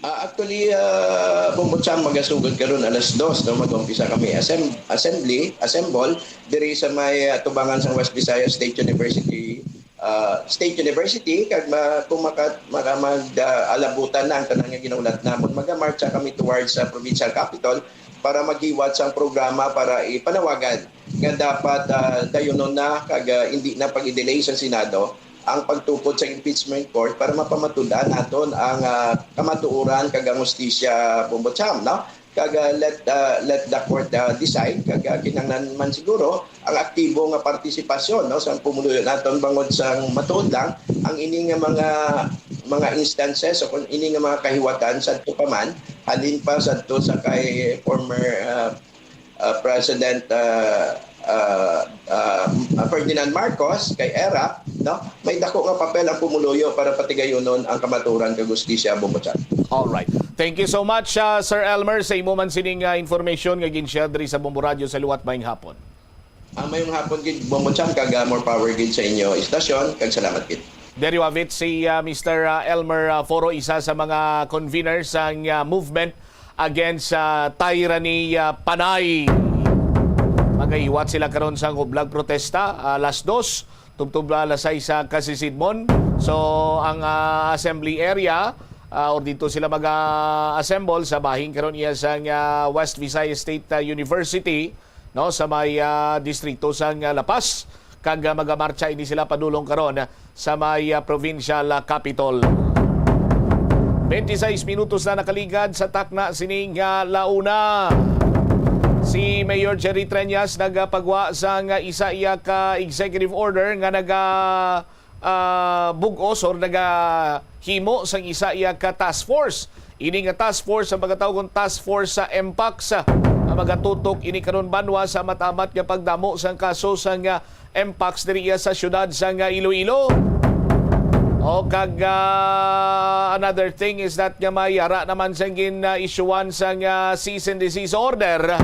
Ah, actually, ah, Bombo Cham, magasugod karon alas dos, no? Mag-umpisa kami asem-, assembly, assemble, diri sa may, ah, tubangan sa West Visayas State University, ah, State University, kag ma-, kung maka-, maka-, mag-, ah, alabutan na ang tanan nga ginahulat namon, magamarcha kami towards sa provincial capitol para maghiwat sang programa para ipanawagan nga dapat, ah, dayunon na kag, ah, hindi na pag-i-delay sa Senado ang pagtukod sa impeachment court para mapamatud-an naton ang, ah, kamatuoran kag ang hustisya, Bombo Cham, no? Kag, ah, let, ah, let the court, ah, decide. Kag, ah, kinahanglan man siguro ang aktibo nga partisipasyon, no, sa pumuluyo naton, bangod sang matuod lang ang ini nga mga, mga instances o kung ini nga mga kahiwatan sadto pa man, halin pa sadto sa kay former, ah, ah, President, ah, ah, ah, Ferdinand Marcos, kay ERAP, no? May dako nga papel ang pumuluyo para patigayunon ang kamatuoran kag hustisya, Bombo Cham. Alright. Thank you so much, ah, Sir Elmer, sa imo man sining, ah, information nga gin-share diri sa Bombo Radio sa liwat. Maayong hapon. Ah, mayong hapon gid, Bongbong Cham, kag, ah, more power gid sa inyo istasyon, kag salamat gid. There you have it, si, ah, Mister, ah, Elmer, ah, Foro, isa sa mga convener sang, ah, movement against, ah, tyranny, ah, Panay. Magahiwat sila karon sang hublag protesta, ah, alas dos, tubtob, ah, alas sais sa Kasisidmon. So, ang, ah, assembly area, ah, or dito sila mag-assemble sa bahin karon iya sang, ah, West Visayas State, ah, University, no, sa may, ah, distrito sang, ah, La Paz, kag, ah, magamartsa ini sila padulong karon sa may, ah, provincial, ah, capitol. Twenty-six minutos na nakaligad sa takna sining, ah, launa. Si Mayor Jerry Treñas nagapagwa sang, ah, isa iya ka executive order nga naga, ah, bug-os or nagahimo sang isa iya ka task force. Ini nga task force ang pagkatawag kong Task Force sa MPACS, ah, ang magatutok ini karon banwa sa amat-amat nga pagdamo sang kaso sang, ah, MPACS diri iya sa siyudad sang, ah, Iloilo. O, kag, ah, another thing is that nga may ara naman sang gin-issuean sang, ah, cease and desist order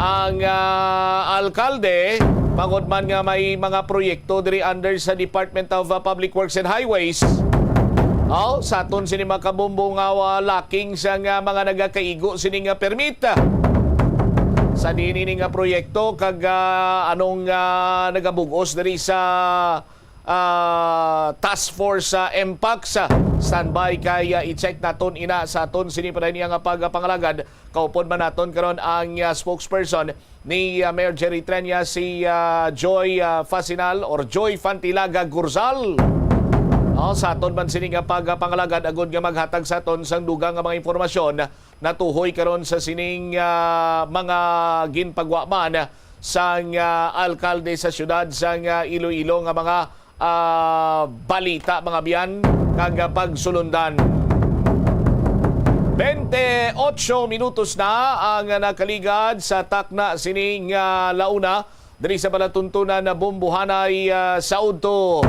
ang, ah, alkalde, bangod man nga may mga proyekto diri under sa Department of, ah, Public Works and Highways. Aw, sa aton sini mga kabombo nga, ah, lacking sang, ah, mga nagakaigo sini nga permit. Sa diin ini nga proyekto kag, ah, anong, ah, nagabug-os diri sa, ah, task force sa MPACS? Standby kay, ah, i-check naton ina sa aton sini pa niya nga pagpangalagad. Kaupod man naton karon ang, ah, spokesperson ni, ah, Mayor Jerry Treñas, si, ah, Joy, ah, Fasinal or Joy Fantilaga Gurzal. Oh, sa aton man sini nga pagpangalagad agud nga maghatag sa aton sang dugang nga mga impormasyon natuhoy karon sa sining, ah, mga ginpagwa man sang, ah, alkalde sa siyudad sang, ah, Iloilo nga mga, ah, balita, mga biyan, kag, ah, pagsulundan. Twenty-ocho minutos na ang nakaligad sa takna sining, ah, launa diri sa palatuntunan na Bombohanay, ah, sa udto.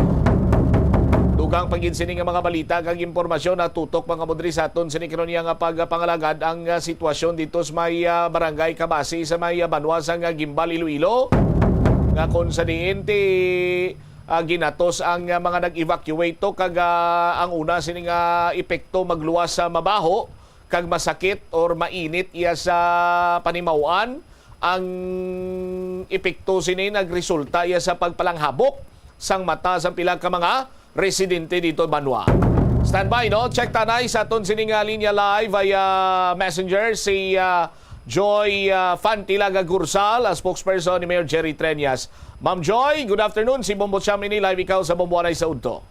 Dugang pa gid sini nga mga balita kag impormasyon, natutok mga modri sa aton sini karon nga pagpangalagad ang, ah, sitwasyon dito sa may, ah, barangay Kabasi sa may, ah, banwa sang, ah, Guimbal, Iloilo, nga kung sa diin ti, ah, ginatos ang, ah, mga nag-evacuate to kag, ah, ang una sini nga epekto magluwas sa mabaho kag masakit or mainit iya sa panimaw-an. Ang epekto sini nagresulta iya sa pagpalanghabok sang mata sang pila ka mga residente dito banwa. Standby, no? Check tanay sa aton sini nga linya live via messenger si, ah, Joy, ah, Fantilaga Gursal, ang spokesperson ni Mayor Jerry Treñas. Ma'am Joy, good afternoon. Si Bombo Cham ini, live ikaw sa Bombo Anay sa Udto.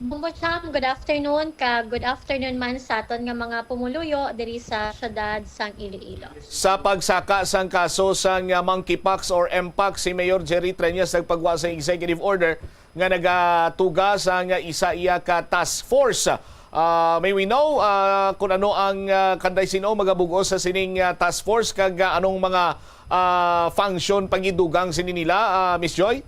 Bombo Cham, good afternoon, ka good afternoon man sa aton nga mga pumuluyo diri sa siyudad sang Iloilo. Sa pagsaka sang kaso sang, ah, monkeypox or mpox, si Mayor Jerry Treñas nagpagwa sa executive order nga nagatuga sang isa iya ka task force. Ah, may we know, ah, kung ano ang, ah, kanday sin-o magabug-os sa sining, ah, task force kag, ah, anong mga, ah, function pagidugang sini nila, ah, Miss Joy?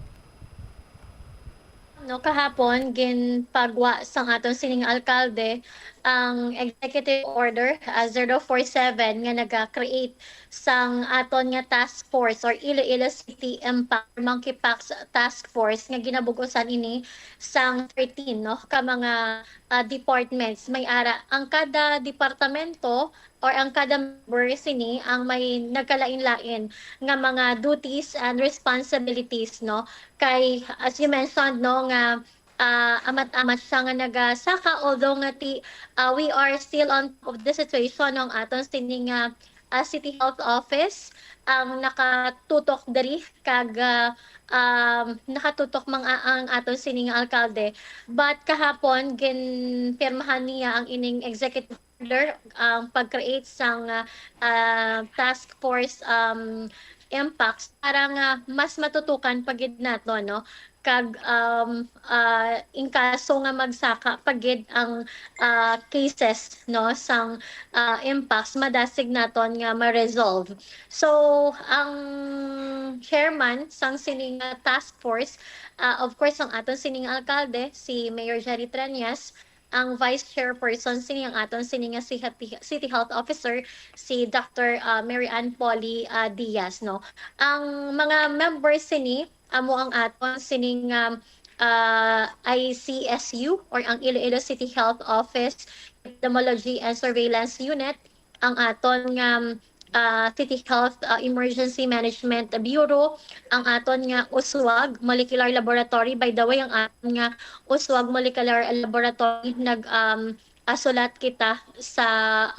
No, kahapon, ginpagwa sang aton sining alkalde ang Executive Order, ah, zero four seven nga naga-create sang aton nga task force or Iloilo City Mpox, Monkeypox Task Force nga ginabug-usan ini sang thirteen, no, ka mga, ah, departments. May ara ang kada departamento or ang kada member sini ang may nagkalain-lain nga mga duties and responsibilities, no? Kay, as you mentioned, no, nga, ah, amat-amat siya nga nagasaka, although nga ti, ah, we are still on top of the situation, no, ang aton sini nga, ah, City Health Office ang nakatutok diri kag, ah, um, nakatutok man ang aton sini nga alkalde. But kahapon, ginpirmahan niya ang ining executive order, ang pag-create sang, ah, ah, task force, um, Mpox para nga mas matutukan pa gid nato, no? Kag, um, ah, in kaso nga magsaka pa gid ang, ah, cases, no, sang, ah, Mpox, madasig naton nga ma-resolve. So, ang chairman sang sining, ah, task force, ah, of course, ang aton sining alkalde, si Mayor Jerry Treñas, ang vice chairperson sini, ang aton sini nga si Happy, City Health Officer, si Doctor, ah, Mary Ann Polly, ah, Diaz, no. Ang mga members sini, amo ang aton sining, um, ah, I C S U or ang Iloilo City Health Office Epidemiology and Surveillance Unit, ang aton nga, ah, City Health, ah, Emergency Management Bureau, ang aton nga USWAG Molecular Laboratory. By the way, ang aton nga USWAG Molecular Laboratory nag, um, asulat kita sa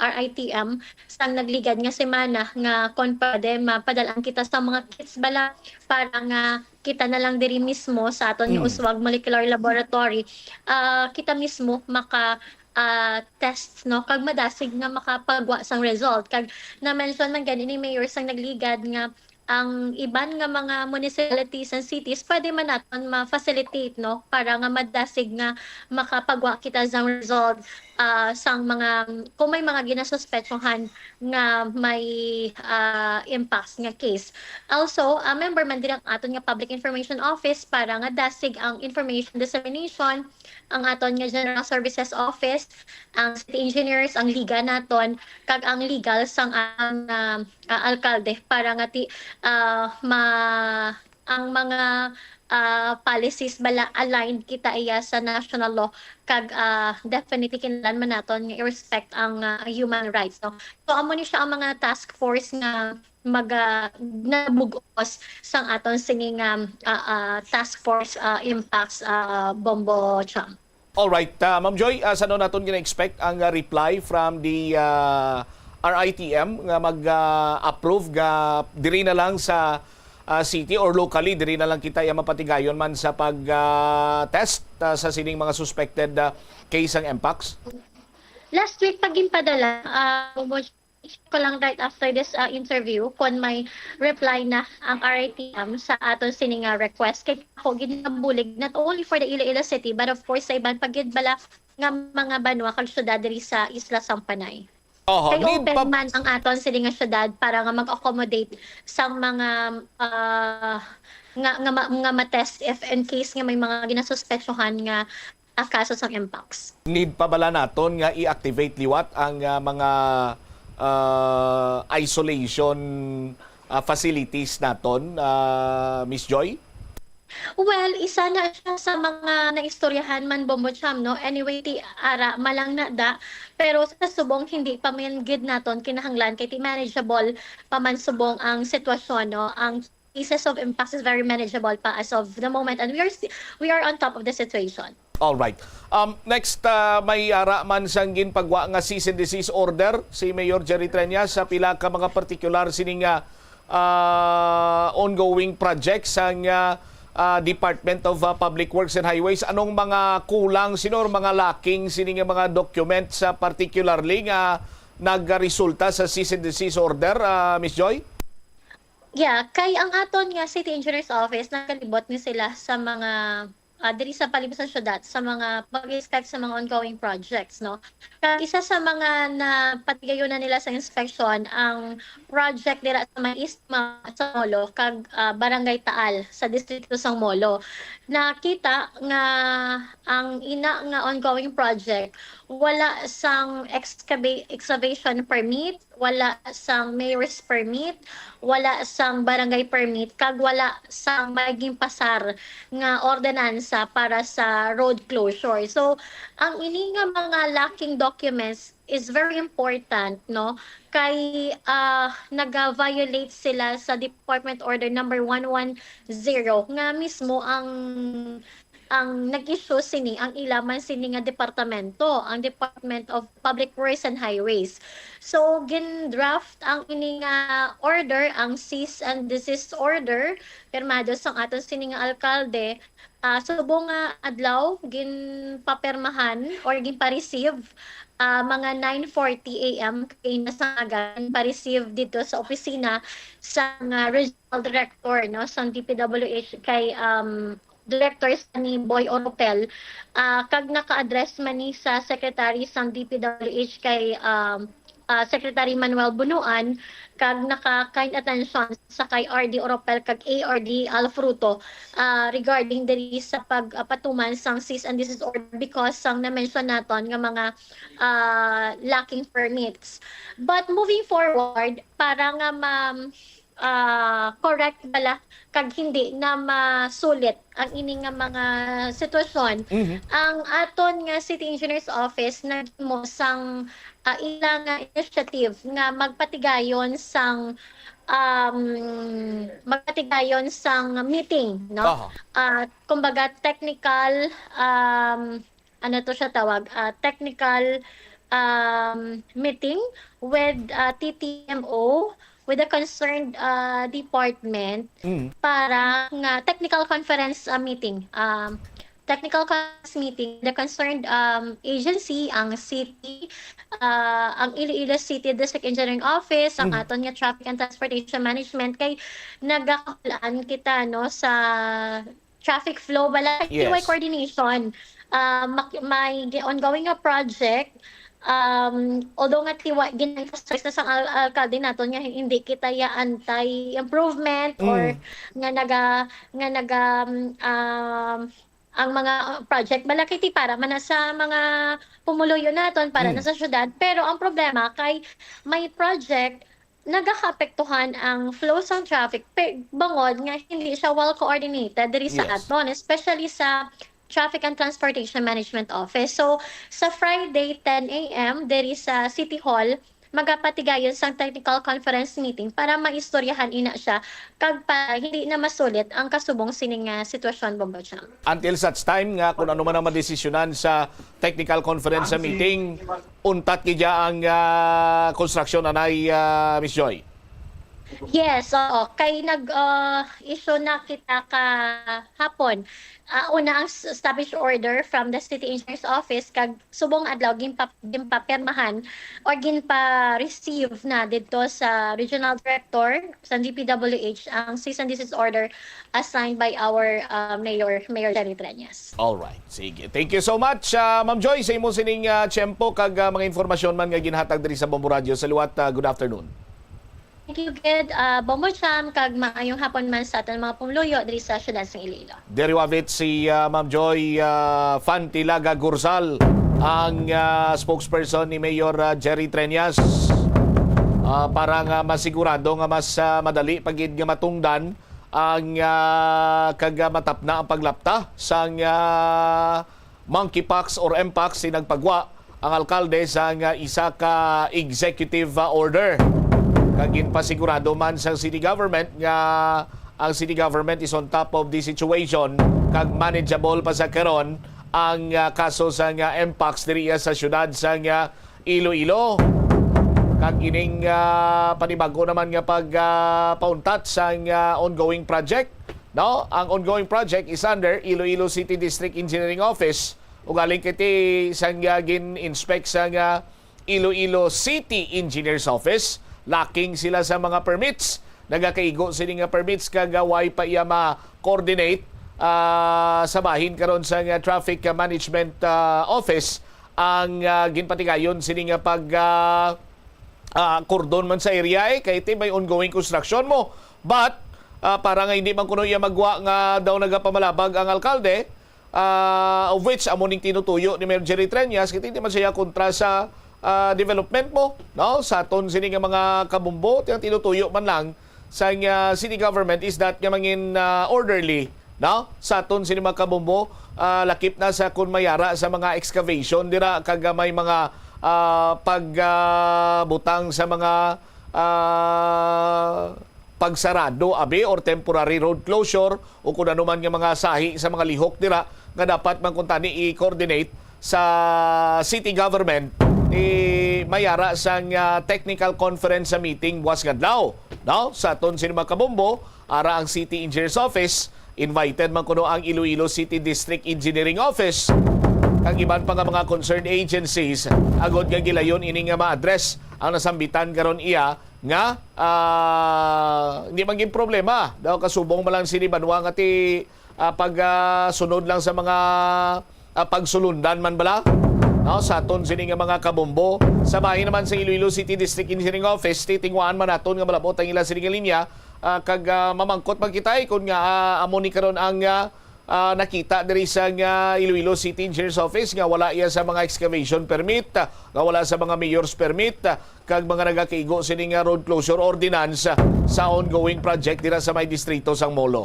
R I T M sang nagligad nga semana nga kon pwede mapadalaan kita sa mga kits bala para nga kita na lang diri mismo sa aton nga Mm. USWAG Molecular Laboratory, ah, kita mismo maka, ah, tests, no, kag madasig nga makapagwa sang result. Kag na-mention man gani ni Mayor sang nagligad nga ang iban nga mga municipalities and cities, pwede man naton ma-facilitate, no, para nga madasig nga makapagwa kita sang result, ah, sang mga, kung may mga ginasuspetsohan nga may, ah, mpox nga case. Also, ah, member man diri ang aton nga Public Information Office para nga dasig ang information dissemination, ang aton nga General Services Office, ang city engineers, ang liga naton, kag ang legal sang aton nga, ah, alkalde para nga ti, ah, ma-, ang mga, ah, policies bala aligned kita iya sa national law kag, ah, definitely kinahanglan man naton nga i-respect ang, ah, human rights, no? So, amo ni siya ang mga task force nga maga-, nabug-os sang aton sini nga, ah, ah, task force, ah, mpox, ah, Bombo Cham. Alright, ah, Ma'am Joy, ah, sa naton gina-expect ang, ah, reply from the, ah, R I T M nga mag, ah, approve nga diri na lang sa, ah, city or locally, diri na lang kita iya mapatigayon man sa pag, ah, test, ah, sa sining mga suspected, ah, case sang mpox? Last week pa ginpadala, ah, ko lang right after this, ah, interview kon may reply na ang R I T M sa aton sini nga request. Kay ako ginabulig not only for the Iloilo City but of course sa iban pa gid bala nga mga banwa kag syudad diri sa Isla sang Panay. Oho, Kay need open pa man ang aton sini nga syudad para nga mag-accommodate sang mga, ah, nga nga ma- nga ma-test if in case nga may mga ginasuspetsohan nga, ah, kaso sang mpox. Need pa bala naton nga i-activate liwat ang, ah, mga, ah, isolation, ah, facilities naton, ah, Miss Joy? Well, isa na siya sa mga naistoryahan man, Bombo Cham, no? Anyway, ti ara malang na da, pero sa subong hindi pa man gid naton kinahanglan kay ti manageable pa man subong ang sitwasyon, no? Ang cases of mpox is very manageable pa as of the moment, and we are sti- we are on top of the situation. All right. Um, next, ah, may ara man sang ginpagwa nga cease and desist order si Mayor Jerry Treñas sa pila ka mga partikular sining, ah, ah, ongoing projects sang, ah, ah, Department of, ah, Public Works and Highways. Anong mga kulang sini or mga lacking sini nga mga documents, ah, particularly nga nagresulta sa cease and desist order, ah, Miss Joy? Yeah, kay ang aton nga City Engineers Office nagalibot ni sila sa mga, ah, diri sa palibot sa syudad sa mga pag-inspect sa mga ongoing projects, no? Kag isa sa mga napatigayon na nila sa inspection ang project dira sa may East Ma-, sa Molo kag, ah, Barangay Taal sa distrito sang Molo. Nakita nga ang ina nga ongoing project wala sang excava- excavation permit, wala sang mayor's permit, wala sang barangay permit, kag wala sang may ginpasar nga ordinansa para sa road closure. So, ang ini nga mga lacking documents is very important, no? Kay, ah, naga-violate sila sa Department Order number one one zero nga mismo ang ang nag-issue sini ang ila man sini nga departamento, ang Department of Public Works and Highways. So, gin-draft ang ini nga order, ang cease and desist order, pirmado sang aton sini nga alkalde, ah, subong nga adlaw ginpapirmahan or ginpa-receive, ah, mga nine forty A M kay nasa aga, ginpa-receive dito sa opisina sa nga regional director, no, sang D P W H kay, um, Director sa ni Boy Oropel, ah, kag naka-address man ni sa Secretary sang D P W H kay, um, ah, Secretary Manuel Bunuan, kag naka-kind attention sa kay R D Oropel kag A R D Alfruto, ah, regarding diri sa pagpatuman sang cease and desist order because sang na-mention naton nga mga, ah, lacking permits. But moving forward, para nga ma-, ah, correct bala kag hindi na masulit ang ini nga mga sitwasyon, Mhm. ang aton nga City Engineer's Office naghimo sang, ah, ila nga initiative nga magpatigayon sang, um, magpatigayon sang meeting, no? Aha. Ah, kumbaga, technical, um, ano to siya tawag, ah, technical, um, meeting with, ah, T T M O, with the concerned, ah, department Mm. para nga technical conference, ah, meeting. Um, technical conference meeting, the concerned, um, agency, ang city, ah, ang Iloilo City District Engineering Office, ang Mm. aton nga Traffic and Transportation Management, kay nagakahulan kita, no, sa traffic flow bala, kay Yes. T Y coordination. Ah, mak-, may gi-, ongoing nga project. Um, although nga tiwa, gin-emphasize na sang al-, alkalde naton nga hindi kita ya anti-improvement or Mm. nga naga-, nga naga, um, ang mga project bala kay ti para man na sa mga pumuluyo naton, para na Mm. sa syudad. Pero ang problema kay may project nagakaapektuhan ang flow sang traffic pe-, bangod nga hindi siya well coordinated diri sa Yes. aton, especially sa Traffic and Transportation Management Office. So, sa Friday, ten A M, diri sa City Hall, magapatigayon sang technical conference meeting para maistoryahan ina siya kag para hindi na masulit ang kasubong sining, ah, sitwasyon, Bombo Cham. Until such time nga kung ano man ang madesisyonan sa technical conference sa meeting, untat gid ya ang, ah, construction anay, ah, Miss Joy? Yes, oo. Kay nag, ah, issue na kita kahapon. Ah, una ang s-, stoppage order from the City Engineer's Office, kag subong adlaw ginpa-, ginpapirmahan or ginpa-receive na didto sa Regional Director sa D P W H ang cease and desist order as signed by our, ah, Mayor, Mayor Jerry Treñas. Alright. Sige. Thank you so much, ah, Ma'am Joy, sa imo sining, ah, tiyempo kag, ah, mga informasyon man nga ginhatag diri sa Bombo Radio. Sa liwat, ah, good afternoon. Thank you, good, ah, Bombo Cham, kag maayong hapon man sa aton mga pumuluyo diri sa siyudad sa Iloilo. Diri wavit si, ah, Ma'am Joy, ah, Fantilaga Gursal, ang, ah, spokesperson ni Mayor, ah, Jerry Treñas, ah, para nga masigurado nga mas, ah, madali pa gid nga matungdan ang, ah, kag, ah, matapna ang paglapta sang, ah, monkeypox or mpox, sinagpagwa ang alkalde sang, ah, isa ka executive, ah, order. Kag ginpasigurado man sang city government nga ang city government is on top of the situation kag manageable pa sa karon ang, ah, kaso sang, ah, mpox diri sa siyudad sang, ah, Iloilo. Kag ining, ah, panibago naman nga pag, ah, pauntat sang, ah, ongoing project, no? Ang ongoing project is under Iloilo City District Engineering Office. Ugaling kiti sang, ah, gin-inspect sang, ah, Iloilo City Engineer's Office, lacking sila sa mga permits. Nagakaigo sini nga permits kag, ah, way pa iya ma-coordinate, ah, sa bahin karon sang, ah, Traffic, ah, Management, ah, Office ang, ah, ginpatigayon sini nga pag, ah, ah, kordon man sa area, eh, kay ti may ongoing construction mo. But, ah, para nga hindi man kuno iya magwa nga daw nagapamalabag ang alkalde, ah, of which amo ning tinutuyo ni Mayor Jerry Treñas, kay ti hindi man siya kontra sa, ah, development mo, no? Sa aton sini nga mga kabombo, ang tinutuyo man lang sa, ah, city government is that nga mangin, ah, orderly, no? Sa aton sini mga kabombo, ah, lakip na sa kung may ara sa mga excavation dira kag, ah, may mga, ah, pag, ah, butang sa mga, ah, pagsarado abi or temporary road closure o kung ano man nga mga sahi sa mga lihok dira nga dapat man kuntani i-coordinate sa city government, eh, may ara sang, ah, technical conference sa meeting buwas nga adlaw, no? Sa aton sini mga kabombo, ara ang City Engineer's Office, invited man kuno ang Iloilo City District Engineering Office, kag iban pa nga mga concerned agencies, agod nga gilayon ini nga ma-address ang nasambitan karon iya nga, ah, hindi man gid problema daw kasubong man lang sini banwa nga ti, ah, pag, ah, sunod lang sa mga, ah, pagsulundan man bala. No, sa aton sini nga mga kabombo, sa bahin naman sa Iloilo City District Engineering Office, titingwaan man naton nga malabot ang ila sini nga linya, ah, kag, ah, mamangkot man kita, eh, kun nga, ah, amo ni karon ang, ah, ah, nakita diri sa nga Iloilo City Engineers Office nga wala iya sa mga excavation permit, ah, nga wala sa mga mayor's permit, ah, kag mga nagakaigo sini nga road closure ordinance, ah, sa ongoing project dira sa may distrito sang Molo.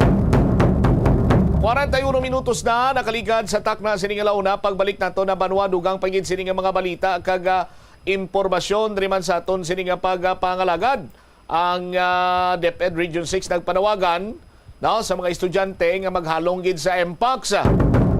Kwarenta y uno minutos na nakaligad sa takna sini nga launa. Pagbalik nato na banwa, dugang pa gid sini nga mga balita kag, ah, impormasyon diri man sa aton sini nga pagpangalagad. Ang, ah, DepEd Region six nagpanawagan, no, sa mga estudyante nga maghalong gid sa M POCs.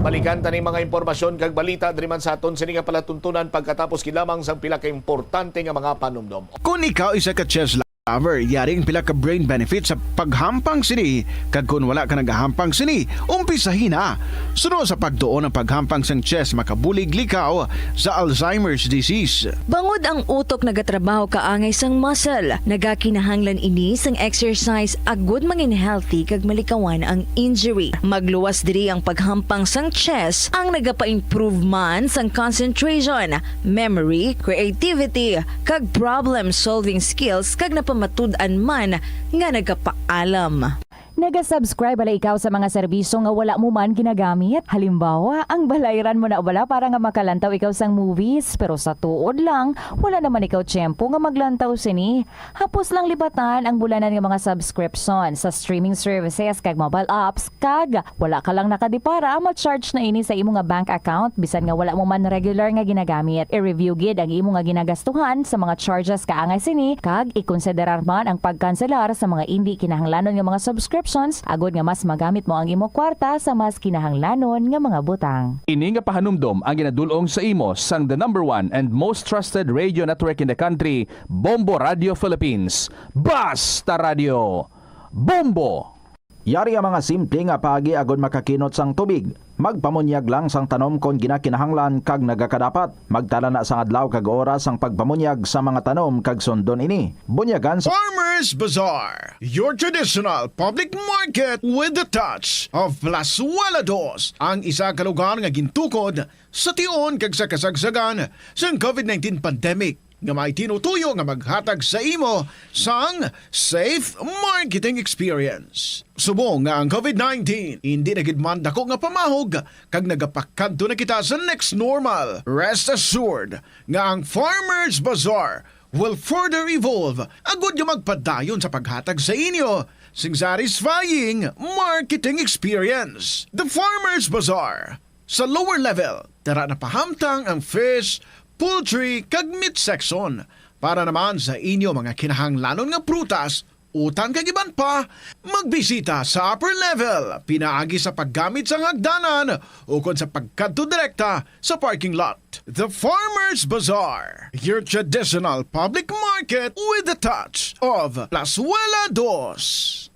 Balikan ta ning mga impormasyon kag balita diri man sa aton sini nga palatuntunan pagkatapos gid lamang sang pila ka importante nga mga panumdom. Kon ikaw isa ka chess lover, yari ang pila ka brain benefits sa paghampang sini, kag kon wala ka nagahampang sini, umpisahi na. Suno sa pagtuon ang paghampang sang chess makabulig likaw sa Alzheimer's disease. Bangod ang utok nagatrabaho kaangay sang muscle, nagakinahanglan ini sang exercise agud mangin healthy kag malikawan ang injury. Magluwas diri ang paghampang sang chess, ang nagapa-improve man sang concentration, memory, creativity, kag problem-solving skills, kag napamatud-an man nga nagapaalam. Naga-subscribe bala ikaw sa mga serbisyo nga wala mo man ginagamit? Halimbawa, ang balayran mo na bala para nga makalantaw ikaw sang movies, pero sa tuod lang, wala naman ikaw tiyempo nga maglantaw sini. Hapos lang libatan ang bulanan nga mga subscription sa streaming services kag mobile apps, kag wala ka lang nakadipara, ma-charge na ini sa imo nga bank account bisan nga wala mo man regular nga ginagamit. I-review gid ang imo nga ginagastuhan sa mga charges kaangay sini, kag ikonsiderar man ang pagkanselar sa mga indi kinahanglanon nga mga subscriptions agud nga mas magamit mo ang imo kwarta sa mas kinahanglanon nga mga butang. Ini nga pahanumdom ang ginadul-ong sa imo sang the number one and most trusted radio network in the country, Bombo Radio Philippines. Basta Radio, Bombo! Yari ang mga simple nga paagi agud makakinot sang tubig. Magpamunyag lang sang tanom kon ginakinahanglan kag nagakadapat. Magtala na sang adlaw kag oras sang pagpamunyag sa mga tanom kag sundon ini. Bunyagan sa Farmers Bazaar, your traditional public market with the touch of Plazuela Dos, ang isa ka lugar nga gintukod sa tion kag sa kasagsagan sang COVID nineteen pandemic, nga may tinutuyo nga maghatag sa imo sang safe marketing experience. Subong nga ang COVID nineteen indi na gid man dako nga pamahog kag nagapakadto na kita sa next normal, rest assured nga ang Farmers Bazaar will further evolve agud nga magpadayon sa paghatag sa inyo sing satisfying marketing experience. The Farmers Bazaar, sa lower level, tara na pahamtang ang fish, poultry, kag meat section. Para naman sa inyo mga kinahanglanon nga prutas, utang kag iban pa, magbisita sa upper level pinaagi sa paggamit sang hagdanan ukon sa pagkadto direkta sa parking lot. The Farmers Bazaar, your traditional public market with the touch of Plazuela Dos.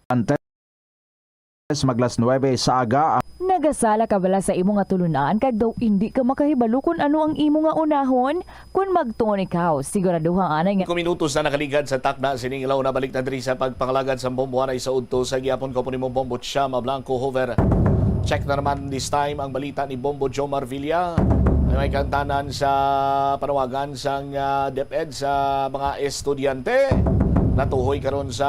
Antes maglas nuebe sa aga. Nagasala ka bala sa imo nga tulunan kag daw indi ka makahibalo kon ano ang imo nga unahon? Kon magtuon ikaw, siguraduha anay nga Cinco minutos na nakaligad sa takna sining ilaw. Nabalik na diri sa pagpangalagad sa Bombo Anay sa udto sa gihapon. Ko po nimo Bombo Chama Blanco Hoover. Check na naman this time ang balita ni Bombo Jomar Villa. May kantanan sa panawagan sang, ah, DepEd sa mga estudyante. Natuhoy karon sa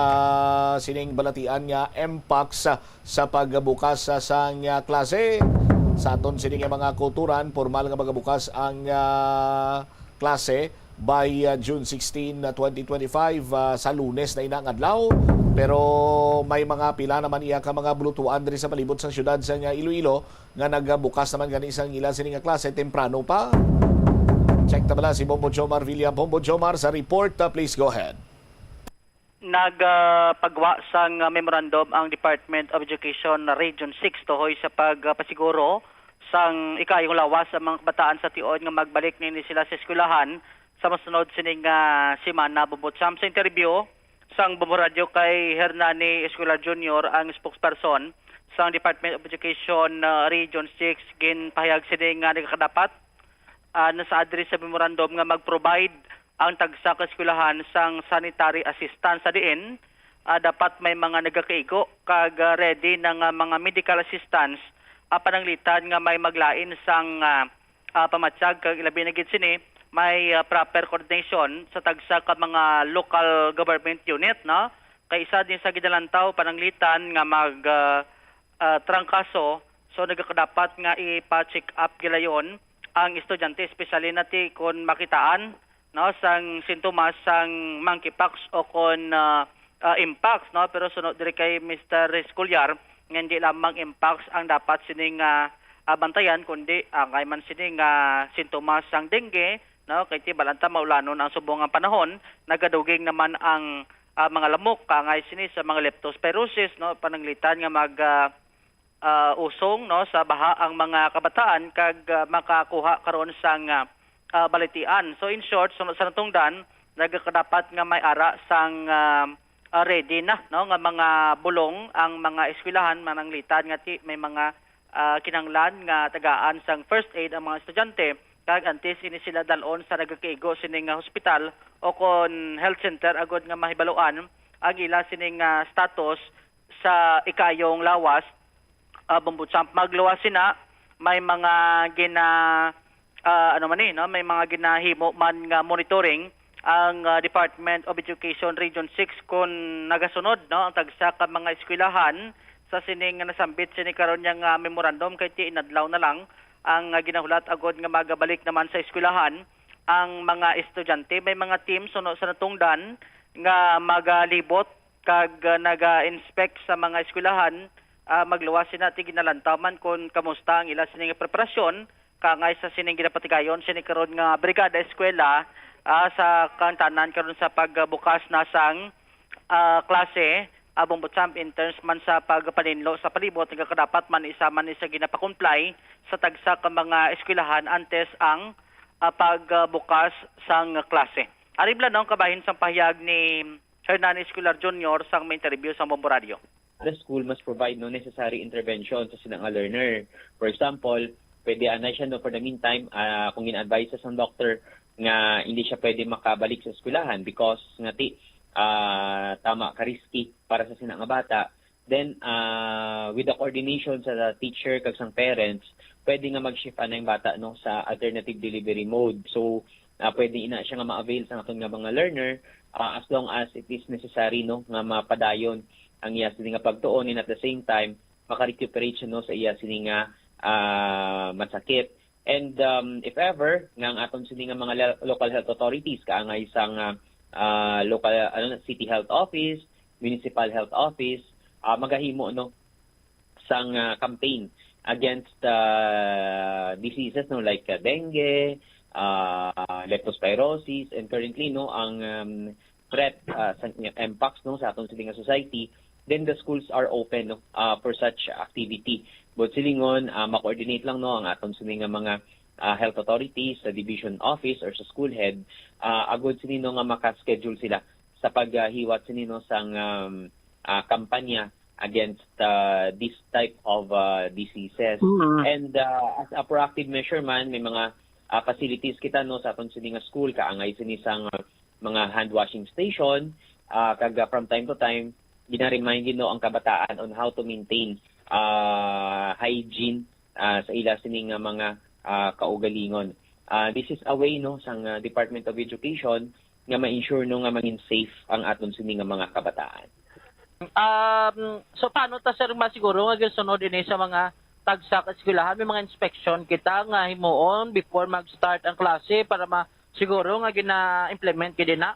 sining balatian nga M POCs sa pagbukas sa, sang, ah, klase. Sa aton sini nga mga kulturan, formal nga magabukas ang, ah, klase by, ah, June sixteen, ah, twenty twenty-five, ah, sa Lunes na ina nga adlaw. Pero may mga pila naman iya ka mga bulutuan diri sa palibot sa siyudad sa nga Iloilo nga nagabukas naman gani sang ila sini nga klase temprano pa. Check ta bala si Bombo Jomar Villa. Bombo Jomar sa report, ah, please go ahead. Nagpagwa sang memorandum ang Department of Education Region six tuhoy sa pagpasiguro sang ikaayong lawas sa mga kabataan sa tion nga magbalik nini sila sa eskwelahan sa masunod sining, ah, semana. Bubot sam sa interview sang Bombo Radio kay Hernani Escuela Junior, ang spokesperson sang Department of Education, ah, Region six, ginpahayag sini nga nagakadapat, ah, na sa address sa memorandum nga mag-provide ang tagsa ka eskwelahan sang sanitary assistance sa diin, ah, dapat may mga nagakaigo kag, ah, ready na nga mga medical assistance, ah, pananglitan nga may maglain sang, ah, ah, pamatyag, kag ilabi na gid sini may, ah, proper coordination sa tagsa ka mga local government unit, no? Kay isa din sa ginalantaw pananglitan nga mag, ah, ah, trangkaso, so nagakadapat nga ipa-check up gilayon ang estudyante, especially na ti kon makitaan, no, sang sintomas sang monkeypox o kon, ah, ah, mpox, no? Pero suno diri kay Mister Escolar, nga hindi lamang mpox ang dapat sining, ah, ah, bantayan, kundi angay man sining, ah, sintomas sang dengue, no? Kay ti bal-an ta maulanon ang subong nga panahon, nagaduging naman ang, ah, mga lamok, kaangay sini sa mga leptospirosis, no? Pananglitan nga mag, ah, ah, usong, no, sa baha ang mga kabataan kag, ah, makakuha karon sang, ah, ah, balitian. So, in short, sa, sa natungdan, nagakadapat nga may ara sang, ah, ah, ready na, no, nga mga bulong ang mga eskwelahan, mananglitan nga ti may mga, ah, kinahanglan nga tagaan sang first aid ang mga estudyante, kag antes ini sila dalon sa nagakaigo sini nga hospital o kon health center agod nga mahibaluan ang ila sining, ah, status sa ikayong lawas, ah, Bombo Champ. Magluwas sina, may mga gina-, ah, ano man ni, no? May mga ginahimo man nga monitoring ang, ah, Department of Education Region six kon nagasunod, no, ang tagsa ka mga eskwelahan sa sining nga nasambit sini karon niya nga memorandum, kay ti inadlaw na lang ang, ah, ginahulat agod nga magabalik naman sa eskwelahan ang mga estudyante. May mga team suno sa natungdan nga magalibot kag, ah, naga-inspect sa mga eskwelahan, ah, magluwas sina ti ginalantaw man kon kamusta ang ila sini nga preparasyon, kaangay sa sining ginapatigayon sini karon nga Brigada Eskwela, ah, sa kantanan karon sa pagbukas na sang, ah, klase, ah, Bombo Champ, in terms man sa pagpaninlo sa palibot, nga kadapat man isa man ni sa ginapakomply sa tagsa ka mga eskwelahan antes ang, ah, pagbukas sang klase. Ari bala, no, kabahin sang pahayag ni Hernan Escolar Junior sang ma-interview sang Bombo Radio. The school must provide, no, necessary intervention sa sina nga learner. For example, pwede anay siya, no, for the meantime, ah, kung gina-advise sa sang doctor nga hindi siya pwede makabalik sa eskwelahan because nga ti, ah, tama ka risky para sa sina nga bata, then, ah, with the coordination sa teacher kag sang parents, pwede nga mag-shift anay ang bata, no, sa alternative delivery mode. So, ah, pwede ina siya nga ma-avail sa aton nga mga learner, ah, as long as it is necessary, no, nga mapadayon ang iya sini nga pagtuon, and at the same time maka-recuperate siya, no, sa iya sini nga, ah, masakit. And, um, if ever nga ang aton sini nga mga le-, local health authorities, kaangay sang, ah, ah, local, ano, city health office, municipal health office, ah, magahimo, no, sang, ah, campaign against, ah, diseases, no, like, ah, dengue, ah, leptospirosis, and currently, no, ang, um, threat, ah, sa mpox, no, sa aton sini nga society, then the schools are open, no, ah, for such activity. But silingon, ah, ma-coordinate lang, no, ang aton sini nga mga, ah, health authorities sa division office or sa school head, ah, agod sini, no, nga maka-schedule sila sa paghiwat sini, no, sang, um, ah, kampanya against, uh, this type of, uh, diseases. Mm. And, uh, as a proactive measure man, may mga, uh, facilities kita, no, sa aton sini nga school, kaangay sini sang, uh, mga hand washing station, uh, kag, uh, from time to time, gina-remind gid, no, ang kabataan on how to maintain, uh, hygiene, uh, sa ila sini nga mga, uh, kaugalingon. Uh, this is a way, no, sang, uh, Department of Education nga ma-ensure, no, nga mangin safe ang aton sini nga mga kabataan. Um, so paano ta, sir, masiguro nga gisunod ini sa mga tagsa ka eskwelahan? May mga inspection kita nga himuon before mag-start ang klase para ma-, siguro nga gina-implement gid na?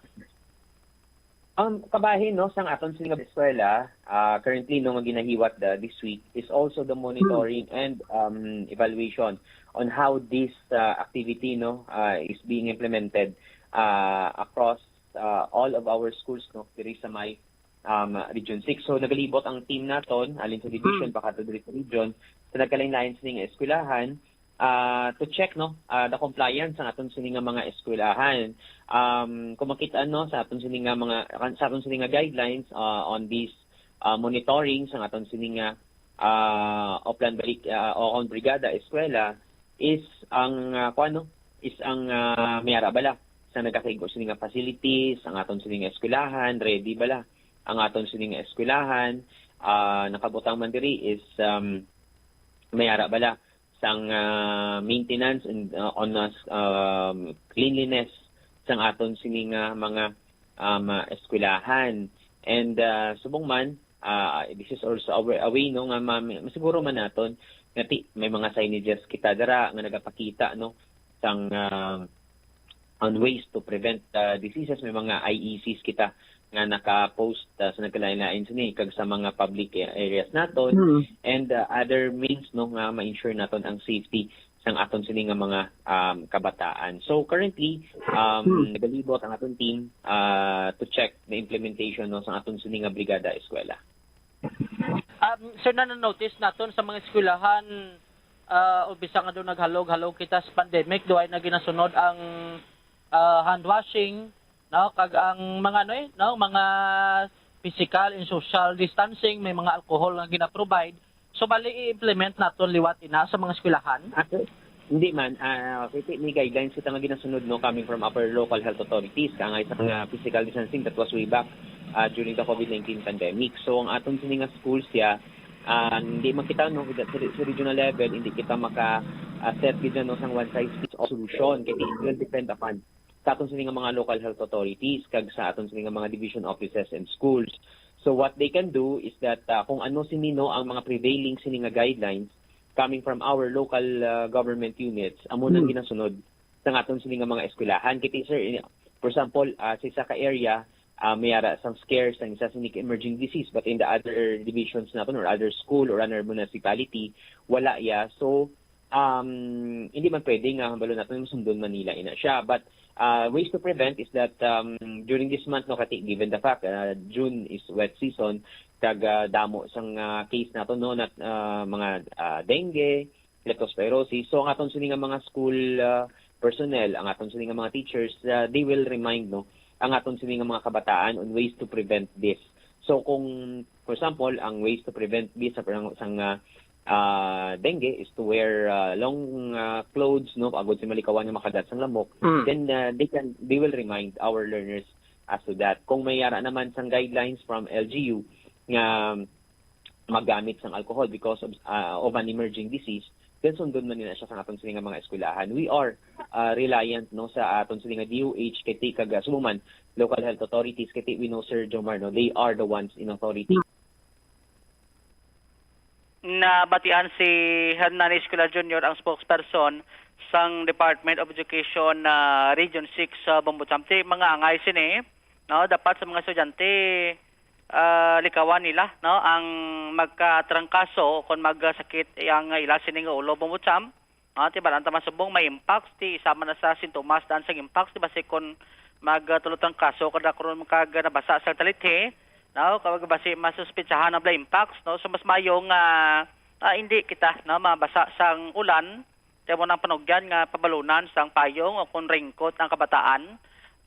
Um, kabahin, no, sang aton sini nga eskwela, ah, currently, no, nga ginahiwat, uh, this week is also the monitoring and, um, evaluation on how this, uh, activity, no, uh, is being implemented, uh, across, uh, all of our schools, no, diri sa may, um, Region six. So, nagalibot ang team naton, alin sa division, pakadto diri sa region, sa nagkalain-lain sini nga eskwelahan, ah, to check, no, ah, the compliance sa aton sini nga mga eskwelahan. Um, kung makita, no, sa aton sini nga mga, sa aton sini nga guidelines, ah, on this, ah, monitoring sa aton sini nga, ah, Oplan Balik, ah, o ang Brigada Eskwela is ang, ah, kuwan, no, is ang, ah, may ara bala sa nagakaigo sini nga facilities, ang aton sini nga eskwelahan, ready bala ang aton sini nga eskwelahan, ah, nakabutang man diri is, um, may ara bala sang, ah, maintenance and, ah, on us, um, cleanliness sang aton sini nga mga, um, ah, eskwelahan. And, ah, subong man, ah, this is also a way, a way, no, nga ma-, masiguro man naton nga ti-, may mga signages kita dira nga nagapakita, no, sang, ah, on ways to prevent, ah, diseases. May mga I E Cs kita nga naka-post, ah, sa nagkalain-lain sini kag sa mga public a-, areas naton, hmm, and, ah, other means, no, nga ma-ensure naton ang safety sang aton sini nga mga, um, kabataan. So currently, um, hmm, nagalibot ang aton team, ah, to check the implementation, no, sang aton sini nga Brigada Eskwela. Um, sir, na-notice naton sa mga eskwelahan, ah, o bisan nga daw naghalog-halog kita sa pandemic, duhay na ginasunod ang, ah, hand washing, no, kag ang mga, ano, eh, no, mga physical and social distancing, may mga alcohol nga gina-provide. So, bali, i-implement naton liwat ina sa mga eskwelahan? Ako, hindi man. Ah, kasi may guidelines kita nga ginasunod, no, coming from our local health authorities, kaangay sa mga physical distancing that was way back, ah, during the COVID nineteen pandemic. So, ang aton sini nga schools siya, ah, hindi man kita, no, sa, sa regional level, hindi kita maka, ah, set gid, no, sang one size fits all solution. Kaya it will depend upon sa aton sini nga mga local health authorities kag sa aton sini nga mga division offices and schools. So what they can do is that, ah, kung ano sini, no, ang mga prevailing sini nga guidelines coming from our local, ah, government units, amo nang, hmm, ginasunod sa aton sini nga mga eskwelahan. Kiti, sir, ini-, for example, ah, sa isa ka area, ah, may ara sang scare sang isa sini ka emerging disease, but in the other divisions naton or other school or other municipality, wala ya. So, um, hindi man pwede nga hambalo naton nga sundon man nila ina siya. But, uh, ways to prevent is that, um, during this month, no, kati, given the fact, uh, June is wet season, kag, uh, damo sang, uh, case naton, no, nat, uh, mga, uh, dengue, leptospirosis. So, ang aton sini nga mga school, uh, personnel, ang aton sini nga mga teachers, uh, they will remind, no, ang aton sini nga mga kabataan on ways to prevent this. So, kung, for example, ang ways to prevent this sa, sang, uh, ah, dengue is to wear, ah, long, ah, clothes, no, agod sa malikawan nga makadat sang lamok, mm, then, ah, they can, they will remind our learners as to that. Kung may ara naman sang guidelines from L G U nga magamit sang alcohol because of, ah, of an emerging disease, then sundon man nila siya sa aton sini nga mga eskwelahan. We are, ah, reliant, no, sa aton sini nga D O H, kay ti-, kag, ah, subong man, local health authorities, kay ti-, we know, Sir Jomar, no, they are the ones in authority. Nabatian si Hernan Escolar Junior, ang spokesperson sang Department of Education, ah, Region six sa Bombo Champ. Ti mga angay sini, no, dapat sa mga estudyante, ah, likawan nila, no, ang magkatrangkaso kon magsakit ang ila sini nga ulo, Bombo Champ. Ah, ti balaan ta man subong may mpox, ti isa man na sa sintomas daan sang mpox, ti basi kon magtulotang kaso kada karon kag nabasa sa talithi, no, kag basi masuspetsahan ang balay mpox, no, so mas maayo nga, ah, hindi kita, no, mabasa sang ulan, kay amo nang panugyan nga pabalunan sang payong o kon raincoat ang kabataan,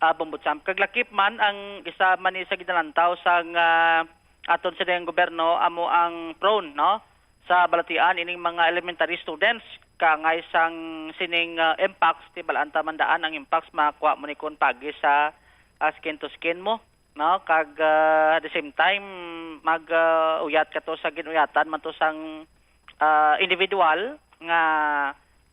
ah, Bombo Champ. Kag lakip man ang isa man ni sa ginalantaw sang, ah, aton sa dayang gobyerno amo ang prone, no, sa balatian ining mga elementary students, kaangay sang sining, ah, mpox, ti balaan ta man daan ang mpox makuha mo ni kon pagi sa, ah, skin to skin mo, no? Kag, ah, at the same time, mag, ah, uyat ka to sa ginuyatan man to sang, ah, individual nga,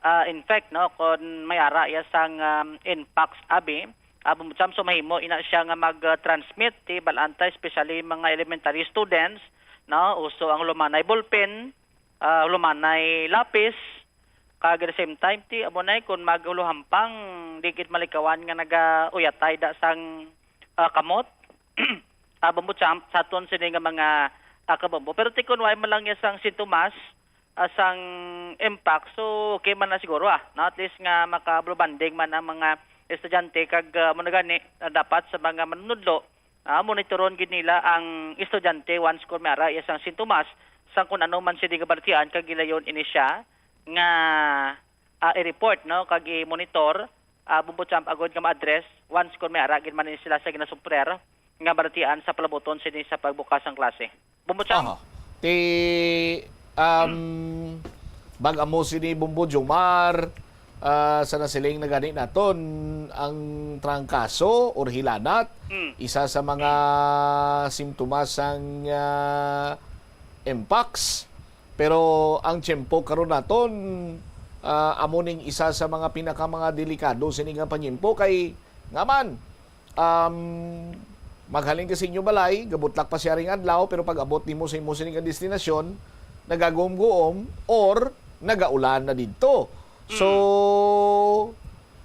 ah, infect, no? Kon may ara iya sang, um, mpox abi, ah, Bombo Champ, so mahimo ina siya nga mag, ah, transmit, ti balaan ta, especially mga elementary students, no? Uso ang lumanay ballpen, ah, lumanay lapis, kag at the same time, ti amo na, eh, kung maguluhampang, di gid malikawan nga nagauyatay da sang, ah, kamot. Ah, Bombo Champ, sa aton sini nga mga, ah, kabombo. Pero ti kun way man lang niya sang sintomas, ah, sang mpox, so okay man na siguro, ah, no? At least nga maka-bonding man ang mga estudyante kag, ah, amo na gani, ah, dapat sa mga manunudlo, ah, monitoron gid nila ang estudyante once kon may ara iya sang sintomas sang kun ano man sini nga balatian kag gilayon ini siya nga, ah, i-report, no, kag i-monitor, ah, Bombo Champ, agod nga ma-address once kon may ara gid man ini sila sa ginasufrer nga balatian sa palabuton sini sa pagbukas sang klase. Bombo Champ? Aha. Ti, um, bag-amo sini, Bombo Jomar, ah, sa nasiling na gani naton, ang trangkaso or hilanat, mm, isa sa mga simptomas sang, ah, mpox. Pero ang tiyempo karon naton, Ah, amo ning isa sa mga pinaka mga delikado sini nga panyimpo kay nga man, um, maghalin ka sa inyo balay, gabutlak pa siya ring adlaw, pero pag-abot nimo sa imo sini nga destinasyon, nagagumguom or nagaulan na didto. So,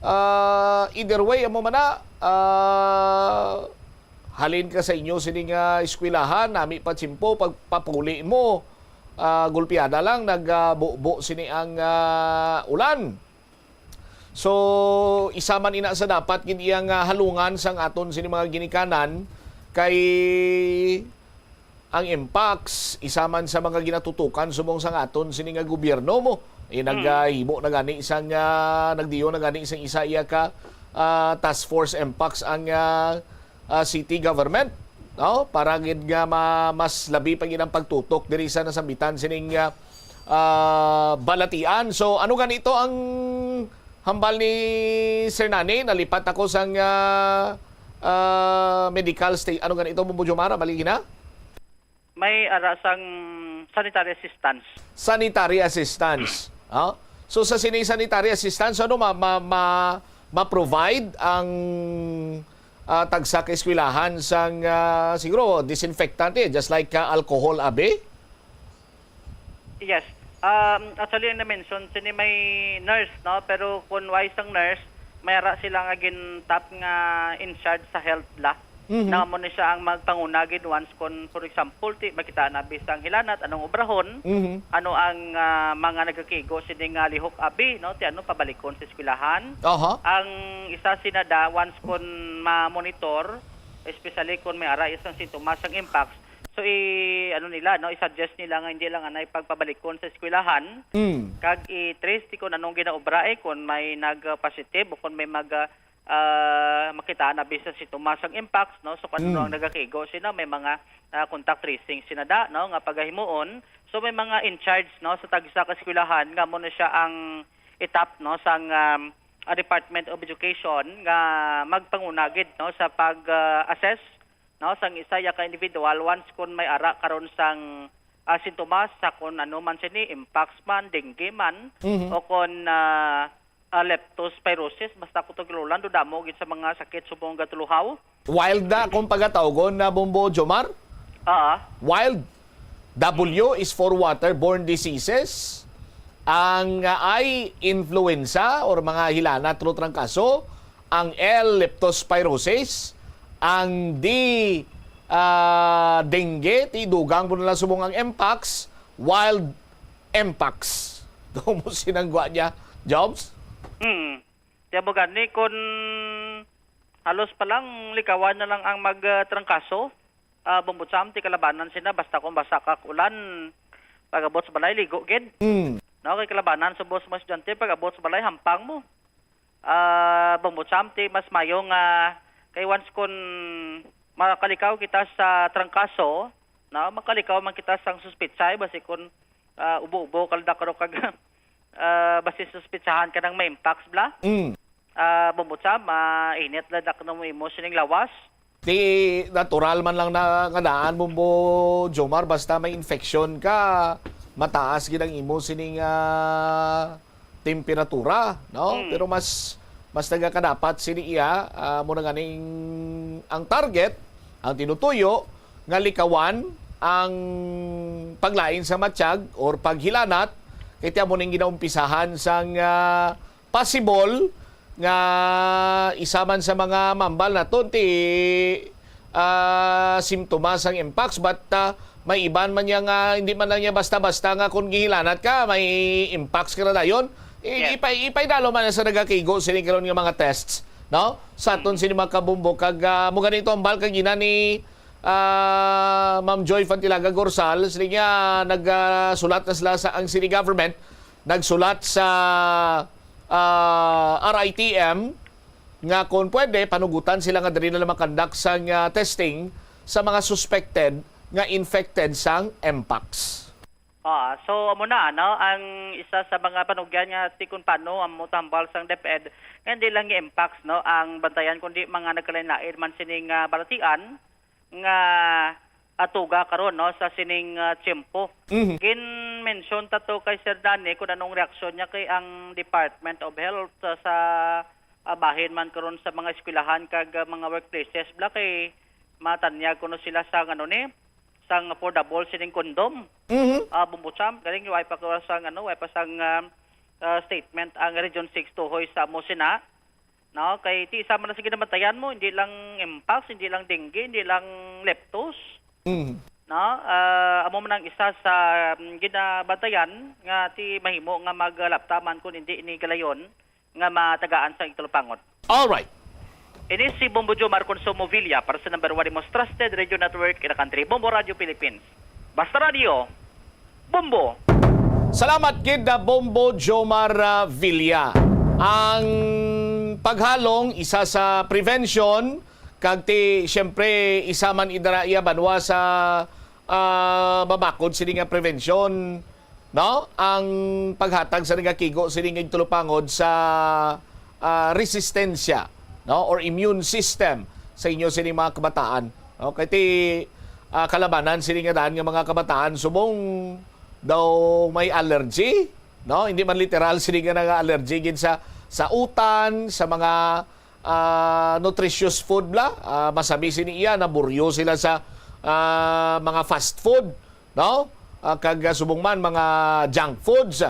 ah, either way, amo man na, ah, halin ka sa inyo sini nga eskwelahan, nami pa tiyempo, pagpapuli mo, ah, gulpiada lang, nagbubo sini ang, ah, ulan. So, isa man ina sa dapat gid iyang, ah, halungan sang aton sini mga ginikanan kay ang MPACS, isa man sa mga ginatutukan subong sang aton sini nga gobyerno mo. Eh, Mm. naghimo na gani isang, ah, nagdiyo na gani isang isa iya ka, ah, task force MPACS ang, ah, ah, city government, no? Para gid nga ma-, mas labi pa gid ang pagtutok diri sa nasambitan sining, ah, ah, balatian. So, ano ganito ang hambal ni Sir Nani? Nalipat ako sang, ah, ah, medical state. Ano ganito, Bumbo Jomar? Mali gina? May ara sang sanitary assistance. Sanitary assistance. Ah? So, sa sini sanitary assistance, ano ma-, ma-, ma-, ma-provide ang, ah, tagsa ka eskwelahan sang, ah, siguro, disinfectant, eh, just like, ah, alcohol, abi? Yes. Um, actually, ang na-mention, sini may nurse, no? Pero kung why sang nurse, may ara sila nga gin-top nga in charge sa health la. Mhm. Na mo ni siya ang magpanguna gid once kung, for example, ti makita na bisang hilanat, anong obrahon, Mhm. ano ang, ah, mga nagakigo sini nga lihok abi, no? Ti ano pabalikon sa eskwelahan. Aha. Ang isa sina da, once kung ma-monitor, especially kung may ara isang sintomas ang MPACS, so i-, ano nila, no, i-suggest nila nga hindi lang anay pagpabalikon sa eskwelahan, Mm. kag i-trace ti kung anong ginaobra, eh, kung may nag-positive o kung may mag, ah, ah, makita na bisan si Tomas ang MPACS, no? So, kung ano Mm. ang nagakigo sina, may mga, ah, contact tracing sina da, no, nga pagahimuon. So, may mga in charge, no, sa tagsa ka eskwelahan nga mo na siya ang itap, no, sang, um, ah, Department of Education nga magpanguna gid, no, sa pag, ah, assess, no, sang isa ya ka individual once kon may ara karon sang, ah, sintomas sa kon ano man sini, mpox man, dengue man, Mhm. o kon, ah, ah, leptospirosis, basta ko to gilulan, do damo gid sa mga sakit subong gatuluhaw. Wild na kung pagatawgon na, Bombo Jomar? Ah. Wild. W is for waterborne diseases. Ang, ah, I, influenza or mga hilana through trangkaso. Ang L, leptospirosis. Ang D, ah, dengue. Ti dugang mo na lang subong ang mpox. Wild mpox. Doon mo sinanggwa niya, Jobs? Hmm. Kaya mo gani, kung halos pa lang likawan na lang ang mag, ah, trangkaso, ah, bumbutsam, ti kalabanan sina, basta kung basa ka ulan, pag-abot sa balay, ligo gid. Mm. No, kay kalabanan subos mo estudyante, pag-abot sa balay, hampang mo. Ah, bumbutsam, ti mas mayo nga, kay once kun makalikaw kita sa trangkaso, no, makalikaw man kita sang suspitsay, basi kun, ah, ubo-ubo, kalda karo kag, ah, basi suspitsahan ka nang may mpox bala. Mm. Ah, bumbutsam, mainit la dak na mo imo sining lawas. Ti natural man lang na nga daan, Bombo Jomar, basta may infection ka, mataas gid ang imo sining, ah, temperatura, no? Mm. Pero mas, mas nagakadapat sini iya, ah, mo na ganing ang target, ang tinutuyo, nga likawan ang paglain sa matsyag or paghilanat, kay ti amo ning ginaumpisahan sang, ah, possible nga isa man sa mga mambal naton ti, ah, simptomas sang mpox, but, ah, may iban man niya nga hindi man lang niya basta-basta nga kung gihilanat ka, may mpox ka na dayon. I-, Yes. ipay-, ipaydalo man sa nagakigo sini karon nga mga tests, no? Sa aton Mm. sini mga kabumbo kag, ah, mo ganito ang bal kag ina ni, ah, Ma'am Joy Fantilaga Gorsal, sila niya nagsulat na sila sa ang city government, nagsulat sa, ah, R I T M nga kung pwede, panugutan sila nga diri na lang makandak sang, ah, testing sa mga suspected nga infected sang mpox. Ah, so amo na, ano, ang isa sa mga panugyan nga ti kun paano ang mo tambal sang DepEd nga hindi lang yung mpox, no, ang bantayan kundi mga nagkalain-lain man sining, ah, balatian nga atuga karon, no, sa sining, ah, tiyempo. Mhm. Gin Mention ta to kay Sir Danny kung anong reaksyon niya kay ang Department of Health, ah, sa, ah, bahin man karon sa mga eskwelahan kag, ah, mga workplaces, bla, kay matanyag kuno sila sa, ano ni, sang affordable sining condom. Mhm. Ah, Bombo Champ, galing, way pa ko sang, ano, way pa sang, ah, ah, statement ang Region Six tuhoy sa amo sina. No, kay ti isa man na sa ginabantayan mo, hindi lang mpox, hindi lang dengue, hindi lang leptos. Mm. No, ah, amo man ang isa sa, mm, ginabantayan nga ti mahimo nga maglapta man kung hindi ni galayon nga matagaan sa igtalupangod. All right. Ini si Bombo Jomar Consumo Villa para sa number one, the most trusted radio network in the country, Bombo Radio Philippines. Basta Radio, Bombo. Salamat gid na Bombo Jomar, ah, Villa. Ang paghalong isa sa prevention, kag ti, siyempre, isa man idara iya banwa sa, ah, mabakod sini nga prevention, no? Ang paghatag sa nagakigo sini nga igtulupangod sa, ah, resistensya, no? Or immune system sa inyo sini mga kabataan, no? Kay ti, ah, kalabanan sini nga daan nga mga kabataan subong daw may allergy, no? Hindi man literal sini nga nag-allergy gid sa, sa utan, sa mga, ah, nutritious food, bla. Ah, masabi sini iya, naburyo sila sa, ah, mga fast food, no? Ah, kag, ah, subong man mga junk foods.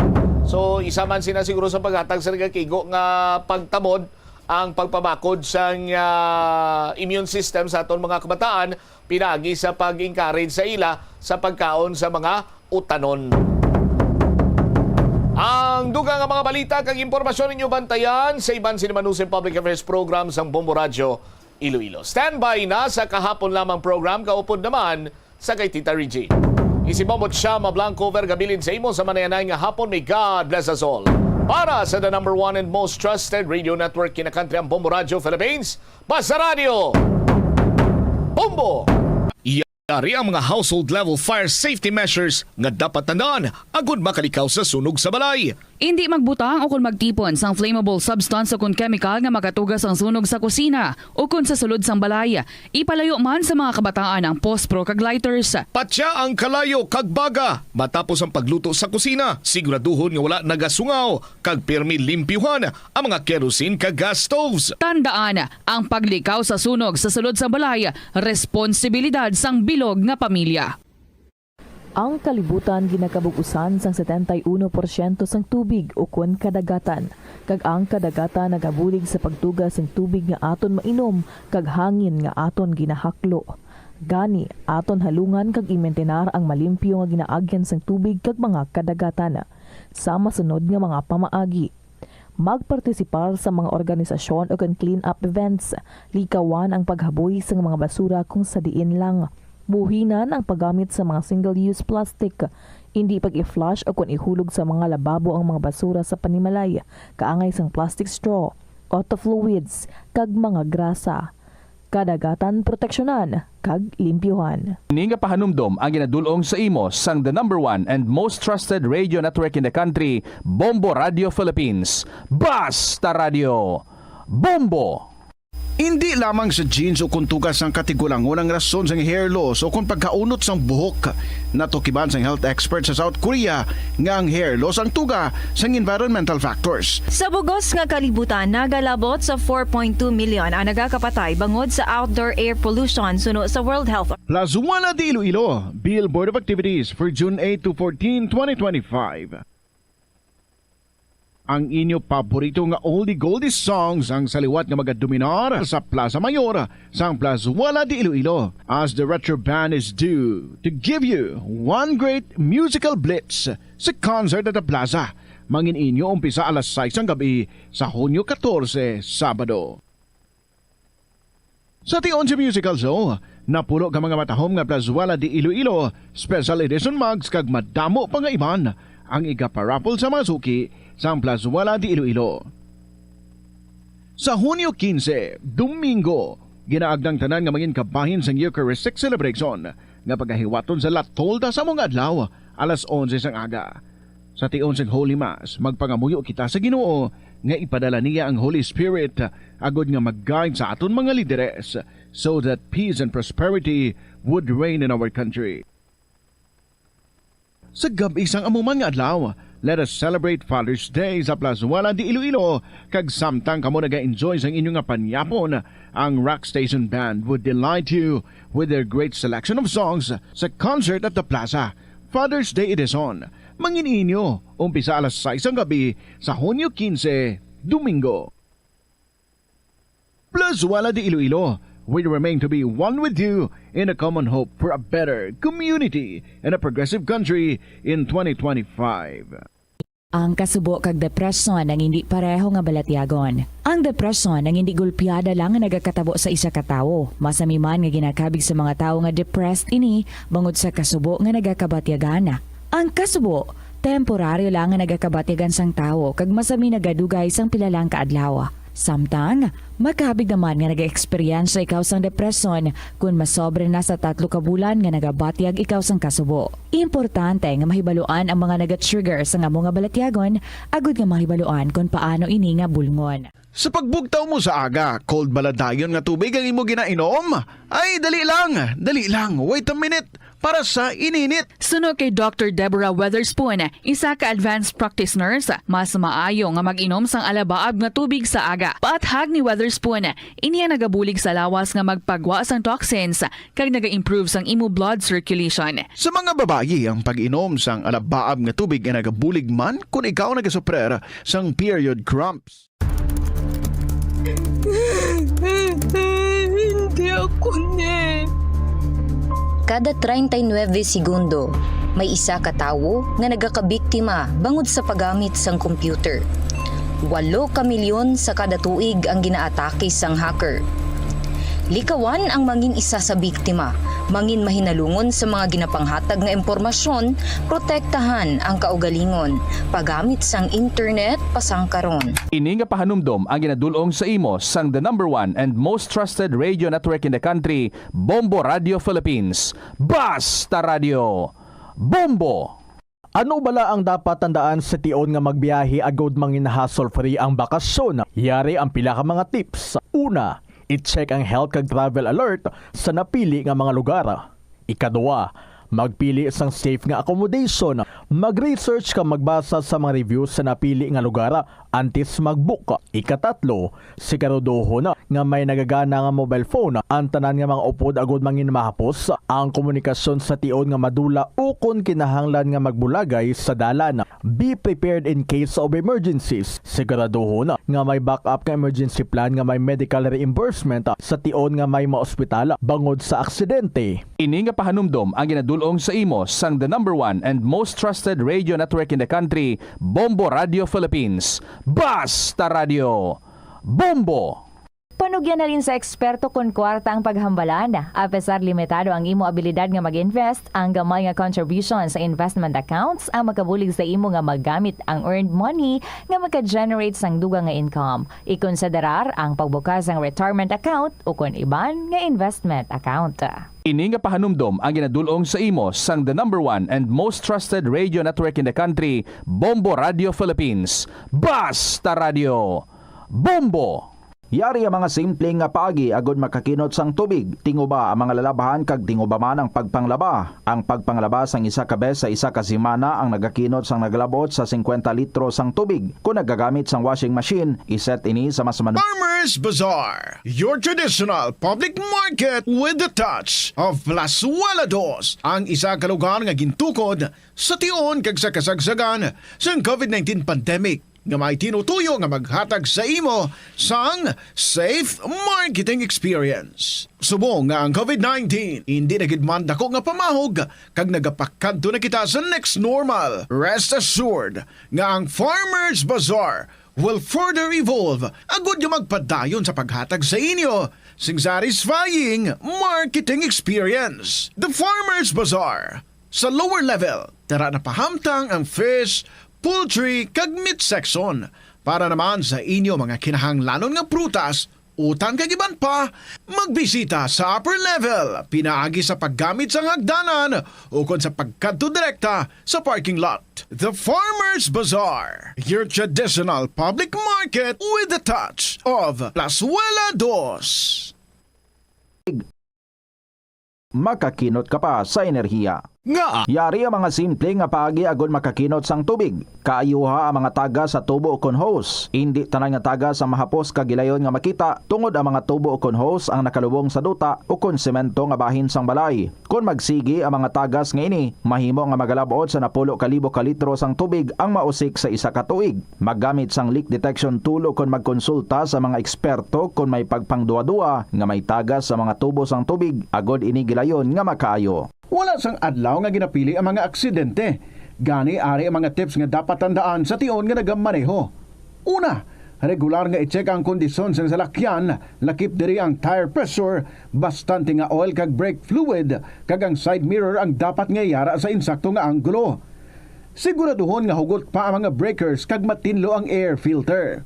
So, isa man sina siguro sa paghatag sa nagakigo nga pagtamod ang pagpabakod sang, ah, immune system sa aton mga kabataan, pinaagi sa pag-encourage sa ila sa pagkaon sa mga utanon. Ang dugang nga mga balita kag impormasyon ninyo bantayan sa iban sini Manusin Public Affairs Program sang Bombo Radyo Iloilo. Standby na sa kahapon lamang program, kaupod naman sa kay Tita Regine. Isi Bombo Chama Blanco Vergabilin sa imo sa manayanay nga hapon. May God bless us all. Para sa the number one and most trusted radio network kinakantri ang Bombo Radio Philippines, Basta Radio Bombo! Yari ang mga household level fire safety measures nga dapat tandaan agud makalikaw sa sunog sa balay. Indi magbutang o kon magtipon sang flammable substance o kon chemical nga makatuga sang sunog sa kusina o kon sa sulod sang balay. Ipalayo man sa mga kabataan ang pospro kag lighters. Patya ang kalayo kag baga matapos ang pagluto sa kusina. Siguraduhon nga wala nagasungaw kag pirmi limpyuhan ang mga kerosene kag gas stoves. Tandaan, ang paglikaw sa sunog sa sulod sang balay, responsibilidad sang bilog nga pamilya. Ang kalibutan ginakabug-usan sang setenta y uno porsyento sang tubig ukon kadagatan, kag ang kadagatan nagabulig sa pagtuga sing tubig nga aton mainom kag hangin nga aton ginahaklo. Gani, aton halungan kag imintinar ang malimpyo nga ginaagyan sang tubig kag mga kadagatan. Sa masunod nga mga pamaagi, magpartisipar sa mga organisasyon o kon clean-up events. Likawan ang paghaboy sang mga basura kung sa diin lang. Buhinan ang paggamit sa mga single-use plastic. Indi pag-i-flush o kon ihulog sa mga lababo ang mga basura sa panimalay, kaangay sang plastic straw, auto fluids, kag mga grasa. Kadagatan proteksyonan kag limpyuhan. Ini nga pahanumdom ang ginadul-ong sa imo sang the number one and most trusted radio network in the country, Bombo Radio Philippines. Basta Radio, Bombo! Indi lamang sa genes o kon tugas sang katigulangon ang rason sang hair loss o kon pagkaunot sang buhok. Natukiban sang health expert sa South Korea nga ang hair loss ang tuga sang environmental factors. Sa bugos nga kalibutan, nagalabot sa four point two million ang nagakapatay bangod sa outdoor air pollution suno sa World Health. Plazuela de Iloilo, Bill Board of Activities for June eight to fourteen, twenty twenty-five. Ang inyo paborito nga oldie goldie songs ang sa liwat nga magadominar sa Plaza Mayor sang Plazuela de Iloilo, as the Retro Band is due to give you one great musical blitz sa concert at the plaza. Mangin inyo umpisa alas sais sang gabi sa Hunyo katorse, Sabado. Sa tion sa musical show, napulo ka mga matahom nga Plazuela de Iloilo Special Edition mugs kag madamo pa nga iban ang igaparaffle sa mga suki sang Plazuela de Iloilo. Sa Hunyo kinse, Domingo, ginaagda ang tanan nga mangin kabahin sang Eucharistic celebration nga pagahiwaton sa La Tolda sa amo nga adlaw, alas onse sang aga. Sa tion sang Holy Mass, magpangamuyo kita sa Ginoo nga ipadala niya ang Holy Spirit agod nga mag-guide sa aton mga lideres, so that peace and prosperity would reign in our country. Sa gab-i sang amo man nga adlaw, let us celebrate Father's Day sa Plazuela de Iloilo, kag samtang kamo naga-enjoy sang inyo nga panyapon, ang Rock Station Band would delight you with their great selection of songs sa concert at the plaza. Father's Day Edition, mangin-inyo, umpisa alas sais sang gabi sa Hunyo kinse, Domingo. Plazuela de Iloilo, we remain to be one with you in a common hope for a better community and a progressive country in twenty twenty-five. Ang kasubo kag depresyon ang hindi pareho nga balatyagon. Ang depresyon ang hindi gulpiada lang nga nagakatabo sa isa ka tawo. Masami man nga ginakabig sa mga tawo nga depressed ini bangod sa kasubo nga nagakabatyagan. Ang kasubo, temporaryo lang nga nagakabatyagan sang tawo kag masami nagadugay sang pila lang ka adlaw. Samtang, makabig naman nga nag-eksperyensya ikaw sang depresyon kon masobra na sa tatlo ka bulan nga nagabatyag ikaw sang kasubo. Importante nga mahibaluan ang mga naga-trigger sang amo nga balatyagon agud nga mahibaluan kon paano ini nga bulngon. Sa pagbugtaw mo sa aga, cold bala dayon nga tubig ang imo ginainom? Ay, dali lang, dali lang, wait a minute, para sa ininit. Suno kay Doctor Deborah Weatherspoon, isa ka advanced practice nurse, mas maayo nga mag-inom sang alabaab nga tubig sa aga. Paathag ni Weatherspoon, ini ang nagabulig sa lawas nga magpagwa sang toxins kag naga-improve sang imo blood circulation. Sa mga babayi, ang pag-inom sang alabaab nga tubig ay nagabulig man kon ikaw nagasuprer sang period cramps. Hindi ako ni. Kada treinta y nueve segundo, may isa ka tawo nga nagakabiktima bangod sa paggamit sang computer. Walo ka milyon sa kada tuig ang ginaatake sang hacker. Likawan ang mangin isa sa biktima, mangin mahinalungon sa mga ginapanghatag nga impormasyon, protektahan ang kaugalingon, paggamit sang internet pasangkaron. Ini nga pahanumdom ang ginadul-ong sa imo sang the number one and most trusted radio network in the country, Bombo Radio Philippines. Basta Radio, Bombo! Ano bala ang dapat tandaan sa tion nga magbiyahe agud mangin hassle-free ang bakasyon? Yari ang pila ka mga tips. Una, i-check ang health kag travel alert sa napili nga mga lugar. Ikaduha, magpili sang safe nga accommodation. Mag-research kag magbasa sa mga reviews sa napili nga lugar antes mag-book. Ikatatlo, siguraduhon nga may nagagana nga mobile phone ang tanan nga mga upod agud mangin mahapos ang komunikasyon sa tion nga madula ukon kinahanglan nga magbulagay sa dalan. Be prepared in case of emergencies. Siguraduhon nga may backup nga emergency plan nga may medical reimbursement sa tion nga may maospital bangod sa aksidente. Ini nga pahanumdom ang ginadul-ong sa imo sang the number one and most trusted radio network in the country, Bombo Radio Philippines. Basta Radio, Bombo! Panugyan halin sa eksperto kon kwarta ang paghambalan. Apesar limitado ang imo abilidad nga mag-invest, ang gamay nga contribution sa investment accounts ang makabulig sa imo nga magamit ang earned money nga maka-generate sang dugang nga income. Ikonsiderar ang pagbukas sang retirement account ukon iban nga investment account. Ini nga pahanumdom ang ginadul-ong sa imo sang the number one and most trusted radio network in the country, Bombo Radio Philippines. Basta Radio, Bombo! Yari ang mga simple nga paagi agud makakinot sang tubig. Tinguba ang mga lalabhan kag tinguba man ang pagpanglaba. Ang pagpanglaba sang isa ka bes sa isa ka semana ang nagakinot sang nagalab-ot sa singkwenta litro sang tubig. Kon nagagamit sang washing machine, iset ini sa mas man- Farmers Bazaar, your traditional public market with the touch of Plazuela Dos, ang isa ka lugar nga gintukod sa tion kag sa kasagsagan sang covid nineteen pandemic, nga may tinutuyo nga maghatag sa imo sang safe marketing experience. Subong nga ang covid nineteen indi na gid man dako nga pamahog kag nagapakadto na kita sa next normal, rest assured nga ang Farmers Bazaar will further evolve agud nga magpadayon sa paghatag sa inyo sing satisfying marketing experience. The Farmers Bazaar, sa lower level, dara na pahamtang ang fish, poultry, kag meat section. Para naman sa inyo mga kinahanglanon nga prutas, utan kag iban pa, magbisita sa upper level, pinaagi sa paggamit sang hagdanan ukon sa pagkadto direkta sa parking lot. The Farmers Bazaar, your traditional public market with the touch of Plazuela Dos. Makakinot ka pa sa enerhiya. Nga yari ang mga simple nga paagi agod makakinot sang tubig. Kaayuha ang mga tagas sa tubo ukon hose. Indi tanan nga tagas ang mahapos kag gilayon nga makita, tungod ang mga tubo ukon hose ang nakalubong sa duta ukon semento nga bahin sang balay. Kon magsigi ang mga tagas nga ini, mahimo nga magalab-ot sa napulo ka libo ka litro sang tubig ang mausik sa isa ka tuig. Maggamit sang leak detection tool ukon magkonsulta sa mga eksperto kon may pagpangduwa-duwa nga may tagas sa mga tubo sang tubig agod ini gilayon nga makaayo. Wala sang adlaw nga ginapili ang mga aksidente. Gani, ari ang mga tips nga dapat tandaan sa tion nga nagamaneho. Una, regular nga i-check ang kondisyon sang salakyan, lakip diri ang tire pressure, bastante nga oil kag brake fluid, kag ang side mirror ang dapat nga yara sa insakto nga anggulo. Siguraduhon nga hugot pa ang mga breakers kag matinlo ang air filter.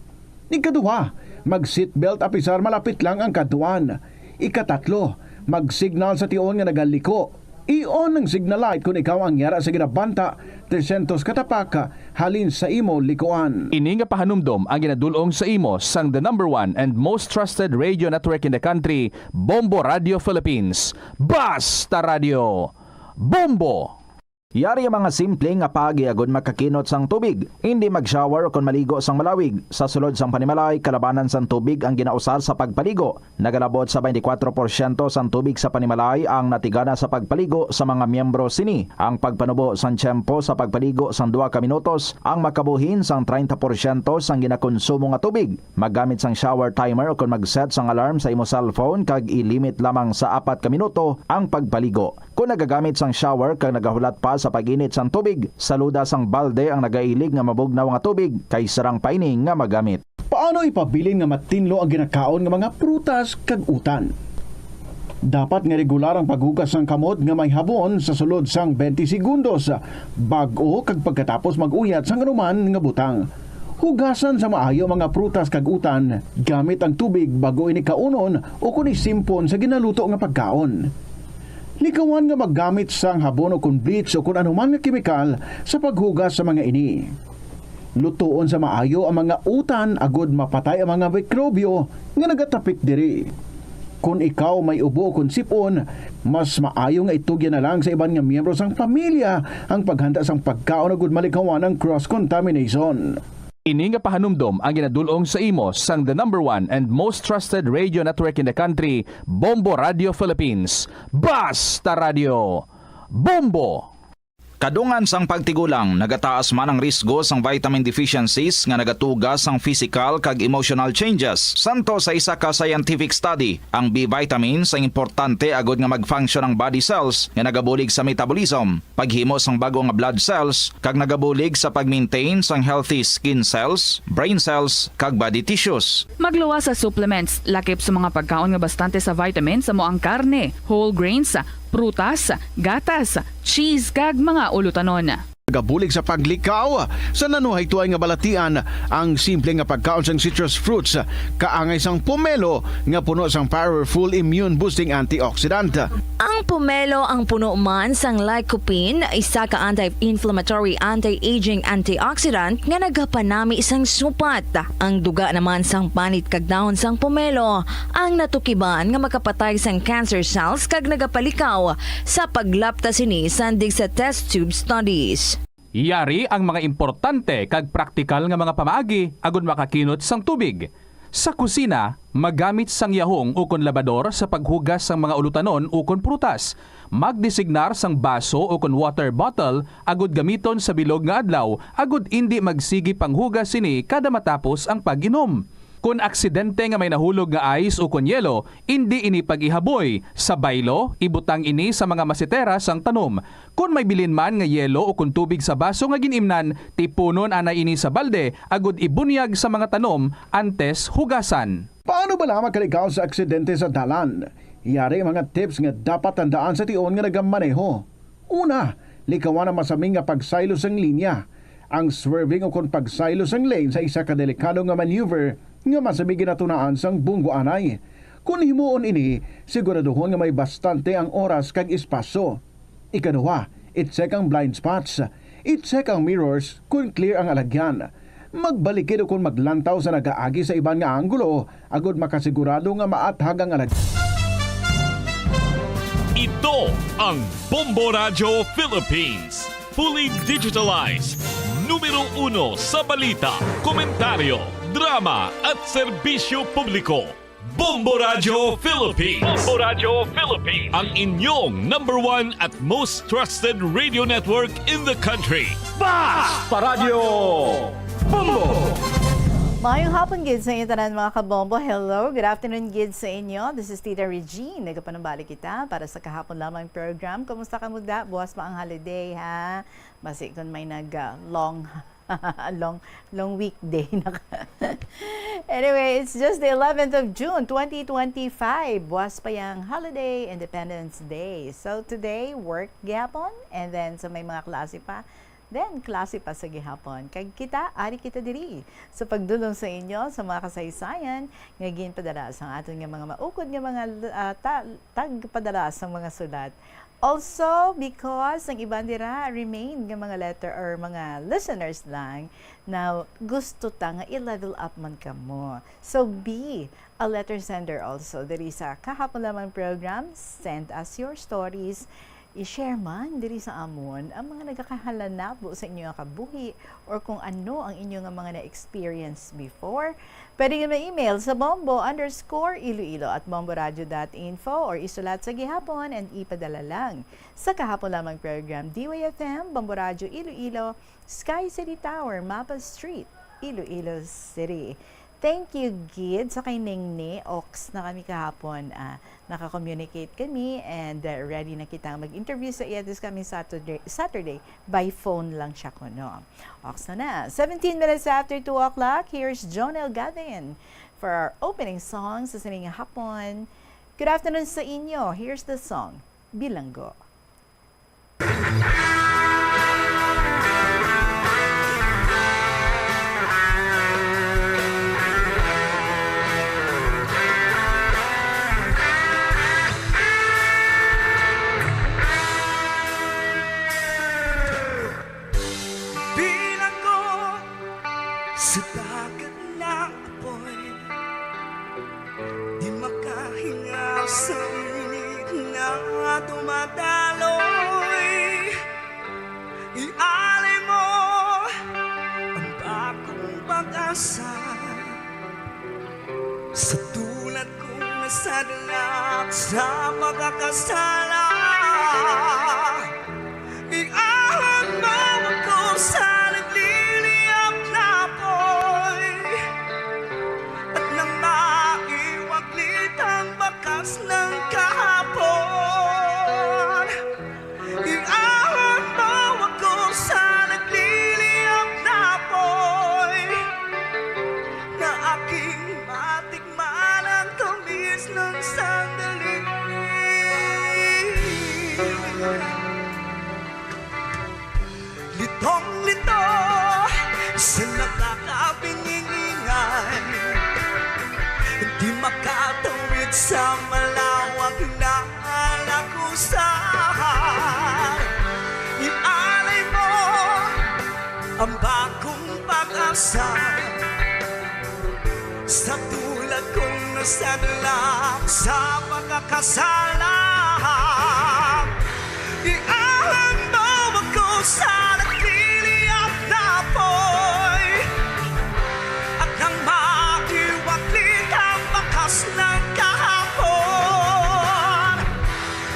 Ikaduha, mag-seatbelt apisar malapit lang ang kadtuan. Ikatatlo, mag-signal sa tion nga nagaliko. I-on ang signal light kon ikaw ang yara sa ginabanta tresyentos ka tapak halin sa imo likuan. Ini nga pahanumdom ang ginadul-ong sa imo sang the number one and most trusted radio network in the country, Bombo Radio Philippines. Basta Radio, Bombo! Yari ang mga simple nga paagi agod makakinot sang tubig. Indi mag-shower ukon maligo sang malawig. Sa sulod sang panimalay, kalabanan sang tubig ang ginausar sa pagpaligo. Nagalabot sa twenty-four porsyento sang tubig sa panimalay ang natigana sa pagpaligo sa mga miyembro sini. Ang pagpanubo sang tiyempo sa pagpaligo sang duha ka minutos ang makabuhin sang treinta porsyento sang ginakonsumo nga tubig. Maggamit sang shower timer ukon mag-set sang alarm sa imo cellphone kag i-limit lamang sa apat ka minuto ang pagpaligo. Kon nagagamit sang shower kag nagahulat pa sa pag-init sang tubig, saluda sang balde ang nagailig nga mabugnaw nga tubig kay sarang pa ini nga magamit. Paano ipabilin nga matinlo ang ginakaon nga mga prutas kag utan? Dapat nga regular ang paghugas sang kamot nga may habon sa sulod sang twenty segundos, bag-o kag pagkatapos mag-uyat sang anuman nga butang. Hugasan sa maayo ang mga prutas kag utan gamit ang tubig bag-o ini kaunon ukon isimpon sa ginaluto nga pagkaon. Likawan nga maggamit sang habon ukon bleach ukon anuman nga kemikal sa paghugas sa mga ini. Lutoon sa maayo ang mga utan agod mapatay ang mga mikrobyo nga nagatapik diri. Kon ikaw may ubo ukon sip-on, mas maayo nga itugyan na lang sa iban nga miyembro sang pamilya ang paghanda sang pagkaon agud malikawan ang cross contamination. Ini nga pahanumdom ang ginadul-ong sa imo sang the number one and most trusted radio network in the country, Bombo Radio Philippines. Basta Radio, Bombo! Kadungan sang pagtigulang, nagataas man ang risgo sang vitamin deficiencies nga nagatuga sang physical kag emotional changes. Santo sa isa ka scientific study, ang B vitamins ang importante agud nga mag-function ang body cells nga nagabulig sa metabolism, paghimo sang bag-o nga blood cells, kag nagabulig sa pag-maintain sang healthy skin cells, brain cells, kag body tissues. Magluwas sa supplements, lakip sa mga pagkaon nga bastante sa vitamins, amo ang karne, whole grains, prutas, gatas, cheese, kag mga ulutanon. Nagabulig sa paglikaw sa nanuhaytoy nga balatian ang simple nga pagkaon sang citrus fruits, kaangay sang pomelo nga puno sang powerful immune-boosting antioxidant. Ang pomelo ang puno man sang lycopene, isa ka anti-inflammatory, anti-aging antioxidant nga nagapanami sang supat. Ang duga naman sang panit kag dahon sang pomelo ang natukiban nga makapatay sang cancer cells kag nagapalikaw sa paglapta sini sandig sa test tube studies. Yari ang mga importante kag praktikal nga mga pamaagi agud makakinot sang tubig. Sa kusina, magamit sang yahong ukon labador sa paghugas sang mga ulutanon ukon prutas. Magdesignar sang baso ukon water bottle agud gamiton sa bilog nga adlaw agud indi magsigi panghugas sini kada matapos ang pag-inom. Kon aksidente nga may nahulog nga ice ukon yelo, indi ini pag-ihaboy. Sa baylo, ibutang ini sa mga masetera sang tanom. Kon may bilin man nga yelo ukon tubig sa baso nga gin-imnan, tipunon anay ini sa balde agud ibunyag sa mga tanom antes hugasan. Paano bala makalikaw sa aksidente sa dalan? Yari ang mga tips nga dapat tandaan sa tion nga nagamaneho. Una, likawan ang masami nga pagsaylo sang linya. Ang swerving ukon pagsaylo sang lane sa isa ka delikado nga maneuver nga masami ginatunaan sang bunggo anay. Kon himuon ini, siguraduhon nga may bastante ang oras kag espasyo. Ikaduha, i-check ang blind spots. I-check ang mirrors kon clear ang alagyan. Magbalikid ukon maglantaw sa nagaagi sa iban nga anggulo agud makasigurado nga maathag ang alagyan. Ito Ito ang Bombo Radyo Philippines. Fully digitalized. Numero uno sa balita, komentaryo, drama, at serbisyo publiko. Bombo Radyo Philippines. Bombo Radyo Philippines. Ang inyong number one at most trusted radio network in the country. Basta Radyo Bombo! Maayong hapon gid sa inyo tanan, mga kabombo. Hello, good afternoon gid sa inyo. This is Tita Regine. Nagapanumbalik kita para sa kahapon lamang program. Kumusta ka muda? Buwas pa ang holiday, ha? Basi kung may nag, ah, long, long, long weekday na ka. Anyway, it's just the eleventh of June, twenty twenty-five. Buwas pa yang holiday, Independence Day. So today, work gyapon, and then sa may mga klase pa, then klase pa sa gihapon. Kag kita, ari kita diri sa pagdulong sa inyo sa mga kasaysayan nga ginpadala sang aton nga mga maukod nga mga, ah, ta-, tagpadala sang mga sulat. Also, because ang iban dira remain nga mga letter or mga listeners lang na gusto ta nga i-level up man kamo. So, be a letter sender also. Diri sa kahapon lamang program, send us your stories. I-share man diri sa amon ang mga nagakahalanabo sa inyo nga kabuhi or kung ano ang inyo nga mga na-experience before. Pwede nga ma-email sa bombo underscore iloilo at bomboradio dot info or isulat sa gihapon and ipadala lang sa kahapon lamang program, D Y F M, Bombo Radyo Iloilo, Sky City Tower, Mapa Street, Iloilo City. Thank you gid sa kay Ningni. Ox na kami kahapon. Ah, naka-communicate kami and, uh, ready na kita mag-interview sa iya this coming Saturday, Saturday. By phone lang siya kuno. Ox na na. Seventeen minutes after two o'clock, here's Jonel Gavin for our opening song sa sining hapon. Good afternoon sa inyo. Here's the song, Bilanggo. Bilanggo sa dagat nga apoy, di makahingaw sa init nga dumadaloy. Ialay mo ang bagong pag-asa sa tulad kong nasadlak sa pagkakasala. Ialay mo ako sa nagliliyab na apoy at nang maiwaglit ang bakas ng kahapon. Ialay mo ako sa nagliliyab na apoy na aking matikman ang tamis ng sandali. Litong-lito sa nakakapinginginan, di makatawid sa malawak na lagusan. Ialay mo ang bagong pag-asa sa tulad kong nasadlak sa pagkakasala. Ialay mo ako sa nagliliyab na apoy at nang maiwaglit ang bakas ng kahapon.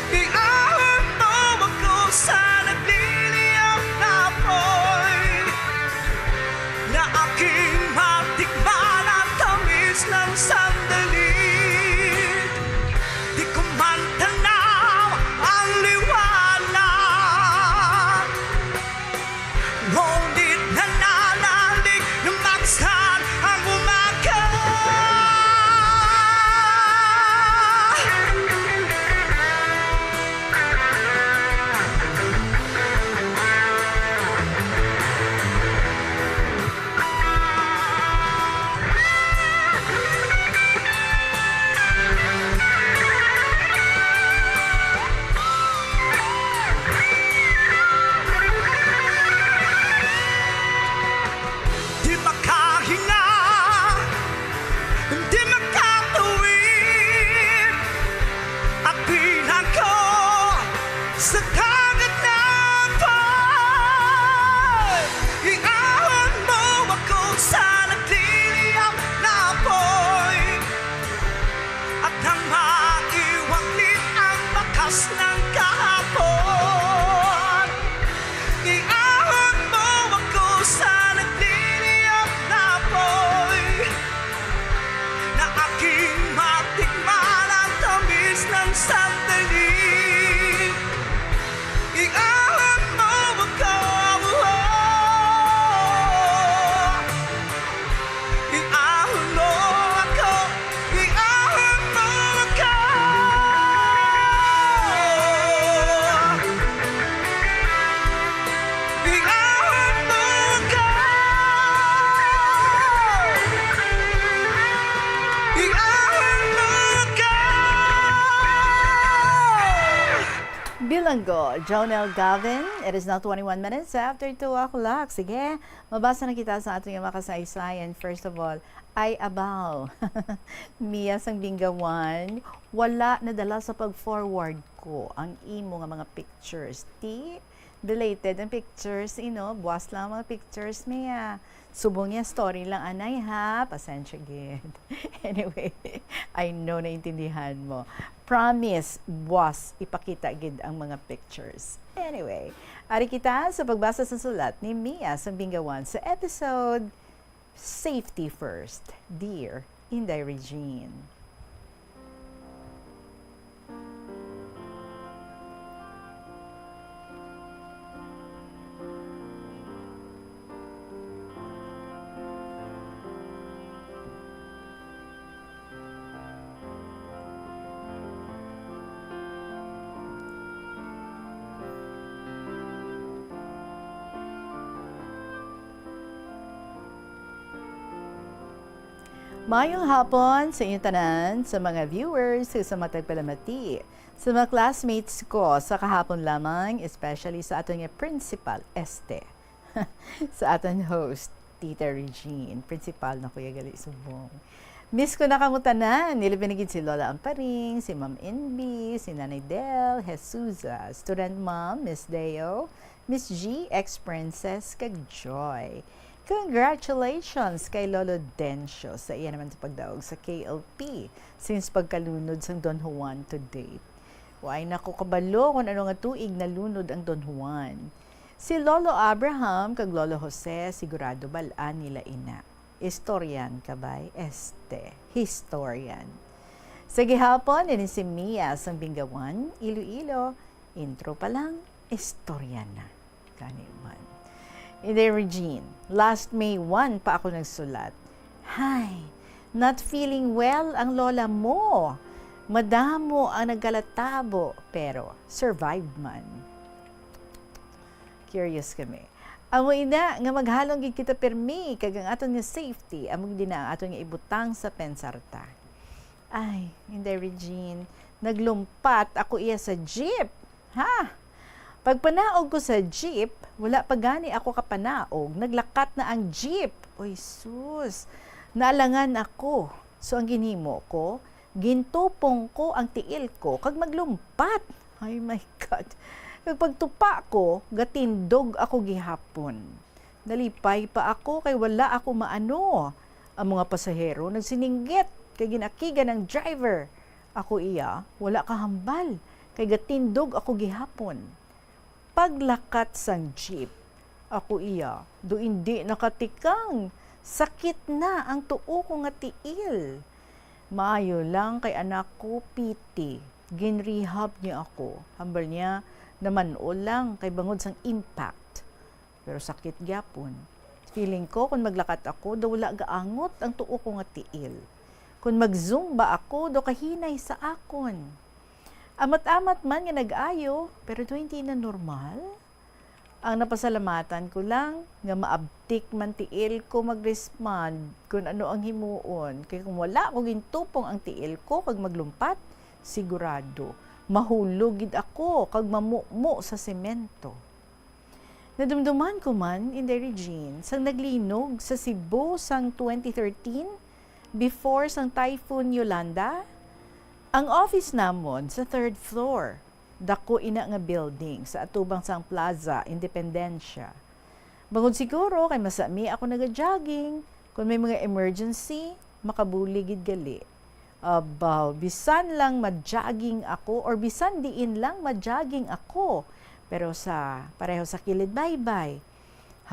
Ialay mo ako sa nagliliyab na apoy na aking matikman ang tamis ng sandali. Di ko man tanaw ang liwanag, ngunit nananalig na magsan ang umaga. Ilonggo, Jonel Gavin, it is now twenty-one minutes after two o'clock. Sige, mabasa na kita sa ating mga kasaysayan. First of all, ay abaw. Mia sang Binggawan, wala nadala sa pag-forward ko ang imo nga mga pictures. Ti, deleted ang pictures, you know, buwas lang ang mga pictures, Mia. Subong niya, story lang, anay, ha? Pasensya gid. Anyway, I know naintindihan mo. Promise, buwas, ipakita gid ang mga pictures. Anyway, ari kita sa pagbasa sa sulat ni Mia sang Binggawan sa episode Safety First, Dear Inday Regine. Maayong hapon sa inyo tanan, sa mga viewers, sa mga tagpalamati, sa mga classmates ko sa kahapon lamang, especially sa aton nga principal, Este, sa aton host, Tita Regine, principal na kuya gali subong. Miss ko na kamo tanan, nilabi na gid si Lola Amparing, si Ma'am N B, si Nanay Del, Jesusa, student mom, Miss Deo, Miss G, ex-princess, kag Joy. Congratulations kay Lolo Dencio sa iya naman sa pagdaog sa K L P since pagkalunod sang Don Juan to date. Wa na ko kabalo kung ano nga tuig nalunod ang Don Juan. Si Lolo Abraham kag Lolo Jose, sigurado bal-an nila ina. Historian ka bay, Este? Historian. Sa gihapon, ini si Mia sang Binggawan, Iloilo. Intro pa lang, istorya na. Gani man. Inday Regine, last May one pa ako nagsulat. Hay, not feeling well ang lola mo. Madamo ang nagkalatabo, pero survive man. Curious kami. Amo ina nga maghalong gid kita pirmi, kag ang aton nga safety amo gid na ang aton nga ibutang sa pensar ta. Ay, Inday Regine, naglumpat ako iya sa jeep. Ha? Pagpanaog ko sa jeep, wala pa gani ako kapanaog, naglakat na ang jeep. Oy, sus. Naalangan ako. So, ang ginhimo ko, gintupong ko ang tiil ko kag maglumpat. Ay, my God. Kag pagtupa ko, gatindog ako gihapon. Nalipay pa ako kay wala ako maano. Ang mga pasahero nagsininggit kay ginakigan ang driver. Ako iya, wala kahambal, kay gatindog ako gihapon. Paglakat sang jeep, ako iya, do indi nakatikang, sakit na ang tuo ko nga tiil. Maayo lang kay anak ko, piti, ginrehab niya ako. Hambal niya, naman-ol lang kay bangod sang impact. Pero sakit gyapon. Feeling ko, kung maglakat ako, daw wala gaangot ang tuo ko nga tiil. Kung mag-zumba ako, daw kahinay sa akon. Amat-amat man nga nag-ayo, pero daw hindi na normal. Ang napasalamatan ko lang, nga maabtik man tiil ko mag-respond kung ano ang himuon. Kay kung wala ko gintupong ang tiil ko kag maglumpat, sigurado, mahulog gid ako kag mamumo sa semento. Nadumduman ko man, Inday Regine, sang naglinog sa Cebu sang twenty thirteen, before sang Typhoon Yolanda, ang office namon sa third floor. Dako ina nga building sa atubang sang Plaza Independencia. Bangod siguro kay masami ako naga-jogging, kung may mga emergency, makabulig gid gali. Abaw, bisan lang ma-jogging ako or bisan diin lang ma-jogging ako, pero sa, pareho sa kilid baybay.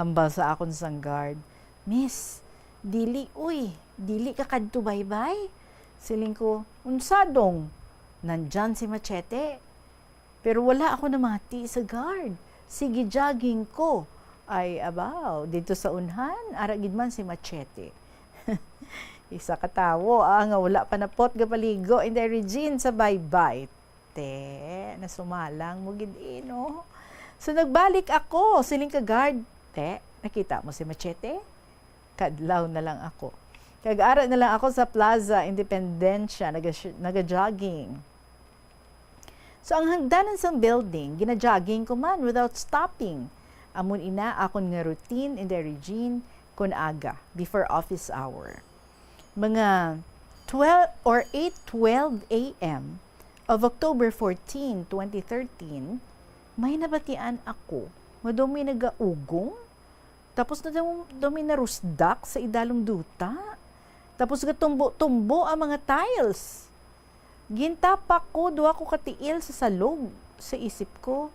Hambal sa akon sang guard, "Miss, dili, uy, dili ka kadto baybay." Siling ko, "Unsa dong? Nandyan si Machete." Pero wala ako namati sa guard. Sige, jogging ko. Ay, abaw, dito sa unhan, ara gid man si Machete. Isa ka tawo, ah, nga wala pa napot gapaligo, Inday Regine, sa baybay. Te, nasumalang mo gid, eh, no? So, nagbalik ako, siling ka guard, "Te, nakita mo si Machete?" Kadlaw na lang ako. Kag ara na lang ako sa Plaza Independencia, naga-, naga-jogging. So, ang hagdanan sang building, gina-jogging ko man without stopping. Amo ina akon nga routine in the Regine kon aga, before office hour. Mga twelve or eight twelve a m of October fourteen, twenty thirteen, may nabatian ako nga daw may nagaugong. Tapos na daw, daw may narusdak sa idalom duta. Tapos gatumbo-tumbo ang mga tiles. Gintapak ko duha ko ka tiil sa salog. Sa isip ko,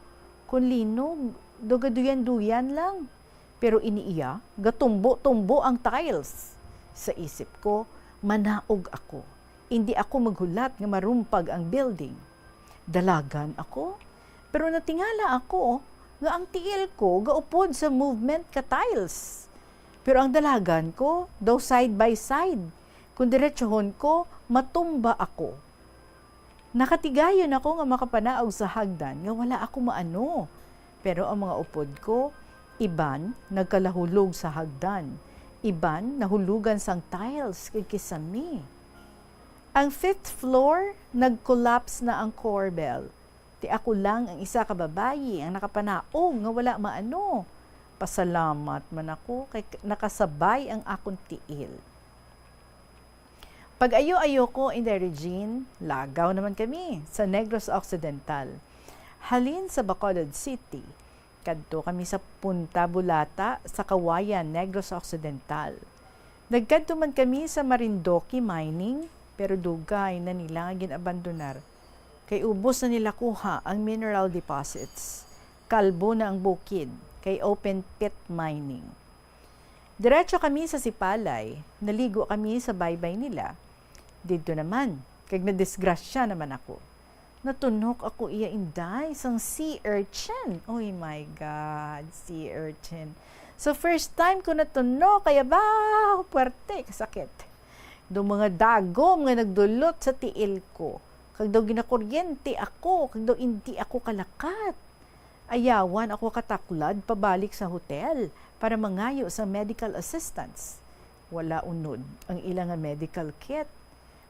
"Kon linog, daw gaduyan-duyan lang." Pero ini iya, gatumbo-tumbo ang tiles. Sa isip ko, "Manaog ako. Indi ako maghulat nga marumpag ang building." Dalagan ako, pero natingala ako nga ang tiil ko gaupod sa movement ka tiles. Pero ang dalagan ko daw side by side. Kung diretsohon ko, matumba ako. Nakatigayon ako nga makapanaog sa hagdan nga wala ako maano. Pero ang mga upod ko, iban nagkalahulog sa hagdan, iban nahulugan sang tiles kag kisame. Ang fifth floor, nag-collapse na ang corbel. Ti ako lang ang isa ka babayi ang nakapanaog nga wala maano. Pasalamat man ako kay nakasabay ang akon tiil. Pag-ayo-ayo ko, Inday Regine, lagaw naman kami sa Negros Occidental. Halin sa Bacolod City, kadto kami sa Punta Bulata sa Kawayan, Negros Occidental. Nagkadto man kami sa Marindoque Mining, pero dugay na nila nga gin-abandonar. Kay ubos na nila kuha ang mineral deposits. Kalbo na ang bukid, kay open pit mining. Diretso kami sa Sipalay, naligo kami sa baybay nila. Didto naman, kag nadisgrasya naman ako. Natunok ako iya, Inday, sang sea urchin. Oh my God, sea urchin. So, first time ko natunok, kaya ba, puwerte, kasakit. Daw mga dagom nga nagdulot sa tiil ko. Kag daw ginakuryente ako, kag daw indi ako kalakat. Ayawan ako kataklad pabalik sa hotel para mangayo sa medical assistance. Wala unod ang ila nga medical kit.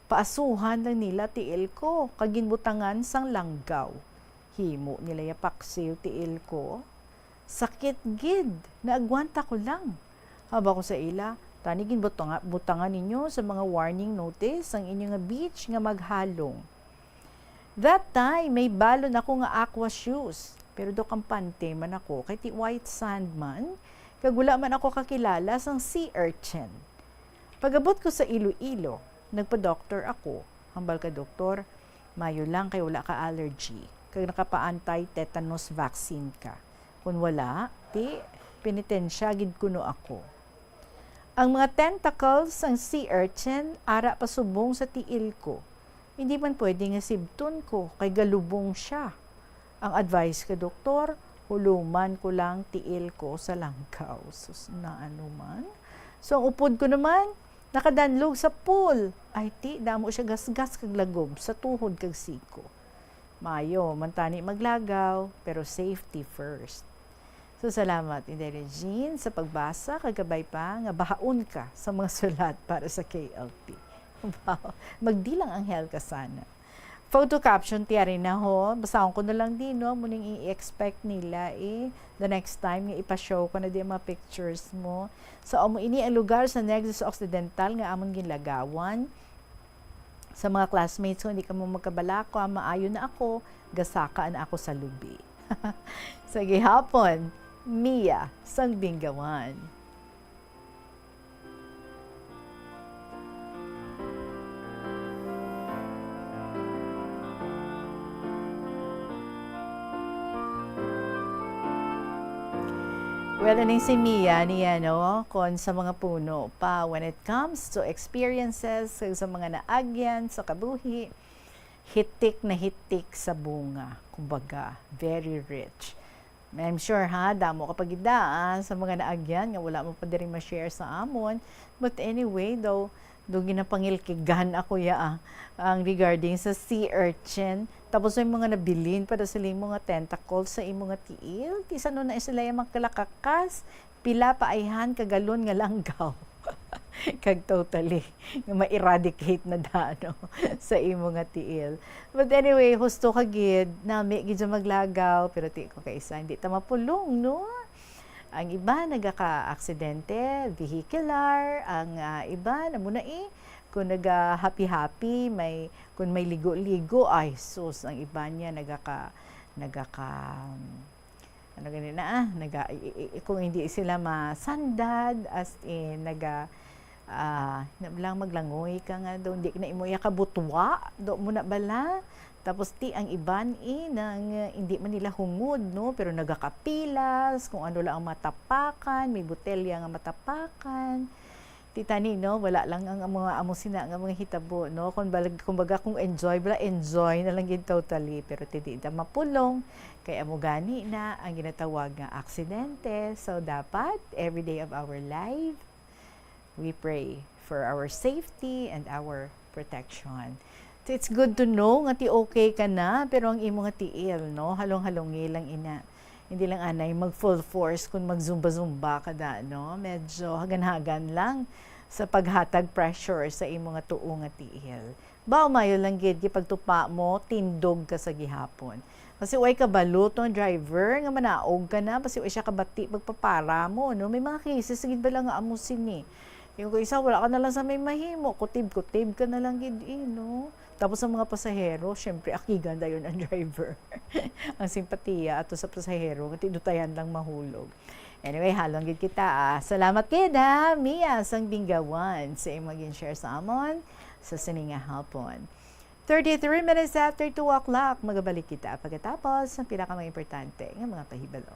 Paasuhan lang nila tiil ko kag ginbutangan sang langgaw. Himo nila ya paksiw tiil ko. Sakit gid, naagwanta ko lang. Haba ko sa ila, "Tani ginbutanga-, butangan ninyo sa mga warning notice ang inyo nga beach nga maghalong." That time, may balon ako nga aqua shoes. Pero daw kampante man ako, kay ti white sand man, kag wala man ako kakilala sang sea urchin. Pag-abot ko sa Iloilo, nagpa-doktor ako. Hambal ka doktor, "Mayo lang kay wala ka allergy, kag nakapa-anti-tetanus vaccine ka. Kung wala, ti, penitensya gid kuno ako." Ang mga tentacles sang sea urchin ara pa subong sa tiil ko. Hindi man pwede nga sibton ko, kay galubong siya. Ang advice ka doktor, huluman ko lang tiil ko sa langkaw. Sus, naano man? So, ang upod ko naman, nakadanlog sa pool. Ay, ti, damo siya gasgas kag lagob sa tuhod kag siko. Mayo man tani maglagaw, pero safety first. So, salamat, Inday Regine, sa pagbasa, kag kabay pa nga bahaon ka sa mga sulat para sa K L T. Wow, magdilang anghel ka sana. Photo caption, tiyari na ho. Basahon ko na lang din, no? Muning i-expect nila, eh. The next time nga ipa-show ko na di ang mga pictures mo. So, amo ini ang lugar sa Negros Occidental nga amon ginlagawan. Sa mga classmates ko, hindi ka mo magkabalako, ah, maayo na ako, gasaka na ako sa lubi. Sa gihapon, Mia, sang Binggawan. Well, aning si Mia niya, no? Kon sa mga puno pa, when it comes to experiences, sa mga naagyan sa kabuhi, hitik na hitik sa bunga. Kumbaga, very rich. I'm sure, ha, damo ka pa gid, ah, sa mga naagyan nga wala mo pa diri ma-share sa amon. But anyway, daw, daw ginapangilkigan ako ya, ah, ang regarding sa sea urchin. Tapos may mga nabilin pa daw sila imo nga tentacles sa imo nga tiil. Ti san-o na sila ya makalakakas? Pila pa ayhan ka galon nga langgaw? kag totally nga ma-eradicate na dano sa imo nga tiil. But anyway, husto ka gid, nami gid siya maglagaw, pero ti ko kaisa, hindi ta mapulong, no? Ang iba nagaka-aksidente, vehicular, ang, ah, iba, amo na eh, kung naga-happy-happy, may, kung may ligo-ligo, ay sus, ang iba niya nagaka-, nagaka-, ano gani na, ah, naga-, i-, i-, i-, kung hindi sila masandad, as in, naga-, ah, na lang maglangoy ka nga daw, hindi na imo iya kabutwa, do mo na bala. Tapos ti ang iban, eh, nang, eh, hindi man nila hungod, no? Pero nagakapilas, kung ano lang ang matapakan, may botelya nga matapakan. Ti tani, no? Wala lang ang, ang mga amo sina nga mga hitabo, no? Kung balag-, kumbaga, kung enjoy, bala, enjoy na lang gid totally. Pero ti di ta mapulong, kay amo gani na ang ginatawag nga aksidente. So, dapat, every day of our life, we pray for our safety and our protection. So, it's good to know nga ti okay ka na, pero ang imo nga tiil, no? Halong-halongi lang ina. Hindi lang anay mag full force kung mag-zumba-zumba ka da, no? Medyo hagan-hagan lang sa paghatag pressure sa imo nga tuo nga tiil. Ba, umayo lang gid, gipagtupa mo, tindog ka sa gihapon. Kasi way kabalo tong driver nga manaog ka na, basi way siya kabati pagpapara mo, no? May mga cases gid bala nga amo sini. Yung kung isa, wala ka na lang sa may mahimo, kutib-kutib ka na lang gid, eh, no? Tapos ang mga pasahero, syempre, akigan dayon ang driver. Ang simpatiya ato sa pasahero, nga ti dutayan lang mahulog. Anyway, halong gid kita, ah. Salamat gid, ha, Mia sang Binggawan, sa imong gin-share sa amon sa sini nga hapon. Thirty-three minutes after two o'clock, magabalik kita pagkatapos sa pinaka mga importante nga mga pahibalo.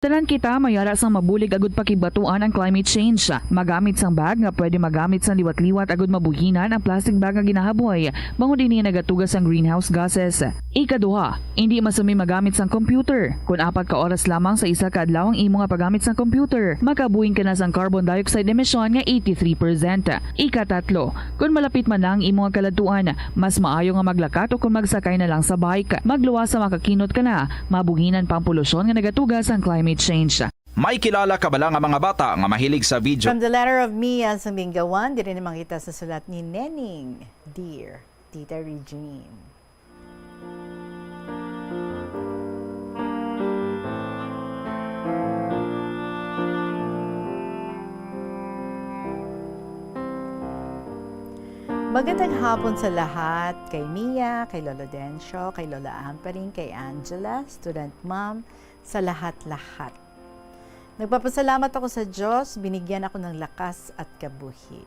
Tanan kita may ara sang mabulig agud pakigbatuan ang climate change. Magamit sang bag nga pwede magamit sang liwat-liwat agud mabuhinan ang plastic bag nga ginahaboy, bangod ini nagatuga sang greenhouse gases. Ikaduha, indi masumi magamit sang computer. Kon apat ka oras lamang sa isa ka adlaw ang imo nga paggamit sang computer, makabuhin ka na sang carbon dioxide emission nga eighty-three percent. Ikatatlo, kon malapit man na ang imo nga kaladtuan, mas maayo nga maglakat o kon magsakay na lang sa bike. Magluwas sa makakinot ka na, mabuhinan pa ang polusyon nga nagatuga sang climate change. May kilala ka bala nga mga bata nga mahilig sa video? From the letter of Mia sang Binggawan, diri naman kita sa sulat ni Neneng. Dear Tita Regine. Magandang hapon sa lahat, kay Mia, kay Lolo Dencio, kay Lola Amperin, kay Angela, student mom, sa lahat-lahat. Nagpapasalamat ako sa Diyos, binigyan ako ng lakas at kabuhi.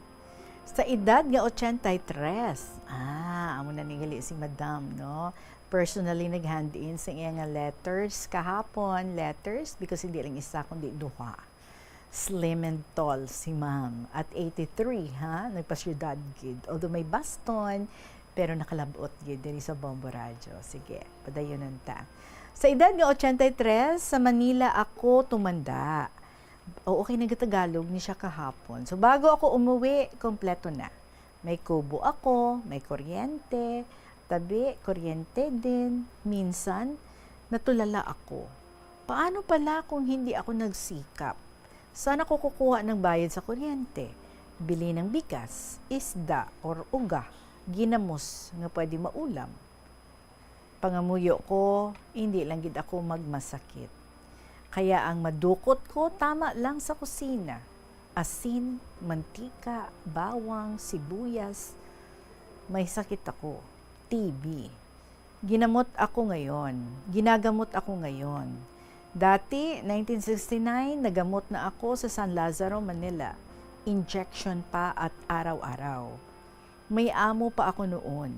Sa edad nga ochenta y tres, ah, amo na ni gali si Madam, no? Personally nag-hand in sa iya nga letters kahapon, letters, because hindi lang isa, kundi duha. Slim and tall si Ma'am. At eighty-three, ha? Nagpasyudad gid. Although may baston, pero nakalab-ot gid diri sa Bombo Radyo. Sige, padayonon ta. Sa edad nga ochenta y tres, sa Manila ako tumanda. Oo, kay nagatagalog ni siya kahapon. So, bago ako umuwi, kompleto na. May kubo ako, may kuryente, tabi, kuryente din. Minsan, natulala ako. Paano pala kung hindi ako nagsikap? Saan ako kukuha ng bayad sa kuryente? Bili ng bigas, isda, or uga, ginamos nga pwede maulam. Pangamuyo ko, hindi lang gid ako magmasakit. Kaya ang madukot ko, tama lang sa kusina. Asin, mantika, bawang, sibuyas. May sakit ako, T B. Ginamot ako ngayon. Ginagamot ako ngayon. Dati, nineteen sixty-nine, nagamot na ako sa San Lazaro, Manila. Injection pa at araw-araw. May amo pa ako noon.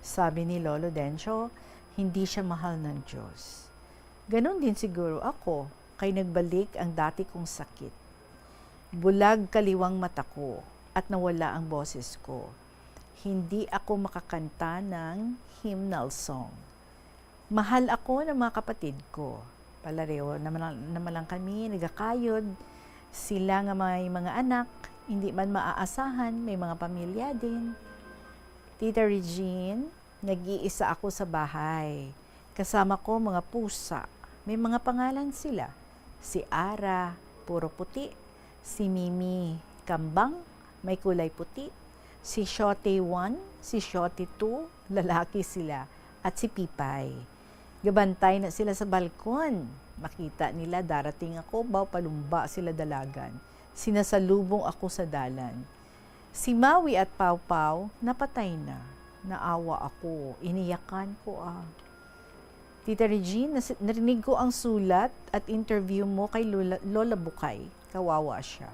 Sabi ni Lolo Dencio, hindi siya mahal ng Diyos. Ganun din siguro ako, kay nagbalik ang dati kong sakit. Bulag kaliwang mata ko at nawala ang boses ko. Hindi ako makakanta ng hymnal song. Mahal ako ng mga kapatid ko. Palareho naman lang, naman lang kami nagakayod. Sila nga may mga anak, hindi man maaasahan, may mga pamilya din. Tita Regine, nag-iisa ako sa bahay. Kasama ko mga pusa. May mga pangalan sila. Si Ara, puro puti. Si Mimi, kambang. May kulay puti. Si Shote one, si Shote two, lalaki sila, at si Pipay. Gabantay na sila sa balkon. Makita nila darating ako, baw palumba sila dalagan. Sinasalubong ako sa dalan. Si Maui at Pawpaw napatay na. Naawa ako, iniyakan ko, ah. Tita Regine, nas-, narinig ko ang sulat at interview mo kay Lola, Lola Bukay. Kawawa siya.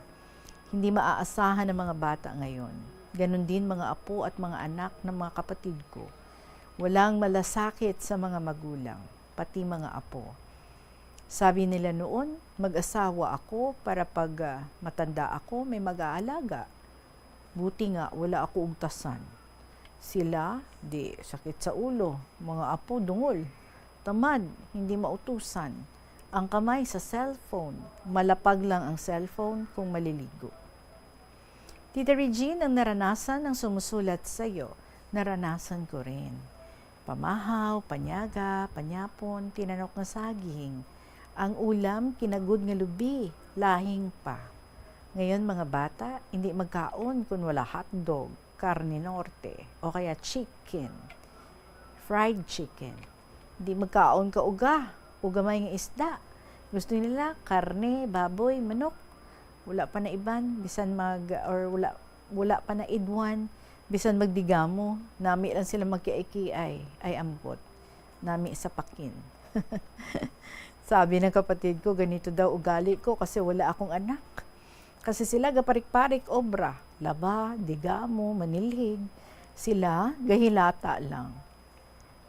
Hindi maaasahan ang mga bata ngayon. Ganun din mga apo at mga anak ng mga kapatid ko. Walang malasakit sa mga magulang, pati mga apo. Sabi nila noon, mag-asawa ako para pag, ah, matanda ako, may mag-aalaga. Buti nga wala ako ugtasan. Sila, di sakit sa ulo, mga apo dungol, tamad, hindi mautusan. Ang kamay sa cellphone, malapag lang ang cellphone kung maliligo. Tita Regine, ang naranasan ng sumusulat sa iyo, naranasan ko rin. Pamahaw, panyaga, panyapon, tinanok nga saging. Ang ulam, kinagod nga lubi, lahing pa. Ngayon, mga bata, hindi magkaon kun wala hotdog, karne norte, o kaya chicken, fried chicken. Hindi magkaon ka uga, o gamay nga isda. Gusto nila karne, baboy, manok. Wala pa na iban, bisan mag, or wala, wala pa na idwan, bisan magdigamo, nami lang sila magkiay-kiay, ay ambot. Nami sa pakin. Sabi ng kapatid ko, ganito daw ugali ko kasi wala akong anak. Kasi sila gaparik-parik obra, laba, digamo, manilhig. Sila gahilata lang.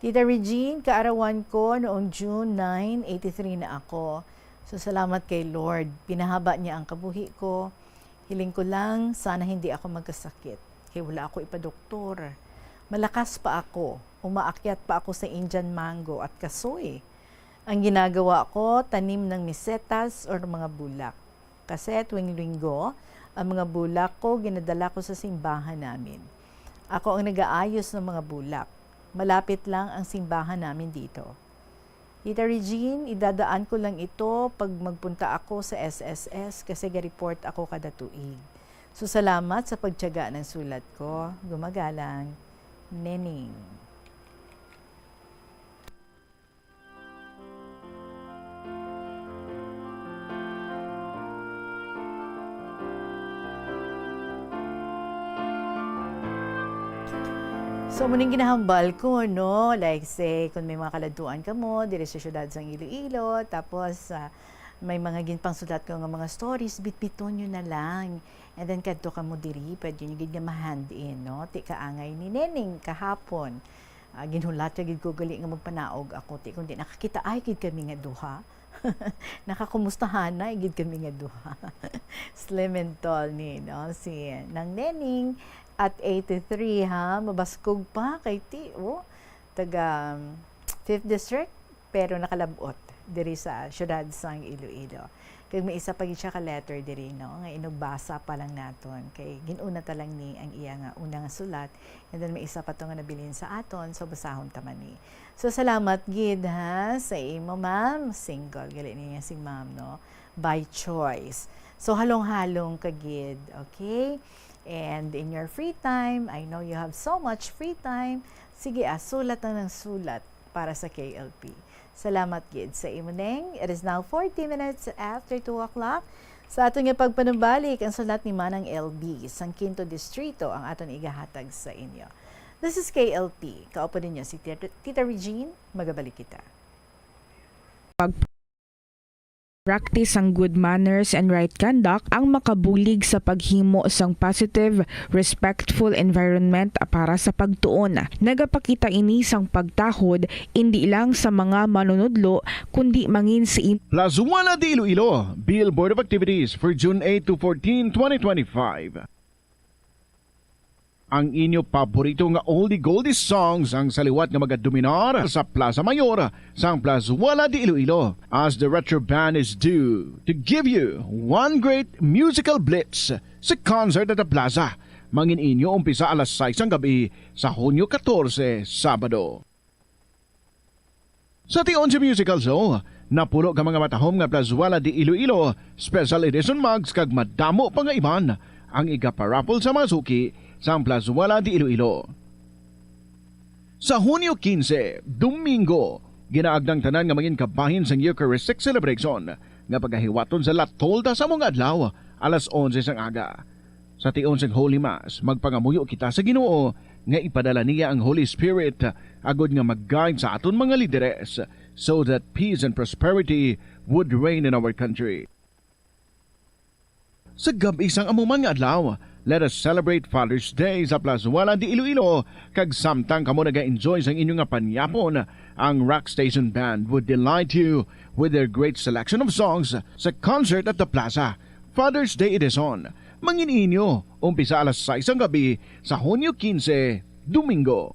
Tita Regine, kaarawan ko noong June nine, eighty-three na ako. So, salamat kay Lord. Pinahaba niya ang kabuhi ko. Hiling ko lang, sana hindi ako magkasakit. Kay wala ako ipadoktor. Malakas pa ako. Umaakyat pa ako sa Indian mango at kasoy. Ang ginagawa ko, tanim ng misetas or mga bulak. Kasi tuwing linggo, ang mga bulak ko ginadala ko sa simbahan namin. Ako ang nag-aayos ng mga bulak. Malapit lang ang simbahan namin dito. Tita Regine, idadaan ko lang ito pag magpunta ako sa S S S kasi ga-report ako kada tuig. So, salamat sa pagtiyaga ng sulat ko. Gumagalang, Nening. So, muning ginahambal ko, no? Like, say, kung may mga kaladtuan kamo diri sa siyudad sang Iloilo, tapos, ah, may mga ginpangsulat ko nga mga stories, bitbiton nyo na lang. And then, kadto kamo diri, pwede nyo gid nga ma-hand in, no? Ti kaangay ni Neneng kahapon. Ah, ginhulat ka gid ko gali nga magpanaog ako, ti, kundi nakakita ay gid kami nga duha. Nakakumustahanay gid kami nga duha. Slim and tall ni, no? Si Nang Nening at eighty-three, ha? Mabaskog pa kay ti, oh. Taga, um, Fifth District, pero nakalab-ot diri sa siyudad sang Iloilo. Kag may isa pa gid siya ka letter diri, no? Nga inugbasa pa lang naton. Kay gin-una ta lang ni ang iya nga una nga sulat. And then may isa pa to nga nabilin sa aton. So, basahon ta man ni. So, salamat gid, ha, sa imo, ma'am. Single, gali niya si ma'am, no? By choice. So, halong-halong ka gid, okay? And in your free time, I know you have so much free time, sige, ah, sulat lang ng sulat para sa K L P. Salamat gid sa imo, Neng. It is now forty minutes after two o'clock. Sa aton nga pagpanumbalik, ang sulat ni Manang L B sang Quinto Distrito ang aton igahatag sa inyo. This is K L P. Kaupo ninyo si Tita, Tita Regine. Magabalik kita. Pag practice sang good manners and right conduct ang makabulig sa paghimo sang positive, respectful environment para sa pagtuon. Nagapakita ini sang pagtahod indi lang sa mga manunudlo, kundi mangin sa in- Plazuela de Iloilo, Bill Board of Activities for June eight to fourteen, twenty twenty-five. Ang inyo paborito nga oldie goldie songs ang sa liwat nga magadominar sa Plaza Mayor sang Plazuela de Iloilo, as the Retro Band is due to give you one great musical blitz sa concert at the plaza. Mangin inyo umpisa alas sais sang gabi sa Hunyo katorse, Sabado. Sa tion sa musical show, napulo ka mga matahom nga Plazuela de Iloilo Special Edition mugs kag madamo pa nga iban ang igaparaffle sa mga suki sang Plazuela de Iloilo. Sa Hunyo quince, Domingo, ginaagda ang tanan nga mangin kabahin sang Eucharistic celebration nga pagahiwaton sa La Tolda sa mga adlaw, alas onse sang aga. Sa tion sang Holy Mass, magpangamuyo kita sa Ginoo nga ipadala niya ang Holy Spirit agod nga mag-guide sa aton mga lideres, so that peace and prosperity would reign in our country. Sa gab-i sang amo man nga adlaw, let us celebrate Father's Day sa Plazuela de Iloilo, kag samtang kamo naga-enjoy sang inyo nga panyapon, ang Rock Station Band would delight you with their great selection of songs sa Concert at the Plaza Father's Day Edition. Mangin-inyo, umpisa alas sais sang gabi sa Hunyo quince, Domingo.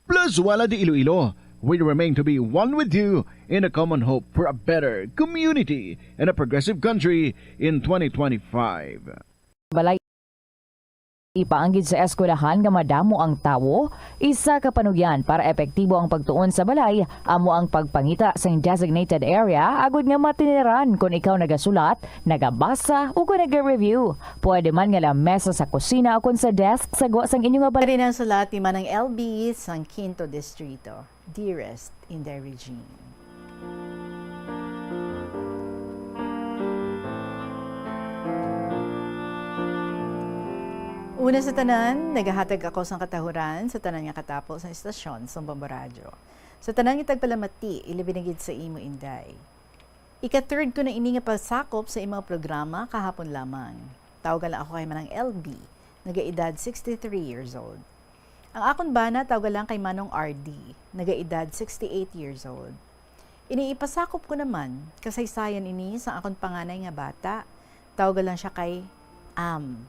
Plazuela de Iloilo, we remain to be one with you in a common hope for a better community and a progressive country in twenty twenty-five. Balay. Ipaanggid sa eskwelahan nga madamo ang tawo, isa ka panugyan para epektibo ang pagtuon sa balay amo ang pagpangita sing designated area agod nga matiniran kon ikaw nagasulat, nagabasa, o kon naga-review. Pwede man nga lamesa sa kusina o kon sa desk sa gwa sang inyo nga balay. Kari ang sulat ni Manang L B sang Quinto Distrito, Dearest Inday Regine. Una sa tanan, nagahatag ako sang katahuran sa tanan nga katapo sa estasyon sang Bombo Radyo. Sa tanan nga tagpalamati, ilabi na gid sa imo, Inday. Ika-third ko na ini nga pasakop sa imong programa kahapon lamang. Tawgan lang ako kay Manang L B, nagaedad sixty-three years old. Ang akon bana tawgan lang kay Manong R D, nagaedad sixty-eight years old. Ini ipasakop ko naman, kasaysayan ini sang akon panganay nga bata. Tawgan lang siya kay Am.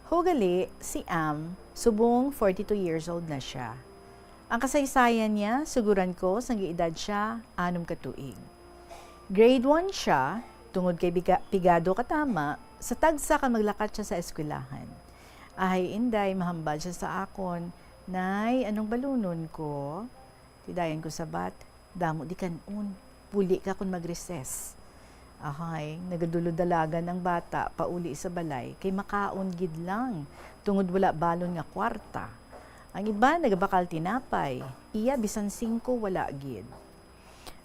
Hugali, si Am, subong forty-two years old na siya. Ang kasaysayan niya, suguran ko sang giedad siya anom ka tuig. Grade one siya, tungod kay biga-, pigado katama, sa tagsa ka maglakat siya sa eskwelahan. Ahay, Inday, mahambal siya sa akon, "Nay, anong balunon ko?" Ti dayon ko sabat, "Damo di kan-on. Puli ka kon mag-recess." Ahay, nagadulod dalagan ang bata pauli sa balay kay makaon gid lang, tungod wala balon nga kwarta. Ang iban nagabakal tinapay, iya bisan singko wala gid.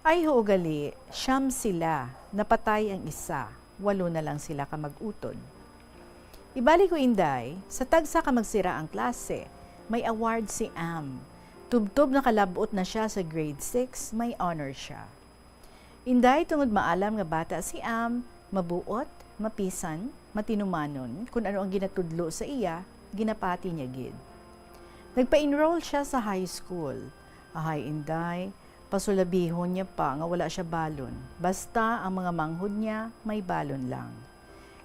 Ay huo gali, siyam sila, napatay ang isa, walo na lang sila ka mag-utod. Ibalik ko, Inday, sa tagsa ka magsira ang klase, may award si Am. Tubtob nakalab-ot na siya sa grade six, may honor siya. Inday, tungod maalam nga bata si Am, mabuot, mapisan, matinumanon, kun ano ang ginatudlo sa iya, ginapati niya gid. Nagpa-enroll siya sa high school. Ahay, Inday, pasulabihon niya pa nga wala siya balon, basta ang mga manghod niya may balon lang.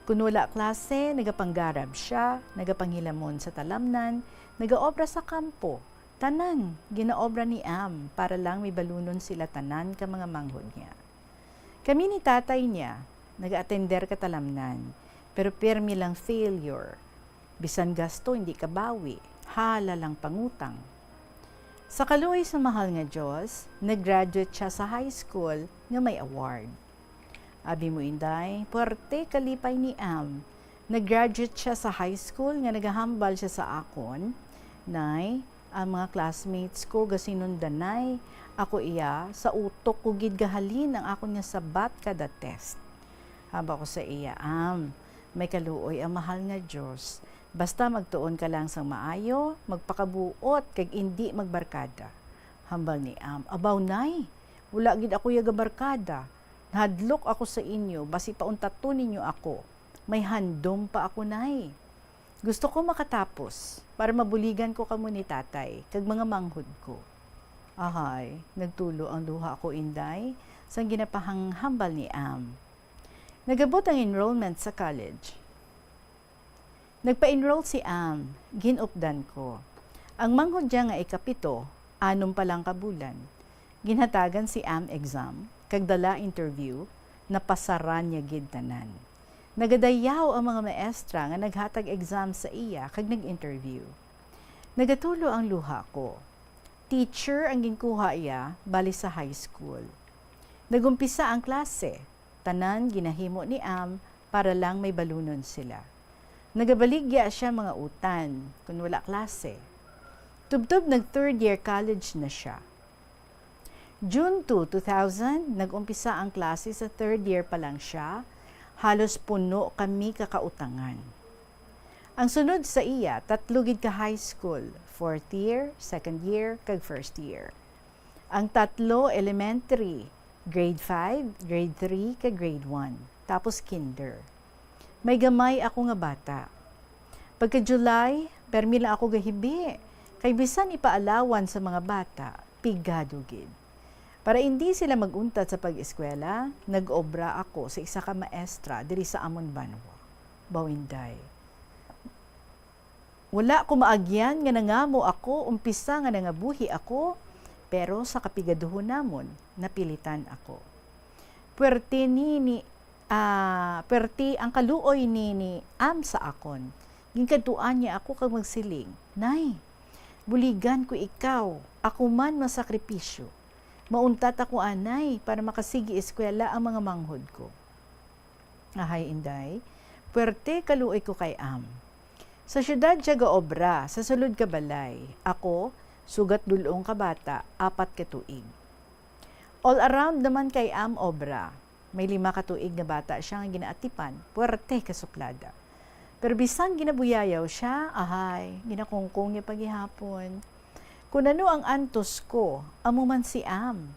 Kun wala klase, nagapanggarab siya, nagapanghilamon sa talamnan, nagaobra sa kampo. Tanan ginaobra ni Am para lang may balunon sila tanan ka mga manghod niya. Kami ni tatay niya, nagaatender ka talamnan, pero pirmi lang failure. Bisan gasto, hindi kabawi. Hala lang pangutang. Sa kaluoy sa mahal nga Dios, nag-graduate siya sa high school nga may award. Abi mo, Inday, puwerte kalipay ni Am. Nag-graduate siya sa high school nga nagahambal siya sa akon, "Nay, ang mga classmates ko gasinundanay. Ako iya, sa utok ko gid gahalin ang akon nga sabat kada test." Hambal ko sa iya, "Am, may kaluoy ang mahal nga Dios. Basta magtuon ka lang sang maayo, magpakabuot, kag indi magbarkada." Hambal ni Am, "Abaw, Nay, wala gid ako yagabarkada. Nahadlok ako sa inyo, basi pauntaton ninyo ako. May handom pa ako, Nay. Gusto ko makatapos para mabuligan ko kamo ni Tatay kag mga manghod ko." Ahay, nagtulo ang luha ko, Inday, sang ginapahanghambal ni Am. Nagabot ang enrollment sa college. Nagpa-enroll si Am, gin-updan ko. Ang manghod niya nga ikapito, anom pa lang ka bulan. Ginhatagan si Am exam, kag dala interview, napasaran niya gid tanan. Nagadayaw ang mga maestra nga naghatag exam sa iya kag nag-interview. Nagatulo ang luha ko. Teacher ang ginkuha iya bali sa high school. Nagumpisa ang klase. Tanan ginahimo ni Am para lang may balunon sila. Nagabaligya siya mga utan kon wala klase. Tubtob nag third year college na siya. June two, two thousand, nag-umpisa ang klase sa third year pa lang siya. Halos puno kami ka kautangan. Ang sunod sa iya, tatlo gid ka high school, fourth year, second year, kag first year. Ang tatlo elementary, grade five, grade three, kag grade one, tapos kinder. May gamay ako nga bata. Pagka July, permi lang ako gahibi, kay bisan ipaalawan sa mga bata, pigado gid. Para indi sila mag-untat sa pag-eskwela, nag-obra ako sa isa ka maestra diri sa amon banwa, Bawinday. Wala ko maagyan nga nangamo ako, umpisa nga nangabuhi ako, pero sa kapigaduhon namon, napilitan ako. Puwerte ni, ni, ah, puwerte ang kaluoy ni, ni Am sa akon. Ginkadtuan niya ako kag magsiling, "Nay, buligan ko ikaw, ako man masakripisyo. Mauntat ako anay para makasigi eskwela ang mga manghod ko." Ahay, inday, puwerte kaluoy ko kay Am. Sa siyudad siya gaobra, sa sulod ka balay. Ako, sugat dul-ong ka bata, apat ka tuig. All around naman kay Am obra. May lima ka tuig nga bata siya nga ginaatipan, puwerte ka suplada. Pero bisan ginabuyayaw siya, ahay, ginakungkong niya pa gihapon. Kun ano ang antos ko, amo man si Am.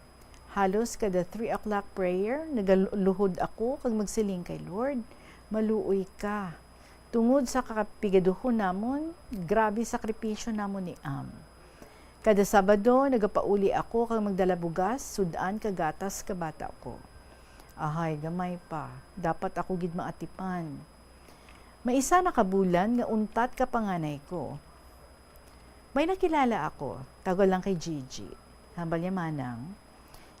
Halos kada three o'clock prayer, nagaluhod ako kag magsiling kay Lord, "Maluoy ka." Tungod sa kapigaduhon namon, grabe sakripisyo namon ni Am. Kada Sabado, nagapauli ako kag magdala bugas, sud-an kag gatas ka bata ko. Ahay, gamay pa. Dapat ako gid maatipan. May isa na ka bulan nga untat ka panganay ko. May nakilala ako, tawag lang kay Gigi. Hambal niya, "Manang,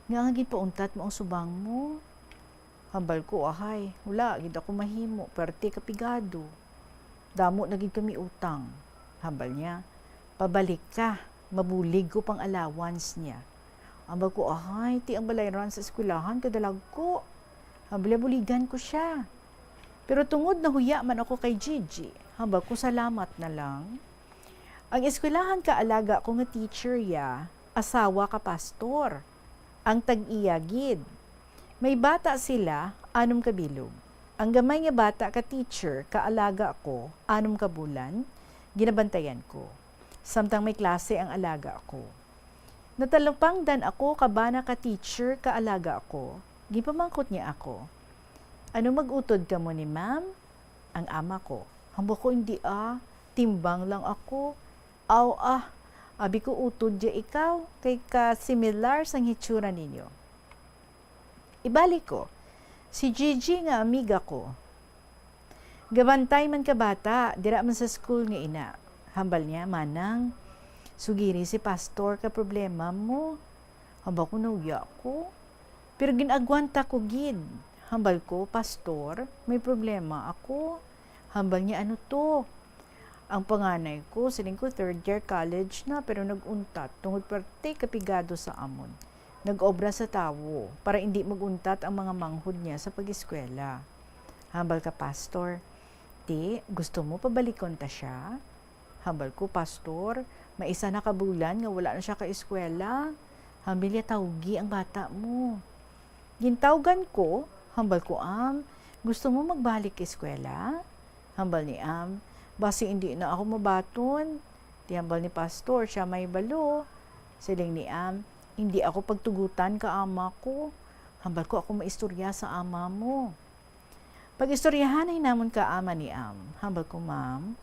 nga nga ginpauntat mo ang subang mo?" Hambal ko, "Ahay, wala gid ako mahimo, perte ka pigado. Damo na gid kami utang." Hambal niya, "Pabalik ka, mabulig ko pang allowance niya." Hambal ko, "Ahay, ti ang balayran sa eskwelahan kadalagko." Hambal niya, "Buligan ko siya." Pero tungod nahuya man ako kay Gigi, hambal ko, "Salamat na lang." Ang eskwelahan ka alaga ko nga teacher ya, asawa ka pastor, ang tag-iya gid. May bata sila, anom ka bilog. Ang gamay nga bata ka teacher ka alaga ko, anom ka bulan, ginabantayan ko. Samtang may klase ang alaga ko. Natalupangdan ako ka bana ka teacher ka alaga ko, gipamangkot niya ako, "Ano, mag-utod kamo ni ma'am?" Ang ama ko, "Hambal ko, hindi ah, timbang lang ako." "Aw ah," abi ko, "utod ya ikaw, kay ka-similar sang hitsura ninyo." Ibalik ko, "Si Gigi nga amiga ko." Gabantay man ka bata, dira man sa school nga ina. Hambal niya, "Manang, sugiri si pastor ka problema mo." Hambal ko, nahuya ko. Pero gin-agwanta ko gid. Hambal ko, "Pastor, may problema ako." Hambal niya, "Ano to?" "Ang panganay ko, siling ko, third year college na, pero nag-untat tungod perte kapigado sa amon. Nag-obra sa tawo para indi mag-untat ang mga manghod niya sa pag-eskwela." Hambal ka, "Pastor, ti, gusto mo pabalikon ta siya?" Hambal ko, "Pastor, may isa na ka bulan nga wala na siya ka eskwela. Hambal niya, tawgi ang bata mo." Gintawgan ko, hambal ko, "Am, gusto mo magbalik eskwela?" Hambal ni Am, "Basi indi na ako mabaton." Ti hambal ni Pastor, siya may balo. Siling ni Am, "Indi ako pagtugutan ka ama ko." Hambal ko, "Ako maistorya sa ama mo." Pag-istoryahanay namon ka ama ni Am, hambal ko, "Ma'am,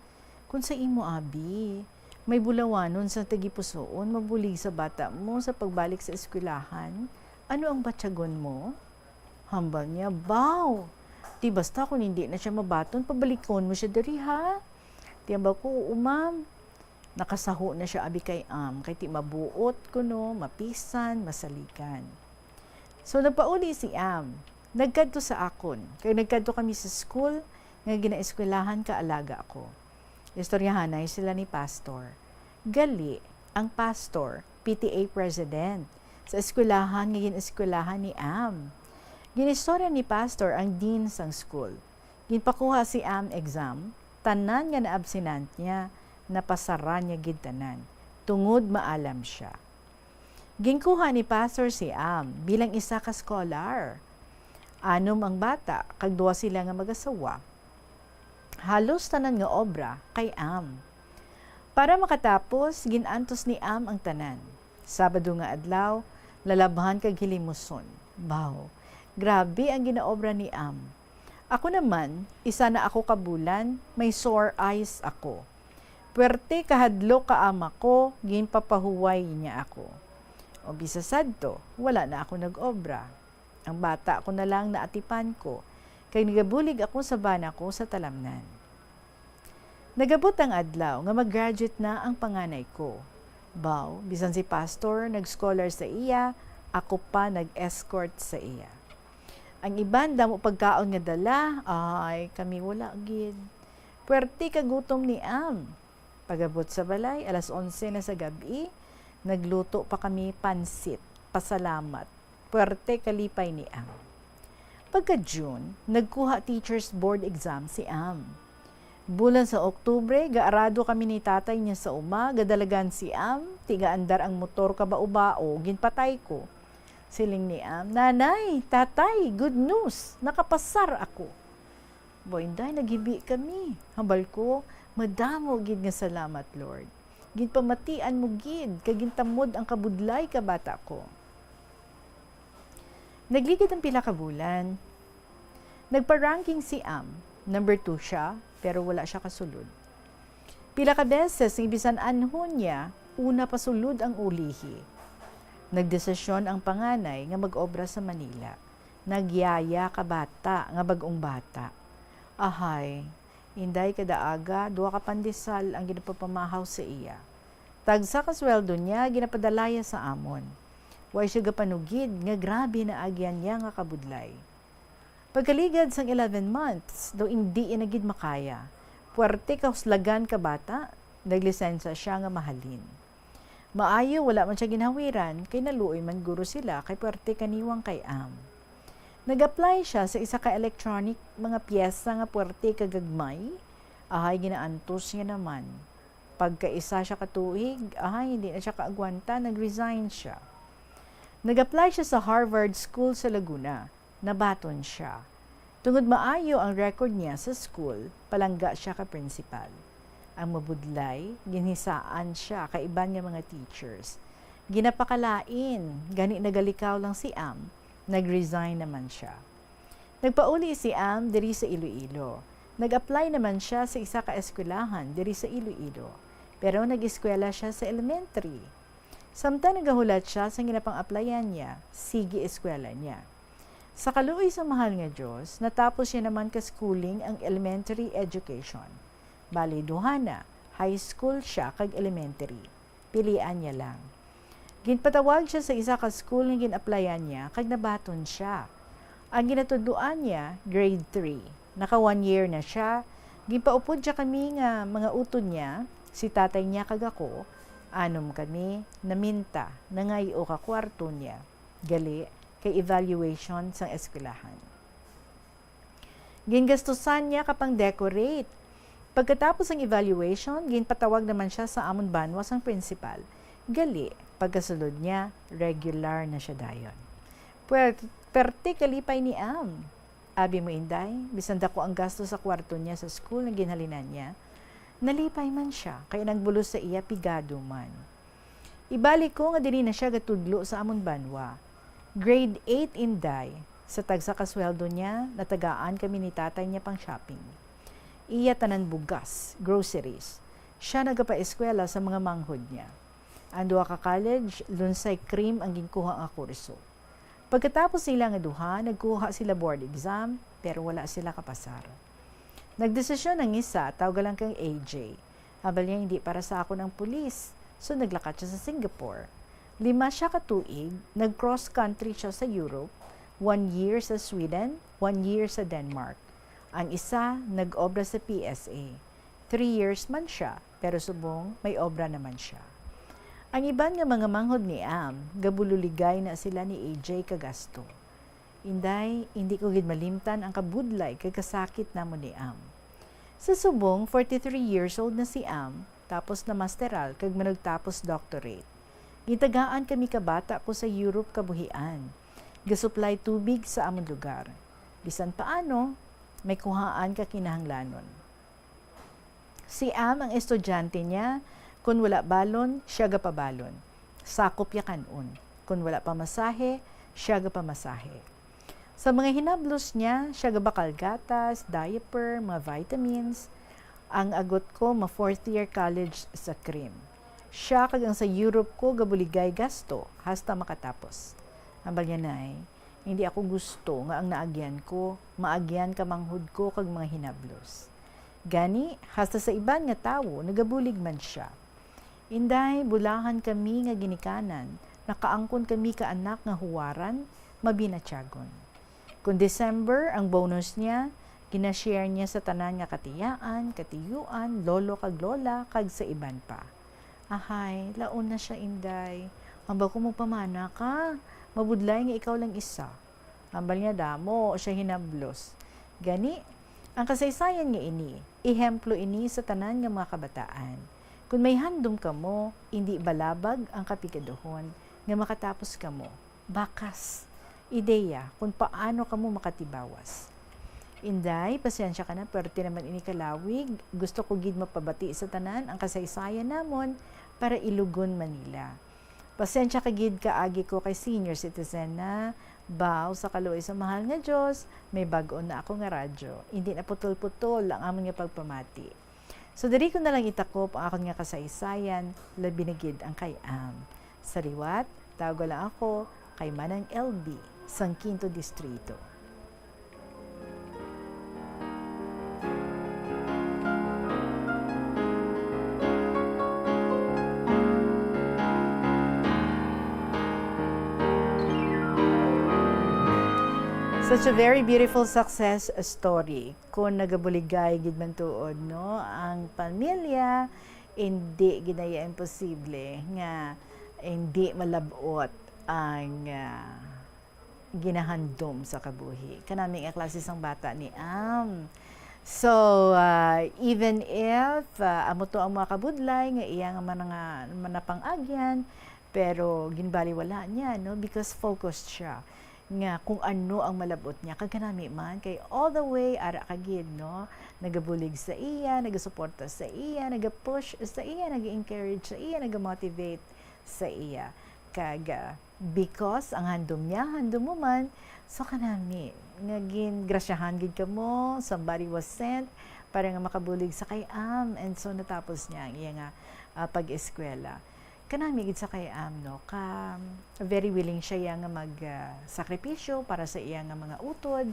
kung sa imo abi, may bulawanon sa tagipusoon mabulig sa bata mo sa pagbalik sa eskwelahan, ano ang batyagon mo?" Hambal niya, "Baw! Ti basta kung hindi na siya mabaton, pabalikon mo siya diri, ha?" Ti hambal ko, "Oo, ma'am." Nakasaho na siya abi kay Am, kay ti mabuot kuno, mapisan, masaligan. So, nagpauli si Am. Nagkadto sa akon, kay nagkadto kami sa school nga ginaeskwelahan ka alaga ko. Istoryahanay sila ni Pastor. Gali, ang pastor, P T A president, sa eskwelahan nga gin-eskwelahan ni Am. Ginistorya ni Pastor ang dean sang school. Ginpakuha si Am exam, tanan nga naabsinan niya, napasaran niya gid tanan, tungod maalam sia. Ginkuha ni Pastor si Am bilang isa ka scholar. Anom ang bata, kag duha sila nga mag-asawa. Halos tanan nga obra kay Am. Para makatapos, gin-antos ni Am ang tanan. Sabado nga adlaw, lalabhan kag hilimuson. Baw, grabe ang ginaobra ni Am. Ako naman, isa na ako ka bulan, may sore eyes ako. Puwerte kahadlok ka ama ko, ginpapahuway niya ako. O bisa sadto, wala na ako nag-obra. Ang bata ko na lang naatipan ko, kay nagabulig ako sa bana ko sa talamnan. Nagabot ang adlaw nga mag-graduate na ang panganay ko. Baw, bisan si pastor nag-scholar sa iya, ako pa nag-escort sa iya. Ang iban damo pagkaon nga dala, ay, kami wala gid. Puwerte ka gutom ni Am. Pag-abot sa balay, alas onse na sa gab-i, nagluto pa kami pansit, pasalamat. Puwerte kalipay ni Am. Pagka June, nagkuha teacher's board exam si Am. Bulan sa Oktubre, gaarado kami ni tatay niya sa uma, gadalagan si Am, tigaandar ang motor kabao-bao, ginpatay ko. Siling ni Am, "Nanay, tatay, good news, nakapasar ako." Boy, Inday, naghibi kami. Hambal ko, "Madamo gid nga salamat, Lord. Ginpamatian mo gid, kag gintamod ang kabudlay ka bata ko." Nagligid ang pila ka bulan. Nagpa-ranking si Am. Number two siya, pero wala siya kasulod. Pila ka beses nga bisan anhon niya, una pa sulod ang ulihi. Nagdesisyon ang panganay nga mag-obra sa Manila. Nagyaya ka bata nga bag-ong bata. Ahay, Inday, kada aga, duha ka pandesal ang ginapapamahaw sa iya. Tagsa ka sweldo niya, ginapadalaya sa amon. Wa siya gapanugid nga grabe na agyan niya nga kabudlay. Pagkaligad sang eleven months, daw indi na gid makaya. Puwerte ka huslagan ka bata, naglisensya siya nga mahalin. Maayo, wala man siya ginhawiran, kay naluoy man guro sila, kay puwerte kaniwang kay Am. Nag-apply siya sa isa ka electronic mga pyesa nga puwerte kag gagmay, ahay, ginaantos niya naman. Pagkaisa siya ka tuig, ahay, hindi na siya kaagwanta, nag-resign siya. Nag-apply siya sa Harvard School sa Laguna. Nabaton siya. Tungod maayo ang record niya sa school, palangga siya ka principal. Ang mabudlay, ginhisaan siya ka iban nga mga teachers. Ginapakalain, gani nagalikaw lang si Am, nag-resign naman siya. Nagpauli si Am diri sa Iloilo. Nag-apply naman siya sa isa ka eskwelahan diri sa Iloilo, pero nag-eskwela siya sa elementary. Samtang nagahulat siya sa ginapang-applyan niya, sige eskwela niya. Sa kaluoy sa mahal nga Dios, natapos niya naman ka schooling ang elementary education. Bali, duha na, high school siya kag elementary. Pilian niya lang. Ginpatawag siya sa isa ka school nga gin-applyan niya kag nabaton siya. Ang ginatudloan niya, grade three. Naka one year na siya. Ginpaupod siya kami nga mga utod niya, si tatay niya kag ako. Anom kami, naminta, nangay-o ka kwarto niya. Gali, kay evaluation sang eskwelahan. Gingastusan niya ka pang-decorate. Pagkatapos ang evaluation, ginpatawag naman siya sa amon banwa sang principal. Gali, pagkasulod niya, regular na siya dayon. Puwer-, perte kalipay ni Am. Abi mo, Inday, bisan dako ang gasto sa kwarto niya sa school nga ginhalinan niya, nalipay man siya, kay nagbulos sa iya pigado man. Ibalik ko nga diri na siya gatudlo sa amon banwa. Grade eight, Inday, sa tagsa ka sweldo niya, natagaan kami ni tatay niya pang shopping. Iya tanan bugas, groceries. Siya nagapaeskwela sa mga manghod niya. Ang duha ka college, lunsay cream ang ginkuha nga kurso. Pagkatapos nila nga duha, nagkuha sila board exam, pero wala sila kapasar. Nagdesisyon ang isa, tawga lang kang A J. Hambal niya, "Hindi para sa akon ang pulis." So, naglakat siya sa Singapore. Lima siya ka tuig, nag-cross country siya sa Europe, one year sa Sweden, one year sa Denmark. Ang isa, nag-obra sa P S A. Three years man siya, pero subong may obra naman siya. Ang iban nga mga manghod ni Am, gabululigay na sila ni A J ka gasto. Inday, hindi ko gid malimtan ang kabudlay kag kasakit namon ni Am. Sa subong, forty-three years old na si Am, tapos na masteral kag manugtapos doctorate. Gitagaan kami ka bata ko sa Europe kabuhian. Gasuplay tubig sa amon lugar. Bisan paano, may kuhaan ka kinahanglanon. Si Am ang estudyante niya, kun wala balon, siya gapabalon. Sakop ya kan-on. Kun wala pamasahe, siya gapamasahe. Sa mga hinablos niya, siya gabakal gatas, diaper, mga vitamins. Ang agot ko, ma fourth year college sa Krim. Siya kag ang sa Europe ko gabuligay gasto hasta makatapos. Hambal niya, Nay, hindi ako gusto nga ang naagyan ko maagyan ka manghod ko kag mga hinablos. Gani, hasta sa iban nga tawo nagabulig man sia. Inday, bulahan kami nga ginikanan, nakaangkon kami ka anak nga huwaran, mabinatyagon. Kon December ang bonus niya, gina-share niya sa tanan nga katiyaan, katiyuan, lolo kag lola, kag sa iban pa. Ahay, laon na sia, Inday. Hambal ko magpamana ka, mabudlay nga ikaw lang isa. Hambal niya damo siya hinablos. Gani, ang kasaysayan nga ini, ehemplo ini sa tanan nga mga kabataan. Kon may handom kamo, indi balabag ang kapigaduhon nga makatapos kamo. Bakas, ideya kon paano kamo makatibawas. Inday, pasensya ka na, perte naman ini kalawig. Gusto ko gid mapabati sa tanan ang kasaysayan namon para ilugon man nila. Pasensya ka gid kaagi ko kay senior citizen na. Baw sa kaluoy sa mahal nga Dios, may bag-o na ako nga radyo. Indi na putol-putol ang amon nga pagpamati. So, diri ko na lang itakop ang akon nga kasaysayan, labi na gid ang kay Am. Sa liwat, tawag lang ako kay Manang L B, sang Quinto Distrito. Such a very beautiful success story. Kung nagabuligay gid man tuod, no, ang pamilya, hindi gid na iya imposible nga hindi malab-ot ang, ah, ginahandom sa kabuhi. Kanami nga klase sang bata ni Am. So, ah, even if, ah, amo to ang mga kabudlay nga iya nga man-, nga manapang-agyan, pero ginbaliwala niya, no? Because focused siya nga kung ano ang malab-ot niya. Kag kanami man, kay all the way, ara ka gid, no? Nagabulig sa iya, nagasuporta sa iya, nagapush sa iya, nag-encourage sa iya, nagamotivate sa iya. Kag, ah, because ang handom niya, handom mo man, so kanami, nga gingrasyahan gid kamo, somebody was sent para nga makabulig sa kay Am, and so natapos niya ang iya nga, ah, pag-eskwela. Kanami gid sa kay Am, no, ka very willing siya iya nga mag, ah, sakripisyo para sa iya nga mga utod,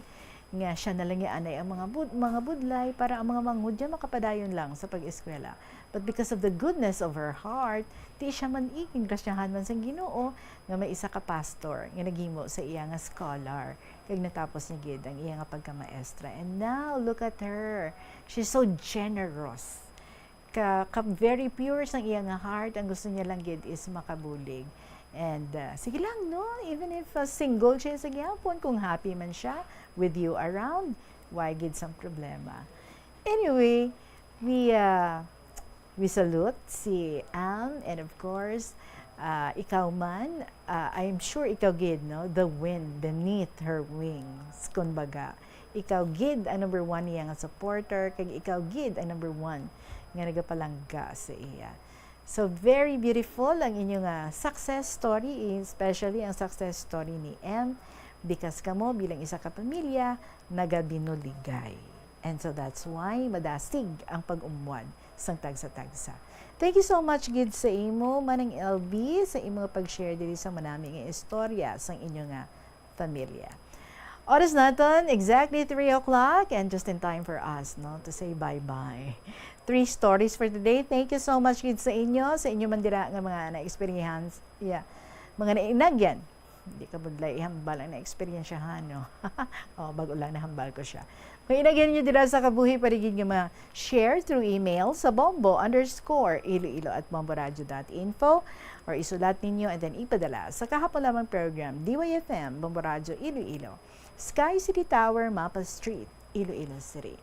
nga siya na lang anay ang mga bud-, mga budlay para ang mga manghod niya makapadayon lang sa pag-eskwela. But because of the goodness of her heart, ti siya man, eh, gingrasyahan man sang Ginoo nga may isa ka pastor nga naghimo sa iya nga scholar, kag natapos niya gid ang iya nga pagkamaestra. And now, look at her. She's so generous. Ka, ka very pure sang iya nga heart, ang gusto niya lang gid is makabulig. And, uh, sige lang, no? Even if, uh, single siya sa gihapon, kung happy man siya with you around, why gid sang problema? Anyway, we, uh, we salute si Am, and of course, uh, ikaw man, uh, I'm sure ikaw gid, no? The wind beneath her wings, kumbaga. Ikaw gid ang number one niya nga supporter, kag ikaw gid ang number one nga nagapalangga sa iya. So, very beautiful ang inyo nga success story, especially ang success story ni Em, because kamo bilang isa ka pamilya, nagabinuligay. And so that's why madasig ang pag-umwad sang tagsa-tagsa. Thank you so much gid sa imo, Manang L B, sa imo nga pag-share diri sa manami nga istorya sang inyo nga pamilya. Oras naton, exactly three o'clock, and just in time for us, no, to say bye-bye. Three stories for today. Thank you so much gid sa inyo, sa inyo man dira nga mga na-experience, yeah, mga nainagyan Hindi ka budlay ihambal ang naeksperyensyahan, no? Oh, bago lang nahambal ko siya. Kung inagyan nyo dira sa Kabuhi, parigid nga ma-share through email sa bombo underscore iloilo at bomboradio dot info, or isulat ninyo and then ipadala sa kahapon lamang program, D Y F M, Bombo Radio Iloilo, Sky City Tower, Mapa Street, Iloilo City.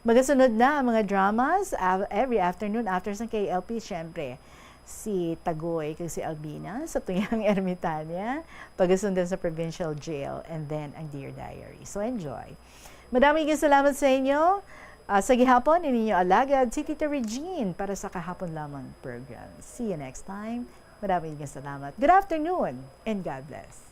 Magasunod na ang mga dramas av- every afternoon after sa K L P, syempre. Si Tagoy kag si Albina sa Tuyang Ermitania, pagasundan sa Provincial Jail, and then ang Dear Diary. So enjoy. Madami nga salamat sa inyo. Ah, sa gihapon, ini ninyo alagad, si Tita Regine para sa kahapon lamang program. See you next time. Madami nga salamat. Good afternoon and God bless.